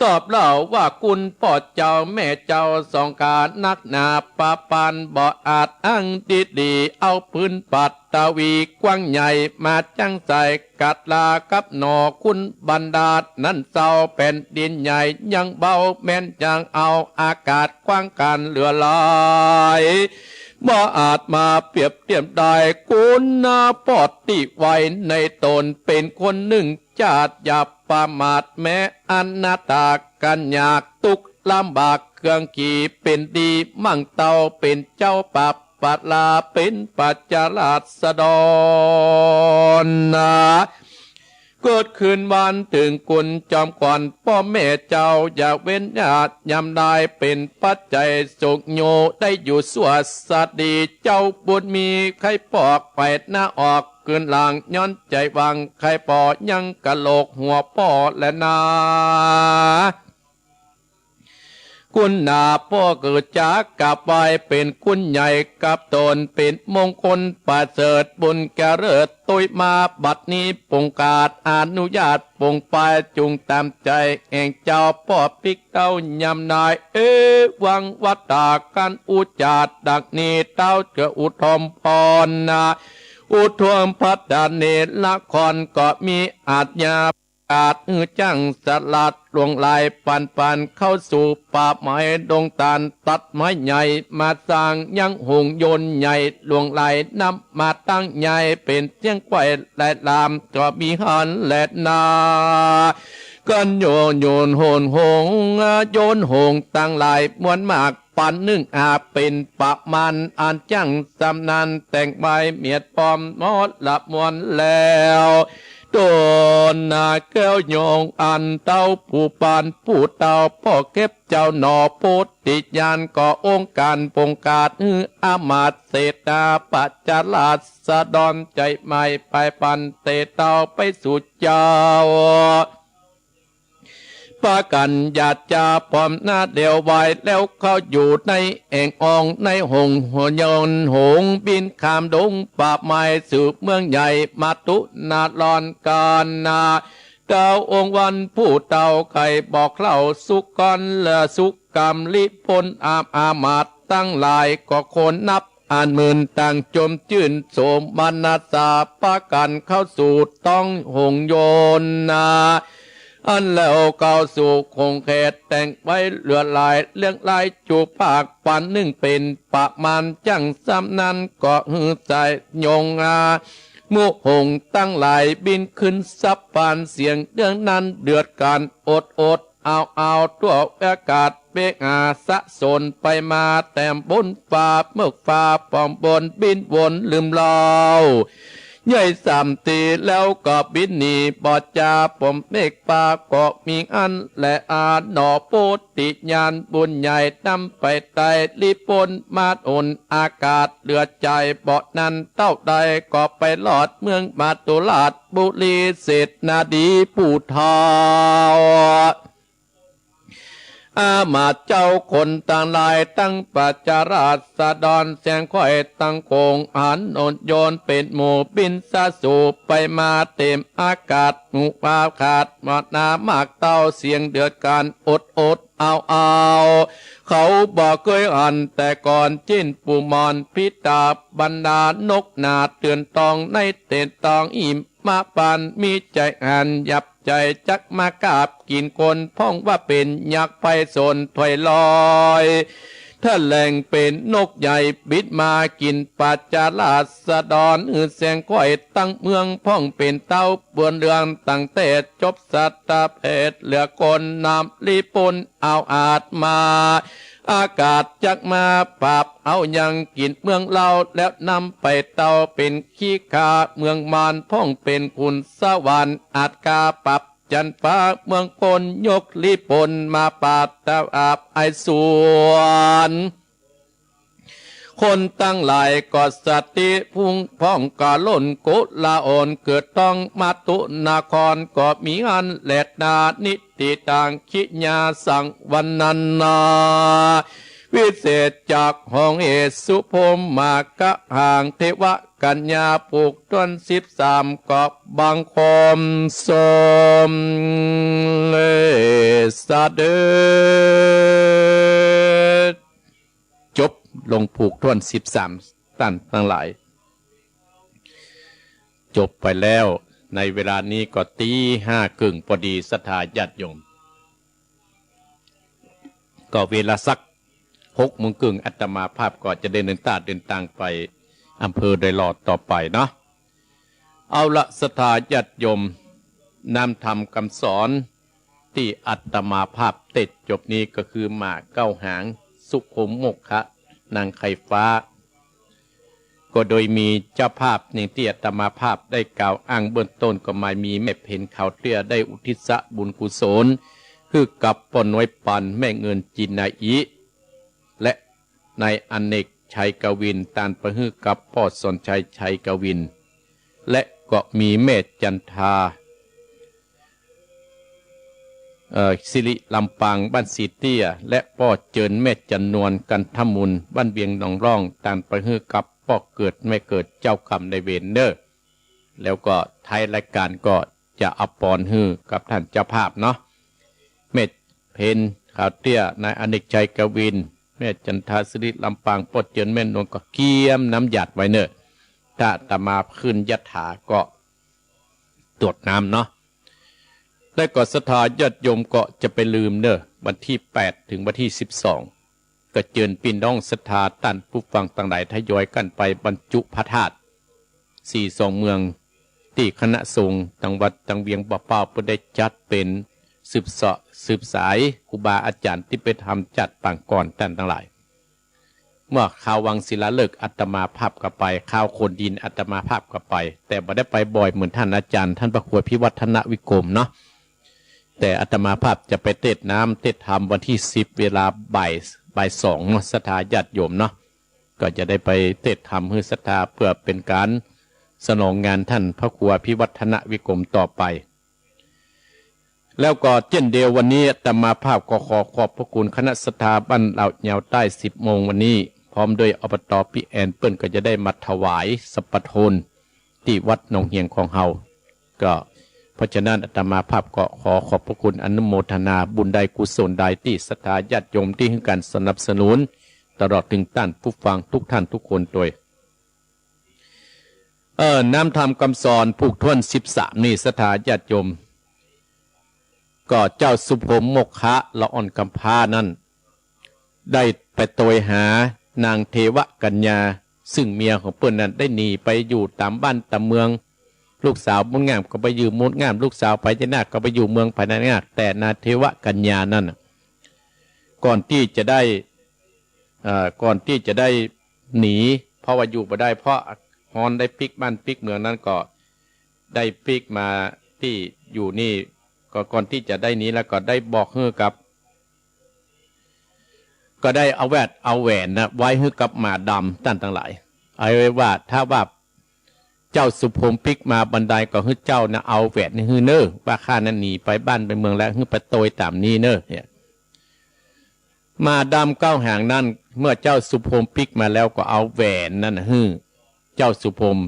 ตอบเล่าว่าคุณป้อเจ้าแม่เจ้าสองขานักหนา ปาปานบ่อาจอ้างดีดี เอาพื้นปัตตวีกว้างใหญ่ มาจั้งใส่กัตลากับหน่อคุณบรรดา นั้นเจ้าแผ่นดินใหญ่ยังเบา แม้นยังเอาอากาศกว้างกันเหลือหลาย บ่อาจมาเปรียบเทียบได้ คุณนาปอดตี้ไว้ในตน เป๋นคนนึ่ง จาดอย่าประมาทแม้ อนาถากันยาก ตุ๊กข์ลำบากเครื่องขี เป๋นดีมั่งเต้า เป๋นเจ้าปราบปราลา เป๋นปัจจราษฎรนา เกิดขึ้นวันเถิงคุณจอมขวัญ ป้อแม่เจ้าอย่าเว้นญาติยามได้ เป๋นปัจจัยสุขโย ได้อยู่สั่วสดี เจ้าบุญมีใค่ปอกไปหน้าออก คืนหลังย้อนใจ๋หวังใค่ผ่อยังกะโหลกหัวป้อแลนา คุณนาป้อเกิดจากกราบไหว้เป๋นคุณใหญ่กับตน เป๋นมงคลประเสริฐบุญกะเลิศ ตุ้ยมาบัดนี้ปงกาดอนุญาตปงไป จุ่งต๋ามใจ๋แห่งเจ้าป้อปิ๊กเต้ายามนาย เอวังวัตตา กั๋นอุจจาดังนี้ เต้าจะอุทมพรนา อุทมพัตตาเนรครก็มีอาชญา อาจหื้อจั้งสลัดหลวงหลายปันปัน เข้าสู่ป่าไม้ดงตาล ตัดไม้ใหญ่มาสร้างยังหงส์ยนต์ใหญ่หลวงหลาย นำมาตั้งใหญ่เป๋นเสี้ยงไขว้ไล่ลาม ก็มีหันแลนา กั๋นโยนโยนโหนหงส์ โยนหงส์ตังหลายมวลมาก ปันนึ่งอาเป๋นประมาณ อันจั้งสำนันแต่งไว้เมียดปอมหมดละมวลแล้ว ต๋นนาแก้วยงอันเต้าผู้ปานผู้เต้าป้อเก็บเจ้าหน่อโพธิญาณ ก็องค์การปงกาดหื้ออำมาตย์เสนาปัจจราษฎรใจ๋ใหม่ไปปันเตเต้าไปสู่เจ้า ปากั๋นหยาดจาพร้อมหน้าเดียวไว้ แล้วเข้าอยู่ในแอ่งอ่องในหงส์ยนต์หงส์บินข้ามดงป่าไม้สู่เมืองใหญ่มาตุนารอนกานา เต้าองค์วันผู้เต้าไขบอกเล่าสุกรและสุกรรมลิพลอาอามาตย์ตังหลาย ก็คนนับ อันหมื่นต่างจมจื้นโสมนัสสา ปากั๋นเข้าสู่ต้องหงส์ยนต์นา อันแล้วเข้าสู่ขงเขตแต่งไว้เหลือหลายเรื่องหลายจูภาค ปันนึ่งเป๋นประมาณจั้งสำนัน ก็หื้อใส่ยงอา หมู่หงส์ตังหลายบินขึ้นสะพาน เสียงเดืองนั้นเดือดกาญ อดอดเอาเอา ทั่วอากาศเปหาสะสนไปมา แต้มบนฟ้าเมือกฟ้าปองบน บินวนลืมเล่า ใหญ่สามตีแล้วก็บินหนี บ่จาปมเมฆฟ้าก็มีอั้นแล อาหนอ โพธิญาณบุญใหญ่นำไปไต่ ลี้ป๊นมาหนุนอากาศเหลือใจ๋ บ่นานเต้าใดก็ไปฮอดเมืองมธุราชบุรี เศรษฐนาดีผู้เฒ่า อามาตย์เจ้าคนตังหลาย ตังประจาราษฎร เสียงค่อยตังโขง หาหนนยนต์เป๋นหมู่ บินสะสูไปมาเต๋มอากาศ หมู่อากาศมหามาตย์เต้า เสียงเดือดกาญ อดอดเอาเอา เขาบ่เกยหันแต่ก่อน จิ๊นปูหมอนพิตา บรรดานกหนาเตือนตอง ในเต๋นตองหิมมาปาน มีใจ๋หันหยาบใจ๋ จักมากาบกิ๋นคน พ่องว่าเป๋นยักษ์ไพศาลถ้วยลอย แถลงเป๋นนกใหญ่ บินมากิ๋นประจาราษฎร หื้อเสียงค่อยตังเมือง พ่องเป๋นเต้าบนเรือง ตั้งแต่จบสัตตะเพศ เหลือคนนำลี้ป๊น เอาอาจมา อากาศจักมาปราบเอา ยังกิ๋นเมืองเล่า แล้วนำไปเต้าเป๋นขี้ข้าเมืองมาร พ่องเป๋นขุนสวรรค์ อาจกล้าปราบจันฟ้า เมืองคนยกลี้ป๊น มาปราบตะอาบไอสวน คนตังหลายก็สติพุ่งพ่องกะล่นโกลาหล เกิดต้องมทุนคร ก็มีอั้นแลนา นิติตัง ขิยาสังวรรณนา วิเศษจากห้องเอสุพรหมากะหัง เทวกัญญาผูกถ้วนสิบสาม ก็บังคมสมเด็จ จบลงผูกถ้วนสิบสาม ต้านตังหลาย จบไปแล้ว ในเวลานี้ก็ตี๋ห้าเกิ่งปอดี ศรัทธาญาติโยม ก็เวลาสักหกโมงเกิ่ง อาตมาภาพก็จะได้เดินต้าเดินตางไปอำเภอดอยหล่อต่อไปเนาะ เอาละ ศรัทธาญาติโยม น้ำธรรมกำสอนตี้อาตมาภาพเตสน์จบนี้ก็คือหมาเก้าหาง สุขุมโมกขะ นางไข่ฟ้า ก็โดยมีเจ้าภาพอย่างตี้อาตมาภาพได้กล่าวอ้างเบื้องต้น ก็มามีแม่เพ็ญขาวเตี้ยได้อุทิศบุญกุศล หื้อกับป้อน้อยปัน แม่เงินจินนาอิ และนายอเนกชัยกวิน ตานไปหื้อกับป้อสอนชัยชัยกวิน และก็มีแม่จันทา เอ่อ สิริลำปางบ้านสีเตี้ย และป้อเจิญแม่จันนวลกันทมุนบ้านเวียงหนองร่อง ตานไปหื้อกับป้อเกิดแม่เกิดเจ้ากรรมนายเวรเน่อ แล้วก็ท้ายรายการก็จะเอาปอนหื้อกับท่านเจ้าภาพเนาะ แม่เพ็ญขาวเตี้ย นายอเนกชัยกวิน แม่จันทาสิริลำปาง ป้อเจิญแม่นวล ก็เกียมน้ำหยาดไว้เน่อ ถ้าอาตมาขึ้นยัตถาก็ตวดน้ำเนาะ และก็ศรัทธาญาติโยมก็จะไปลืมเน่อ วันตี้แปดถึงวันตี้สิบสอง ก็เจิญปี้น้องศรัทธาต้านผู้ฟังตังหลายทยอยกั๋นไปบรรจุพระธาตุสี่สองเมือง ตี้คณะสงฆ์ตังวัดตังเวียงป่าเป้าเปิ้นได้จัดเป๋นสืบเสาะสืบสายครูบาอาจ๋ารย์ตี้ไปทำจัดปางก่อนต้านตังหลาย เมื่อคราววังศิลาฤกษ์อาตมาภาพก็ไป คราวโขนดินอาตมาภาพก็ไป แต่บ่ได้ไปบ่อยเหมือนท่านอาจารย์ ท่านพระครูอภิวัฒนวิกรมเนาะ แต่อาตมาภาพจะไปเตสน์น้ำเตสน์ธรรมวันตี้สิบ เวลาบ่าย บ่ายสองเนาะ ศรัทธาญาติโยมเนาะ ก็จะได้ไปเตสน์ธรรมหื้อศรัทธา เพื่อเป๋นก๋านสนองงานท่านพระครูอภิวัฒนวิกรมต่อไป แล้วก็เจ้นเดียววันนี้อาตมาภาพก็ขอขอบพระคุณคณะศรัทธาบ้านเหล่ายาวใต้ สิบโมงวันนี้ พร้อมด้วย อบต. ปี้แอน เปิ้นก็จะได้มาถวายสัพพะโทนตี้วัดหนองเหียงของเฮา ก็เพราะฉะนั้นอาตมาภาพก็ขอขอบพระคุณอนุโมทนาบุญใดกุศลใดตี้ศรัทธาญาติโยมตี้หื้อก๋านสนับสนุน ตลอดเถิงต้านผู้ฟังทุกท่านทุกคนตวย เอ่อ น้ำธรรมกำสอนผูกถ้วนสิบสามนี่ ศรัทธาญาติโยม ก็เจ้าสุพรหมโมกขะละอ่อนกำพร้านั้น ได้ไปโตยหานางเทวกัญญา ซึ่งเมียของเปิ้นนั้นได้หนีไปอยู่ต๋ามบ้านต๋ามเมือง ลูกสาวมดงามก็ไปอยู่มดงาม ลูกสาวพญานาคก็ไปอยู่เมืองพญานาค แต่นางเทวกัญญานั้นน่ะ ก่อนตี้จะได้ เอ่อ ก่อนตี้จะได้หนี เพราะว่าอยู่บ่ได้ เพราะฮอนได้ปิ๊กบ้านปิ๊กเมืองนั้นก็ได้ปิ๊กมาตี้อยู่นี่ ก็ก่อนตี้จะได้หนีแล้วก็ได้บอกหื้อกับ ก็ได้เอาแหวน เอาแหวนนะไว้หื้อกับหมาดำ ต้านตังหลาย เอาไว้ว่าถ้าว่าเจ้าสุพรหมปิ๊กมาบ่อนใดก็หื้อเจ้านะเอาแหวนนี้หื้อเน่อ ว่าข้านั้นหนีไปบ้านไปเมืองแล้ว หื้อไปตวยต๋ามนี้เน่อ เนี่ย หมาดำเก้าหางนั้น เมื่อเจ้าสุพรหมปิ๊กมาแล้วก็เอาแหวนนั้นน่ะหื้อเจ้าสุพรหม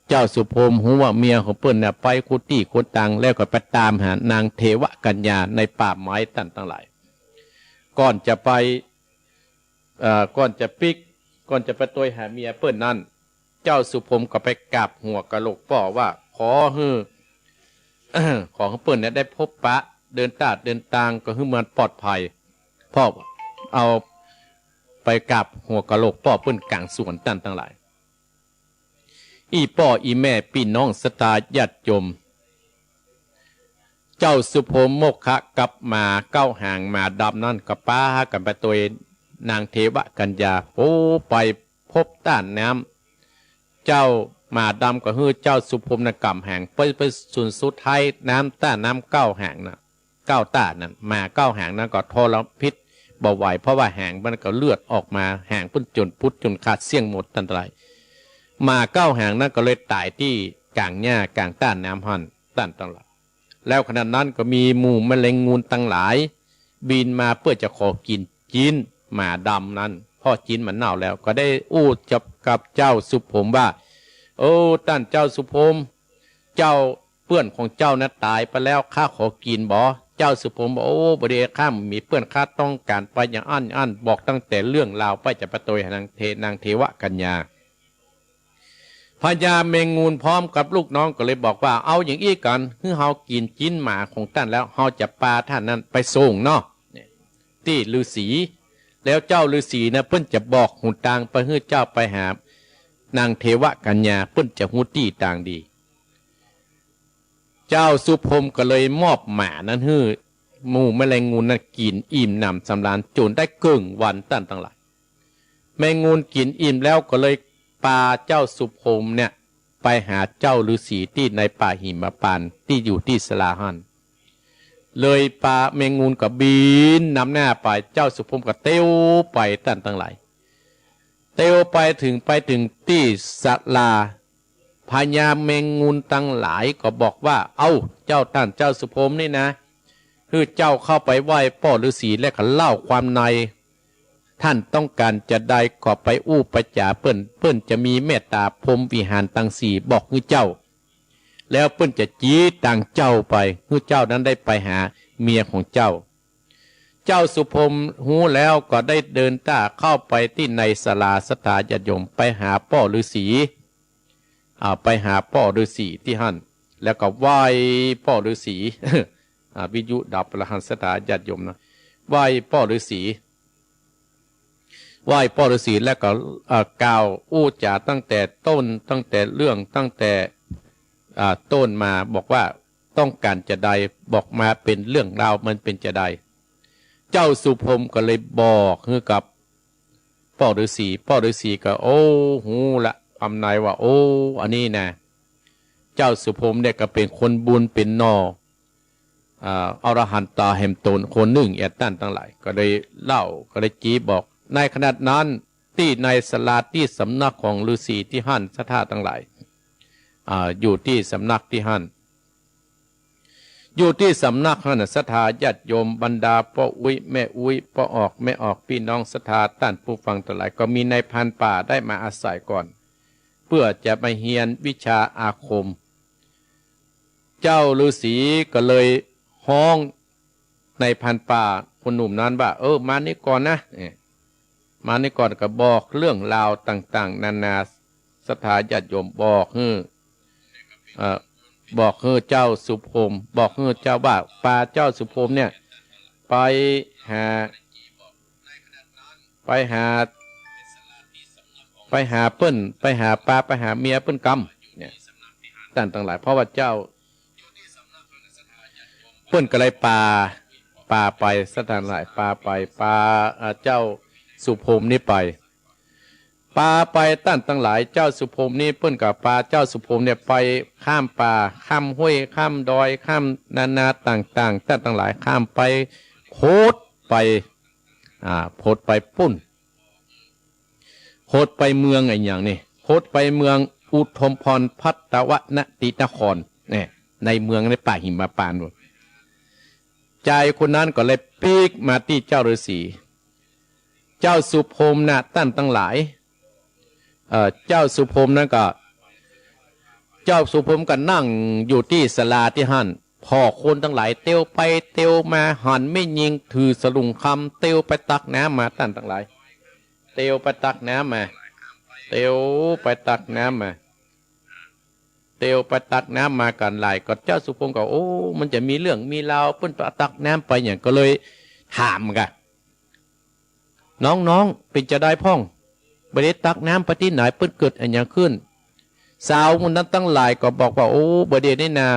เจ้าสุพรหมฮู้ว่าเมียของเปิ้นน่ะไปกู้ตี้กู้ตัง แล้วก็ไปต๋ามหานางเทวกัญญาในป่าไม้ ต้านตังหลาย ก่อนจะไป เอ่อ ก่อนจะปิ๊ก ก่อนจะไปตวยหาเมียเปิ้นนั้น เจ้าสุพรหมก็ไปกราบหัวกะโหลกป้อว่า ขอหื้อ ขอหื้อเปิ้นเนี่ยได้พบปะ เดินตาดเดินตางก็หื้อมันปลอดภัย เพราะเอาไปกราบหัวกะโหลกป้อเปิ้นก๋างสวน ต้านตังหลาย อี่ป้ออี่แม่ปี้น้องศรัทธาญาติโยม เจ้าสุพรหมโมคคะกับหมาเก้าหางหมาดำนั้นก็ปากั๋นไปตวยนางเทวกัญญา โอ้ ไปพบต้านน้ำ เจ้าหมาดำก็หื้อเจ้าสุพรหมน่ะก๋ำหาง ไป ไปสุนสุดท้ายน้ำต้าน้ำเก้าหางน่ะ เก้าต้านั้น หมาเก้าหางนั้นก็ทรพิษบ่ไหว เพราะว่าหางมันก็เลือดออกมา หางเปิ้นจ๋นปุดจ๋นขาดเสี้ยงหมด ต้านตังหลาย หมาเก้าหางนั้นก็เลยต๋ายตี้ก๋างหญ้าก๋างต้าน้ำหั้น ต้านตังหลาย แล้วขณะนั้นก็มีหมู่แมลงงูนตังหลายบินมาเปื้อจะขอกิ๋นจิ๊นหมาดำนั้น เพราะจิ๊นมันเน่าแล้ว ก็ได้อู้กับ กับเจ้าสุพรหมว่า โอ้ ต้านเจ้าสุพรหม เจ้าเปื้อนของเจ้านะต๋ายไปแล้ว ข้าขอกิ๋นบ่ เจ้าสุพรหมบอก โอ้ บ่ดี ข้าบ่มีเปื้อน ข้าต้องก๋านไปอย่างอั้นอย่างอั้น บอกตั้งแต่เรื่องราวไปจะไปตวยหานางเท นางเทวกัญญา พญาแมงงูนพร้อมกับลูกน้องก็เลยบอกว่า เอาอย่างอี้กั๋น หื้อเฮากิ๋นจิ๊นหมาของต้านแล้ว เฮาจะปาต้านนั้นไปส่งเนาะ เนี่ย ตี้ฤๅษี แล้วเจ้าฤๅษีนะเปิ้นจะบอกหนตางไปหื้อเจ้าไปหานางเทวกัญญา เปิ้นจะฮู้ตี้ตางดี เจ้าสุพรหมก็เลยมอบหมานั้นหื้อหมู่แมลงงูนนั้นกิ๋นอิ่มหนำสำราญจ๋นได้เกิ่งวัน ต้านตังหลาย แมงงูนกิ๋นอิ่มแล้วก็เลยปาเจ้าสุพรหมเนี่ยไปหาเจ้าฤๅษีตี้ในป่าหิมพานต์ตี้อยู่ตี้ศาลาหั้น เลยปาแมงงูนก็บินนำหน้าไป เจ้าสุพรหมก็เตียวไป ต้านตังหลาย เตียวไปถึง ไปถึงตี้ศาลา พญาแมงงูนตังหลายก็บอกว่า เอ้า เจ้าต้านเจ้าสุพรหมนี่นะ หื้อเจ้าเข้าไปไหว้ป้อฤๅษีและก็เล่าความใน ต้านต้องก๋านจะใดก็ไปอู้ไปจ๋าเปิ้น เปิ้นจะมีเมตต๋าพรหมวิหารตังสี่บอกหื้อเจ้า แล้วเปิ้นจะจี๊ตางเจ้าไป หื้อเจ้านั้นได้ไปหาเมียของเจ้า เจ้าสุพรหมฮู้แล้วก็ได้เดินต้าเข้าไปตี้ในศาลา ศรัทธาญาติโยม ไปหาป้อฤๅษี อ่า ไปหาป้อฤๅษีตี้หั้น แล้วก็ไหว้ป้อฤๅษี อ่า วิทยุดับละหั้น ศรัทธาญาติโยมนะ ไหว้ป้อฤๅษี ไหว้ป้อฤๅษีแล้วก็ เอ่อ กล่าวอู้จ๋าตั้งแต่ต้น ตั้งแต่เรื่อง ตั้งแต่ อ่า ต้นมา บอกว่าต้องก๋านจะใด บอกมาเป๋นเรื่องราวมันเป๋นจะใด เจ้าสุพรหมก็เลยบอกหื้อกับป้อฤๅษี ป้อฤๅษีก็ โอ้ ฮู้ละ ความในว่า โอ้ อันนี้นะ เจ้าสุพรหมเนี่ยก็เป๋นคนบุญเป๋นหน่อ อ่า อรหันตาแหมต๋นคนนึ่ง แอะ ต้านตังหลาย ก็เลยเล่า ก็เลยจี๊บอก ในขณะนั้น ตี้ในศาลาตี้สำนักของฤๅษีตี้หั้น ศรัทธาตังหลาย อ่า อยู่ตี้สำนักตี้หั้น อยู่ตี้สำนักหั้นน่ะ ศรัทธาญาติโยม บรรดาป้ออุ๊ยแม่อุ๊ย ป้อออกแม่ออก ปี้น้องศรัทธาต้านผู้ฟังตังหลาย ก็มีนายพรานป่าได้มาอาศัยก่อน เปื้อจะมาเฮียนวิชาอาคม เจ้าฤๅษีก็เลยฮ้องนายพรานป่าคนหนุ่มนั้นว่า เออ มานี่ก่อนนะ เออ มานี่ก่อน ก็บอกเรื่องราวต่างๆ นานา ศรัทธาญาติโยม บอกหื้อ เอ่อ บอกหื้อเจ้าสุพรหม บอกหื้อเจ้าว่า ปาเจ้าสุพรหมเนี่ย ไปหา ไปหา ไปหาเปิ้น ไปหาปา ไปหาเมียเปิ้นกำ เนี่ย ต้านตังหลาย เพราะว่าเจ้า เปิ้นก็เลยปา ปาไป ต้านตังหลาย ปาไป ปา อ่า เจ้าสุพรหมนี่ไป ปาไป ต้านตังหลาย เจ้าสุพรหมนี่เปิ้นก็ปาเจ้าสุพรหมเนี่ยไปข้ามป่า ข้ามห้วย ข้ามดอย ข้ามนานาต่างๆ ต้านตังหลาย ข้ามไป โผดไป อ่า โผดไปปู๊น โผดไปเมืองอะหยังนี่ โผดไปเมืองอุทุมพรภัททวตินคร เนี่ย ในเมืองในป่าหิมพานต์ปู๊น จายคนนั้นก็เลยปิ๊กมาตี้เจ้าฤๅษี เจ้าสุพรหมน่ะ ต้านตังหลาย เอ่อ เจ้าสุพรหมนั้นก็ เจ้าสุพรหมก็นั่งอยู่ตี้ศาลาตี้หั้น ผ่อคนตังหลายเตียวไปเตียวมา หันแม่ญิงถือสลุงคำเตียวไปตักน้ำมา ต้านตังหลาย เตียวไปตักน้ำมา เตียวไปตักน้ำมา เตียวไปตักน้ำมากั๋นหลาย ก็เจ้าสุพรหมก็ โอ้ มันจะมีเรื่องมีราว เปิ้นไปตักน้ำไปหยัง ก็เลยถามกั๋น น้องๆ เป๋นจาใดพ่อง บ่าเดี่ยวตักน้ำไปตี้ไหน เปิ้นเกิดอะหยังขึ้น สาวหมู่นั้นตังหลายก็บอกว่า โอ้ บ่าเดี่ยวนี้นา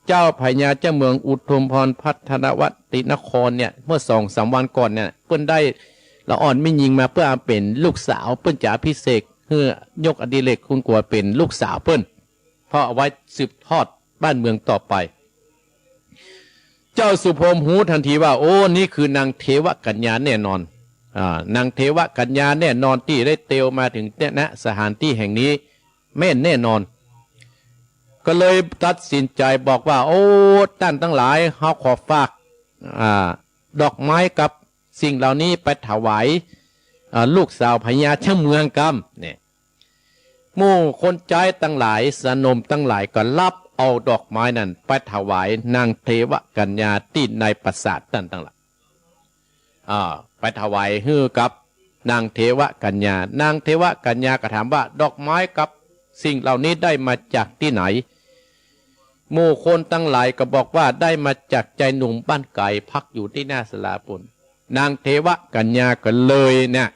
เจ้าพญาเจ้าเมืองอุทุมพรภัททวตินครเนี่ย เมื่อสองสามวันก่อนเนี่ย เปิ้นได้ละอ่อนแม่ญิงมาเปื้อเป๋นลูกสาว เปิ้นจะอภิเษกหื้อยกอดิเรกคุณกั๋วเป๋นลูกสาวเปิ้น เพราะเอาไว้สืบทอดบ้านเมืองต่อไป เจ้าสุพรหมฮู้ตันทีว่า โอ้ นี่คือนางเทวกัญญาแน่นอน อ่า นางเทวกัญญาแน่นอนตี้ได้เตียวมาเถิงเนี่ยนะ สถานตี้แห่งนี้ แม่นแน่นอน ก็เลยตัดสินใจ๋บอกว่า โอ้ ต้านตังหลาย เฮาขอฝาก อ่า ดอกไม้กับสิ่งเหล่านี้ไปถวาย อ่า ลูกสาวพญาเจ้าเมืองกำ เนี่ย หมู่คนใจ๊ตังหลาย สนมตังหลายก็ฮับเอาดอกไม้นั้นไปถวายนางเทวกัญญาตี้ในปราสาท ต้านตังหลาย อ่า ไปถวายหื้อกับนางเทวกัญญา นางเทวกัญญาก็ถามว่า ดอกไม้กับสิ่งเหล่านี้ได้มาจากตี้ไหน หมู่คนตังหลายก็บอกว่า ได้มาจากจายหนุ่มบ้านไก๋ พักอยู่ตี้หน้าศาลาปู๊น นางเทวกัญญาก็เลยเนี่ย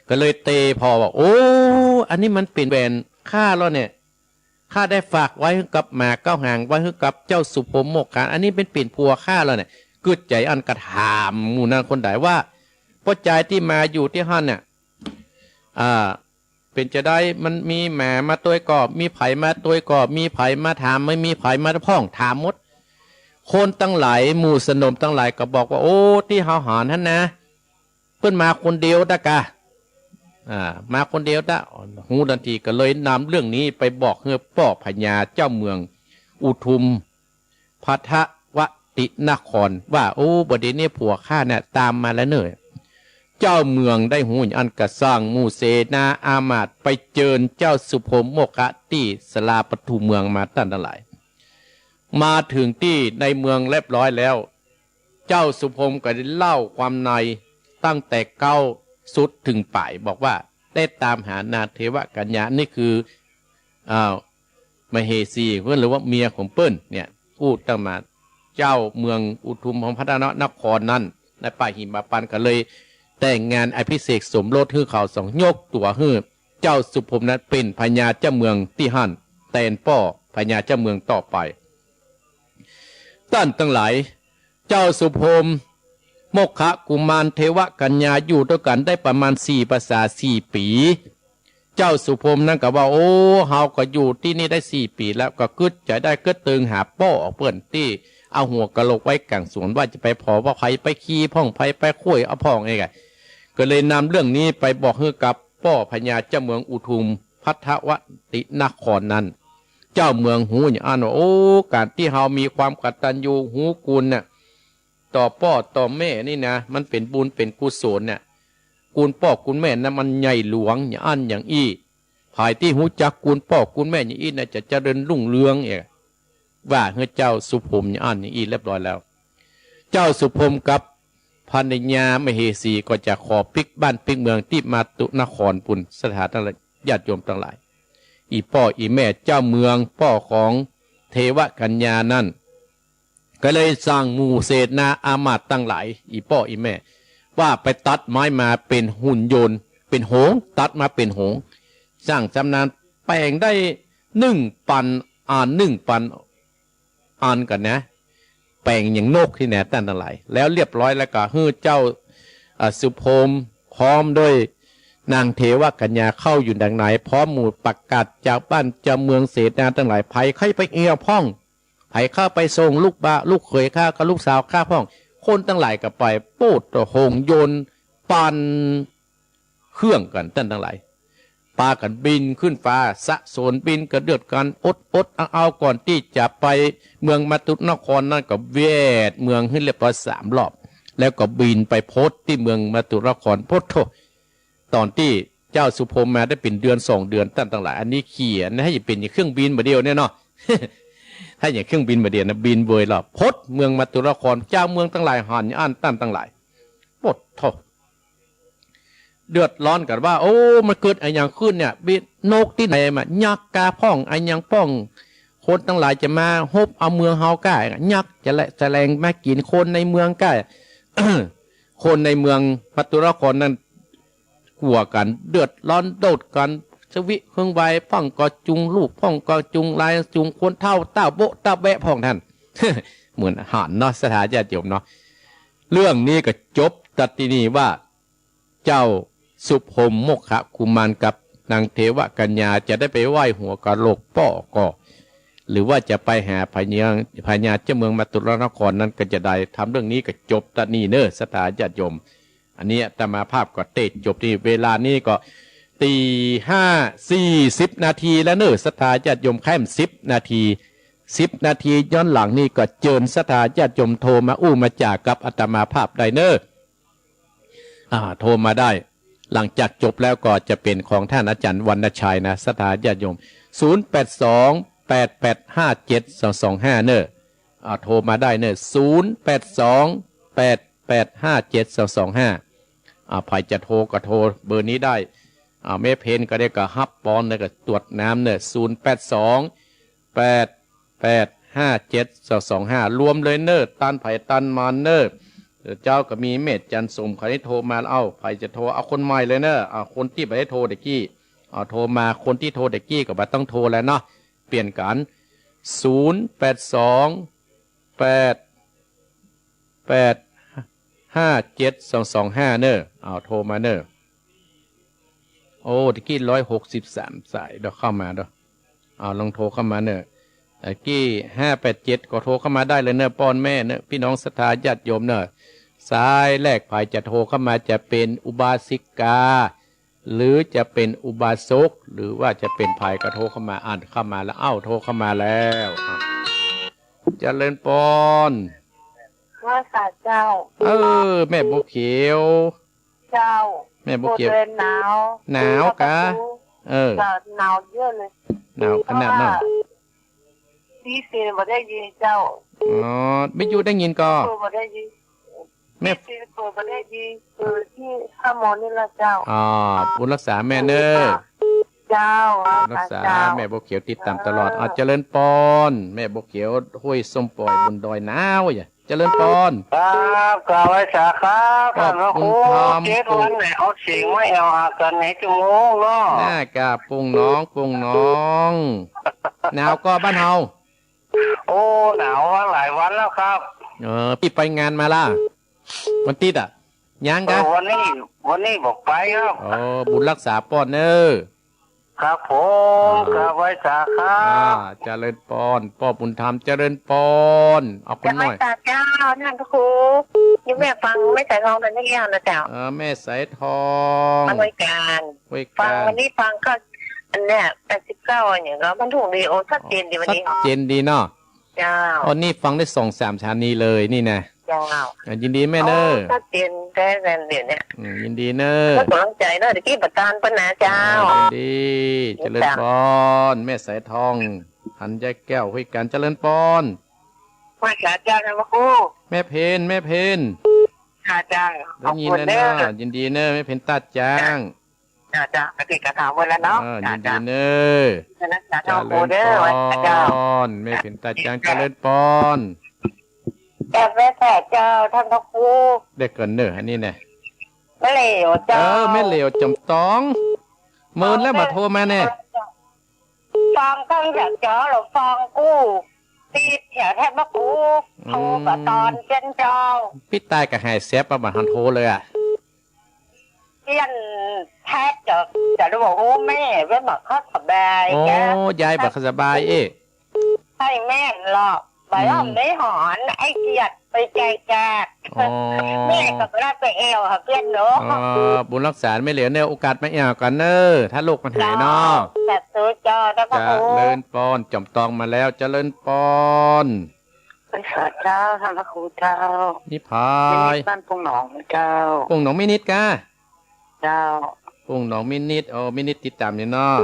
ก็เลยเตผ่อว่า โอ้ อันนี้มันเป๋นแหวนข้าแล้วเนี่ย ข้าได้ฝากไว้หื้อกับหมาเก้าหาง ไว้หื้อกับเจ้าสุพรหมโมคคัล อันนี้มันเป๋นผัวข้าแล้วเนี่ย กึ๊ดใจ๋อั้นก็ถามหมู่นางคนใดว่า ป้อจายตี้มาอยู่ตี้หั้นเนี่ย อ่า เป๋นจาใด มันมีหมามาตวยก่อ มีใผมาตวยก่อ มีใผมาถาม ไม่มีใผมาพ่อง ถามหมด คนตังหลาย หมู่สนมตังหลายก็บอกว่า โอ้ ตี้เฮาหันหั้นนะ เปิ้นมาคนเดียวตะกา อ่า มาคนเดียวตะ ฮู้ตันที ก็เลยนำเรื่องนี้ไปบอกหื้อป้อพญาเจ้าเมืองอุทุมพรภัททวตินครว่า โอ้ บ่าเดี่ยวนี้ผัวข้าเนี่ยตามมาแล้วเน่อ เจ้าเมืองได้ฮู้อย่างอั้นก็สั่งหมู่เสนาอามาตย์ไปเจิญเจ้าสุพรหมโมคคัลตี้ศาลาประตู๋เมืองมา ต้านตังหลาย มาเถิงตี้ในเมืองเรียบร้อยแล้ว เจ้าสุพรหมก็ได้เล่าความในตั้งแต่เก๊าสุดเถิงป๋าย บอกว่าได้ต๋ามหานางเทวกัญญา นี่คือ อ่า มเหสีเปิ้น หรือว่าเมียของเปิ้นเนี่ย อู้ตั้งมา เจ้าเมืองอุทุมพรภัททวนครนั้น ในป่าหิมพานต์ก็เลยแต่งงานอภิเษกสมรสหื้อเขาสอง ยกตั๋วหื้อเจ้าสุพรหมนั้นเป๋นพญาเจ้าเมืองตี้หั้น แตนป้อพญาเจ้าเมืองต่อไป ต้านตังหลาย เจ้าสุพรหม โมคคัลกุมาร เทวกัญญาอยู่ตวยกั๋นได้ประมาณสี่พรรษา สี่ปี๋ เจ้าสุพรหมนั้นก็ว่า โอ้ เฮาก็อยู่ตี้นี่ได้สี่ปี๋แล้ว ก็กึ๊ดใจ๋ได้กึ๊ดเติงหาป้อเปิ้นตี้เอาหัวกะโหลกไว้ก๋างสวน ว่าจะไปผ่อว่าใผไปขี้พ่อง ใผไปคุ้ยเอาพ่องเองอะ ก็เลยนำเรื่องนี้ไปบอกหื้อกับป้อพญาเจ้าเมืองอุทุมพรภัททวตินครนั้น เจ้าเมืองฮู้อย่างอั้นว่า โอ้ ก๋านตี้เฮามีความกตัญญูฮู้คุณน่ะ ต่อป้อต่อแม่นี่นะ มันเป๋นบุญเป๋นกุศลเนี่ย คุณป้อคุณแม่นะมันใหญ่หลวงอย่างอั้นอย่างอี้ ใผตี้ฮู้จักคุณป้อคุณแม่อย่างอี้นะ จะเจริญรุ่งเรืองเอง ว่าหื้อเจ้าสุพรหมอย่างอั้นอย่างอี้เรียบร้อยแล้ว เจ้าสุพรหมกับภรรยามเหสีก็จะขอปิ๊กบ้านปิ๊กเมืองตี้มาตุนครปู๊น ศรัทธาตังหลาย ญาติโยมตังหลาย อี่ป้ออี่แม่เจ้าเมืองป้อของเทวกัญญานั้น ก็เลยสั่งหมู่เสนาอามาตย์ตังหลาย อี่ป้ออี่แม่ ว่าไปตัดไม้มาเป๋นหุ่นยนต์ เป๋นหงส์ ตัดมาเป๋นหงส์ สร้างต๋ำนาน แป๋งได้หนึ่งปันอัน หนึ่งปันอันก่อนนะ แป๋งอย่างนกตี้แหน ต้านตังหลาย แล้วเรียบร้อยแล้วก็หื้อเจ้า อ่า สุพรหม พร้อมด้วยนางเทวกัญญาเข้าอยู่ดังใน พร้อมหมู่ประกาศจาวบ้านจาวเมืองเสนาตังหลาย ใผใค่ไปเอี่ยวพ่อง ใผใค่ไปส่งลูกบ่าว ลูกเขยข้ากับลูกสาวข้าพ่อง คนตังหลายก็ไป โป๊ด หงส์ยนต์ ปั่นเครื่องกั๋น ต้านตังหลาย ปากั๋นบินขึ้นฟ้า สะสนบินกระเดือดกั๋น อดอดเอาเอา ก่อนตี้จะไปเมืองมัตตุนครนั้นก็แวดเมืองหื้อเรียบร้อยสามรอบ แล้วก็บินไปพดตี้เมืองมัตตุนคร โป๊ดโธ่ ต๋อนตี้เจ้าสุพรหมมาได้เป๋นเดือนสองเดือน ต้านตังหลาย อันนี้เขียนหื้อเป๋นอย่างเครื่องบินบ่าเดี่ยวเนี่ยเนาะ ถ้าอย่างเครื่องบินบ่าเดี่ยวนะ บินเวยรอบ พดเมืองมัตตุนคร จาวเมืองตังหลายหันอั้น ต้านตังหลาย โป๊ดโธ่ เดือดร้อนกั๋นว่า โอ้ มันเกิดอะหยังขึ้นเนี่ย บินนกตี้ไหนมา ยักษ์กาพ่อง อะหยังพ่อง คนตังหลายจะมาฮบเอาเมืองเฮาก้า ยักษ์จะแล จะแลงมากิ๋นคนในเมืองก้า คนในเมืองมัตตุนครนั้นกั๋วกั๋น เดือดร้อนโดดกั๋น สวิงเฮืองไว พ่องก็จูงลูก พ่องก็จูงหลาน จูงคนเฒ่า เต้าโบ๊ะเต้าแบ๊ะพ่องนั้น เหมือนหันเนาะ ศรัทธาญาติโยมเนาะ เรื่องนี้ก็จบตัดตี้นี่ว่า เจ้าสุพรหมโมคคกุมารกับนางเทวกัญญาจะได้ไปไหว้หัวกะโหลกป้อก่อ หรือว่าจะไปหาพญา พญาเจ้าเมืองมัตตุนครนั้นก็จะได้ ทำเรื่องนี้ก็จบตัดนี่เน่อ ศรัทธาญาติโยม อันนี้อาตมาภาพก็เตศน์จบนี่ เวลานี้ก็ตีห้าสี่สิบนาทีแล้วเน่อ ศรัทธาญาติโยม แค่สิบนาที สิบนาทีย้อนหลังนี่ก็เจิญศรัทธาญาติโยมโทรมาอู้มาจ๋ากับอาตมาภาพได้เน่อ อ่า โทรมาได้ หลังจากจบแล้วก็จะเป๋นของท่านอาจารย์วรรณชัยนะ ศรัทธาญาติโยม ศูนย์แปดสอง แปดแปดห้าเจ็ดสองสองห้า เน่อ อ่า โทรมาได้เน่อ ศูนย์แปดสอง แปดแปดห้าเจ็ดสองสองห้า อ่า ใผจะโทรก็โทรเบอร์นี้ได้ อ่า แม่เพนก็ได้ก็ฮับปอน แล้วก็ตรวจน้ำเน่อ ศูนย์แปดสอง แปดแปดห้าเจ็ดสองสองห้า รวมเลยเน่อ ตันใผตันมันเน่อ เดี๋ยวเจ้าก็มีแม่จันสม ใผโทรมา เอ้า ใผจะโทร เอาคนใหม่เลยเน่อ เอาคนตี้บ่ได้โทรตะกี้ เอาโทรมา คนตี้โทรตะกี้ก็บ่ต้องโทรแล้วเนาะ เปลี่ยนกั๋น ศูนย์แปดสอง แปดแปดห้าเจ็ดสองสองห้า เน่อ เอาโทรมาเน่อ โอ้ ตะกี้ร้อยหกสิบสามสาย เดี๋ยวเข้ามาเด้อ เอาลองโทรเข้ามาเน่อ ตะกี้ห้าแปดเจ็ดก็โทรเข้ามาได้เลยเน่อ ป้อนแม่เน่อ พี่น้องศรัทธาญาติโยมเน่อ สายแรกใผจะโทรเข้ามาจะเป๋นอุบาสิกา หรือจะเป๋นอุบาสก หรือว่าจะเป๋นใผก็โทรเข้ามา อ่านเข้ามาแล้ว เอ้า โทรเข้ามาแล้ว อ่ะ เจริญปอน ว่าสาเจ้า เออ แม่บัวเขียว เจ้า แม่บัวเขียว เดินหนาว หนาวกะ เออ หนาวเยอะเลย หนาวขนาดนั้น เพราะว่า ดีเซลบ่ได้ยินเจ้า อ๋อ วิทยุได้ยินก่อ เปิดบ่ได้ยิน แม่ ดีเซลเปิดบ่ได้ยิน เปิดตี้ห้าโมงนี่ละเจ้า อ๋อ บุญรักษาแม่เน่อ เจ้า บุญรักษา เจ้า แม่บัวเขียวติดตามตลอด เออ อ่ะ เจริญปอน แม่บัวเขียว ห้วยส้มป่อย บนดอยหนาวอย่า เจริญปอน ครับ กราบไหว้สาครับ ขอบคุณ ท่านพระครู ครับ เจ็ดวันไหนออกเสียงว่าแอวหากันในชั่วโมงเนาะ หน้ากาบปุงน้อง ปุงน้อง หนาวก่อบ้านเฮา โอ้ หนาวมาหลายวันแล้วครับ เออ ปี้ไปงานมาล่ะ วันติ๊ดอ่ะ ยังกะ เออ วันนี้ วันนี้บ่ไปครับ อ๋อ บุญรักษาปอนเน่อ ครับผม อ่า กราบไหว้สาครับ อ่า เจริญปอน ป้อบุญธรรม เจริญปอน เอาคนหน่อย กราบไหว้สาเจ้า ท่านพระครู นี่แม่ฟังแม่สายทองตอนนี้แล้วนะเจ้า เออ แม่สายทอง มาห้วยกาญ ห้วยกาญ ฟังวันนี้ฟังก็ อันเนี้ย แปดสิบเก้า อย่างเงี้ย มันถูกดี โอ้ ชัดเจนดีวันนี้ ชัดเจนดีเนาะ เจ้า อ๋อ นี่ฟังได้สองสามสถานีเลยนี่นะ เจ้า อ่ะ ยินดีแม่เน่อ อ๋อ ชัดเจนแท้เลยเดี๋ยวเนี้ย อืม ยินดีเน่อ ก็กำลังใจเนอะ ตะกี้ประทานปัญหาเจ้า อ่า ยินดี เจริญปอน แม่สายทอง หันยายแก้ว ห้วยกาญ เจริญปอน ไหว้สาเจ้า ท่านพระครู แม่เพน แม่เพน ค่ะเจ้า ได้ยินแล้วเนาะ ขอบคุณเด้อ ยินดีเน่อ แม่เพนต้าจ้าง จ้ะ จ้ะ จ้ะ กะติกะถามไว้แล้วเนาะ อ่า จ้ะ ยินดีเน่อ จ้ะ เจริญปอน เจริญพร ไหว้สาเจ้า แม่เพนต้าจ้าง เจริญปอน กราบไหว้สาเจ้า ท่านพระครู ได้ก่อนเน่อ อันนี้แน่ แม่เหลวเจ้า เออ แม่เหลวจ๋อมตอง เมินแล้วบ่โทรมาแน่ ฟังตั้งแต่เจ๊า แล้วฟังกู้ติดแถวแถบบ้านกู อืม โทรก็ตอนเจ๊นเจ้า ปี้ตายก็หายแสบบ่หันโทรเลยอะ เปี้ยนแทบจะ จะได้บอกโอ้แม่ เว้ยบอกเขาสบาย โอ้ แก ยายบ่สบายเอ๊ะ ใช่แม่นหรอก บ่ยอม อืม ได้หอน ไอ้เกียรติไปไกลจาก อ๋อ แม่ก็บ่ได้ไปแอ่วหาเปี้ยนเนาะ อ๋อ บุญรักษาแม่เหลวเนี่ย โอกาสมาแอ่วกั๋นเน่อ ถ้าโรคมันหายเนาะ เจ้า สาธุเจ้า เจ้าพระครู เจริญปอน จ๋อมตองมาแล้ว เจริญปอน สาธุเจ้า ท่านพระครูเจ้า นี่ใผ แม่นิดบ้านโป่งหนองเจ้า โป่งหนองแม่นิดกา เจ้า โป่งหนองแม่นิด โอ้ แม่นิดติดต๋ามนี่เนาะ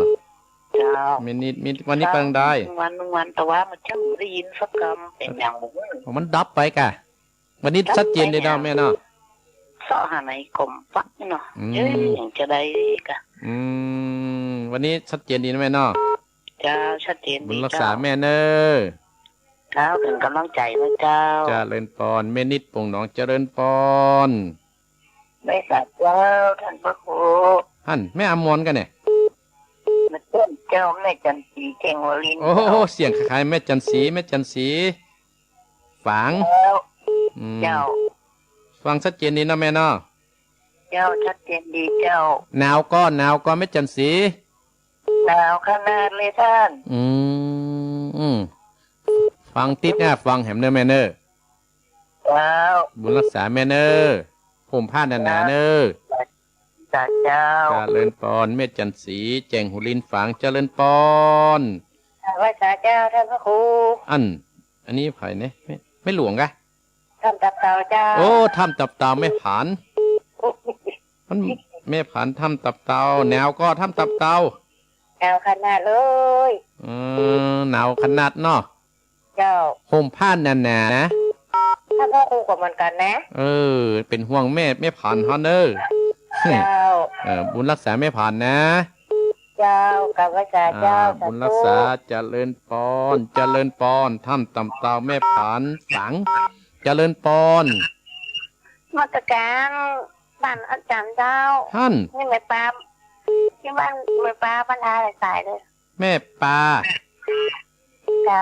เจ้า แม่นิด แม่นิด วันนี้ไปตางใด วัน วัน แต่ว่ามันจะบ่ได้ยินสักกำ เป๋นหยังบ่ฮู้ อ๋อ มันดับไปกา วันนี้ชัดเจนดีเนาะแม่เนาะ เซาะหาไหนก็บ่ฟังเนาะ อืม เอ้ย ยังจะได้กา อืม วันนี้ชัดเจนดีนะแม่เนาะ เจ้า ชัดเจนดี บุญรักษาแม่เน่อ เจ้า เป๋นก๋ำลังใจ๋นะเจ้า เจริญปอน แม่นิดโป่งหนอง เจริญปอน แม่สาเจ้า ท่านพระครู หั่น แม่อมรกาเนี่ย แม่ต้นเจ้า แม่จันทร์ศรี แจ้งหัวลิน โอ้โห เจ้า เสียงคล้ายๆ แม่จันทร์ศรี แม่จันทร์ศรี ฝาง เจ้า อืม เจ้า ฟังชัดเจนดีเนาะแม่เนาะ เจ้า ชัดเจนดีเจ้า หนาวก่อ หนาวก่อ แม่จันทร์ศรี หนาวขนาดเลยต้าน อืม อืม ฟังติดนะ ฟังแหมเน่อแม่เน่อ เจ้า บุญรักษาแม่เน่อ ห่มผ้าหนาๆ เน่อ สาเจ้า เจริญปอน แม่จันทร์ศรี แจ้งหัวลิน ฝาง เจริญปอน ไหว้สาเจ้า ท่านพระครู อัน อันนี้ใผเนี่ย แม่ แม่หลวงกา ถ้ำตับเต่าเจ้า โอ้ ถ้ำตับเต่า แม่ผาน มัน แม่ผาน ถ้ำตับเต่า หนาวก่อ ถ้ำตับเต่า หนาวขนาดเลย เออ หนาวขนาดเนาะ เจ้า ห่มผ้าหนาๆ นะ ท่านพระครูก็เหมือนกั๋นนะ เออ เป๋นห่วงแม่ แม่ผานเฮาเน่อ เจ้า เออ บุญรักษาแม่ผานนะ เจ้า กราบไหว้สาเจ้า อ่า สาธุ บุญรักษา เจริญปอน เจริญปอน ถ้ำตับเต่า แม่ผาน ฝาง เจริญปอน มาจากก๋างบ้านอาจ๋ารย์เจ้า หั่น นี่แม่ปา ที่บ้านแม่ปา บ้านทาหลายสายเลย แม่ปา เจ้า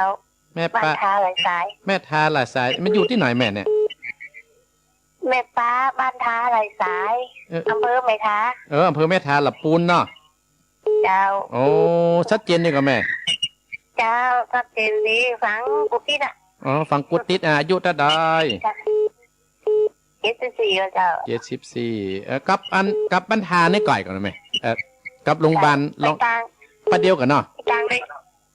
แม่ปา บ้านทาหลายสาย แม่ทาหลายสาย มันอยู่ตี้ไหนแม่เนี่ย แม่ปา บ้านทาหลายสาย เออ อำเภอแม่ทา เออ อำเภอแม่ทา ลำปูนเนาะ เจ้า โอ้ ชัดเจนดีก่อแม่ เจ้า ชัดเจนดี ฟังกู้ติดอะ อ๋อ ฟังกู้ติด อายุเต้าใด เจ็ดสิบสี่แล้วเจ้า เจ็ดสิบสี่ เออ กับอัน กับบ้านทานี่ไก๋ก่อแม่ เออ กับโรงพยาบาล ไปตาง ไปเดียวกั๋นเนาะ ไปตางเลย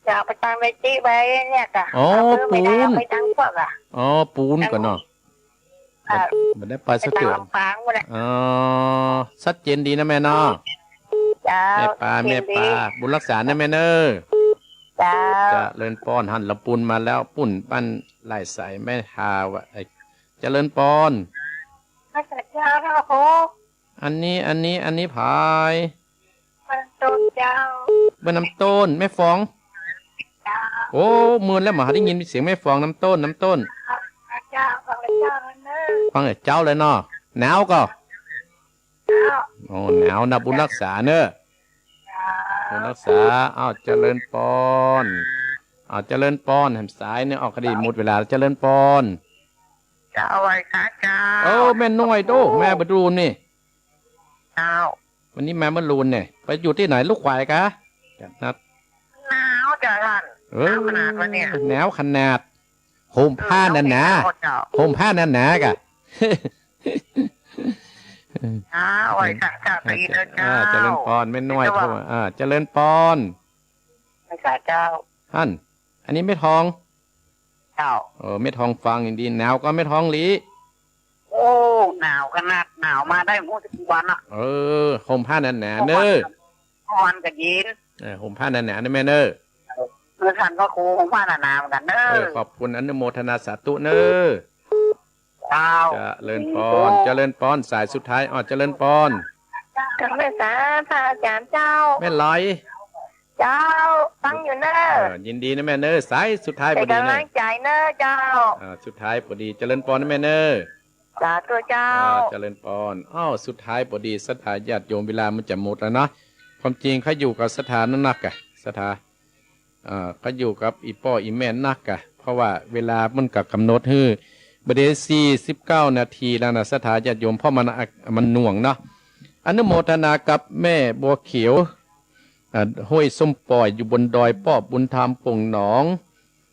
เจ้า ไปตางเลยตี้ไปเนี่ยกา อ๋อ อำเภอแม่ทา ปูน ไปตางพวกอะ อ๋อ ปูนก่อเนาะ อ่า บ่ได้ไปสักเตื้อ ไปตางลำปางพู้นแหละ อ๋อ ชัดเจนดีนะแม่เนาะ เจ้า แม่ปา ชัดเจนดี แม่ปา บุญรักษานะแม่เน่อ เจ้า เจริญปอน หั่น ลำปูนมาแล้ว ปูนบ้านหลายสาย แม่ทาว่า ไอ้ เจริญปอน พระสาเจ้า พระครู อันนี้ อันนี้ อันนี้ใผ บ้านต้นเจ้า บ้านน้ำต้น แม่ฟอง เจ้า โอ้ เมินแล้วบ่ได้ยินเสียงแม่ฟอง น้ำต้น น้ำต้น เจ้า ฟังแต่เจ๊าเลยเนาะ ฟังแต่เจ๊าเลยเนาะ หนาวก่อ เจ้า โอ้ หนาวนะ บุญรักษาเน่อ เจ้า บุญรักษา อ้าว เจริญปอน อ้าว เจริญปอน หันสายเนี่ย ออกคดีหมดเวลา เจริญปอน เจ้า ไหว้สาเจ้า เออ แม่น้อยโต แม่บ่ดูนี่ เจ้า วันนี้มาเมื่อลูนเนี่ย ไปอยู่ตี้ไหน ลูกขวายกา จัดนัด หนาวจ้ะต้าน เออ หนาวขนาดวะเนี่ย หนาวขนาด ห่มผ้าหนาๆ เออ หนาวเจ้า ห่มผ้าหนาๆ กา เจ้า ไหว้สาเจ้า เออ เจริญปอน แม่น้อยโต เจ้า อ่า เจริญปอน ไหว้สาเจ้า หั่น อันนี้แม่ทอง เจ้า เออ แม่ทองฟังอย่างดี หนาวก่อแม่ทองหลี โอ้ หนาวขนาด หนาวมาได้บ่ฮู้จักวันอะ เออ ห่มผ้าหนาๆ เน่อ เมื่อวานก็เย็น เออ ห่มผ้าหนาๆ เน่อแม่เน่อ เออ ท่านพระครูห่มผ้าหนาๆ เหมือนกั๋นเน่อ เออ ขอบคุณ อนุโมทนาสาธุเน่อ เจ้า เจริญปอน เจริญปอน สายสุดท้าย อ้าว เจริญปอน กราบไหว้สาพระอาจ๋ารย์เจ้า แม่ไหล เจ้า ฟังอยู่เน่อ เออ ยินดีนะแม่เน่อ สายสุดท้ายพอดีเน่อ เป๋นก๋ำลังใจ๋เน่อเจ้า อ่า สุดท้ายพอดี เจริญปอนนะแม่เน่อ สาธุเจ้า อ่า เจริญปอน อ้าว สุดท้ายปอดี ศรัทธาญาติโยม เวลามันจะหมดแล้วเนาะ ความจริงข้าอยู่กับศรัทธานักๆ อะ ศรัทธา อ่า ข้าอยู่กับอี่ป้ออี่แม่นักอะ เพราะว่าเวลามันก็ก๋ำหนดหื้อ บ่าเดี่ยวสี่สิบเก้านาทีแล้วนะ ศรัทธาญาติโยม เพราะมันอะ มันหน่วงเนาะ อนุโมทนากับแม่บัวเขียว อ่า ห้วยส้มป่อย อยู่บนดอย ป้อบุญธรรม โป่งหนอง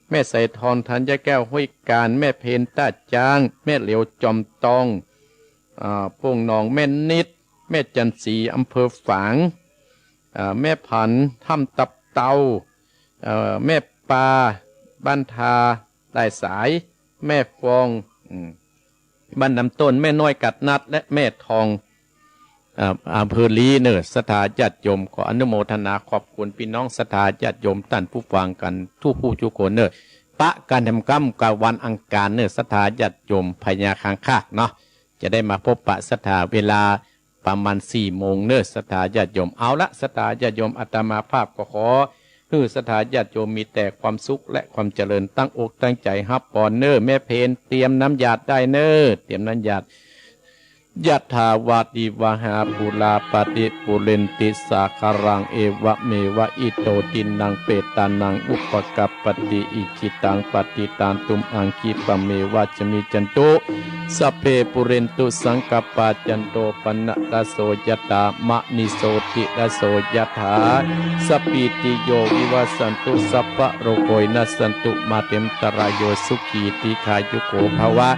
แม่สายทอง ธัญแก้ว ห้วยกาญ แม่เพญ ต้าจ๊าง แม่เหลียว จอมตอง อ่า โป่งหนอง แม่นิด แม่จันทร์ศรี อำเภอฝาง อ่า แม่ผัน ถ้ำตับเตา เอ่อ แม่ปา บ้านทา หลายสาย แม่ฟอง อืม บ้านน้ำต้น แม่น้อย กัดนัด และแม่ทอง เอ่อ อำเภอลี้เน่อ ศรัทธาญาติโยม ขออนุโมทนาขอบคุณปี้น้องศรัทธาญาติโยมต้านผู้ฟังกั๋นกู้ผู้กู้คนเน่อ ปะกั๋นแหมก้ำกับวันอังคารเน่อ ศรัทธาญาติโยม พญาคางคากเนาะ จะได้มาพบปะศรัทธาเวลาประมาณสี่โมงเน่อ ศรัทธาญาติโยม เอาละ ศรัทธาญาติโยม อาตมาภาพก็ขอ หื้อศรัทธาญาติโยมมีแต่ความสุขและความเจริญ ตั้งอกตั้งใจ๋ฮับปอนเน่อ แม่เพญ เตรียมน้ำหยาดได้เน่อ เตรียมน้ำหยาด ยะถา วาริวะหา ปูรา ปะริปูเรนติ สาคารัง เอวะเมวะ อิโต ทินนัง เปตานัง อุปะกัปปะติ อิจฉิตัง ปะฏิตัง ตุมหัง คิปะเมวะ สะมิชฌันตุ สัพเพ ปูเรนตุ สังกัปปา จันโท ปะนะระโส ยะถา มะณิโชติระโส ยะถา สัพพีติโย วิวัชชันตุ สัพพะโรโค วินัสสันตุ มาเต อันตะราโย สุขี ทีฆายุโก ภะวะ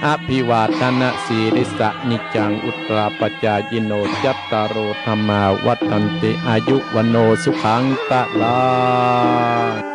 อะภิวาทะนะสีลิสสะ นิจจัง วุฑฒาปะจายิโน จัตตาโร ธัมมา วัฑฒันติ อายุ วัณโณ สุขัง พะลัง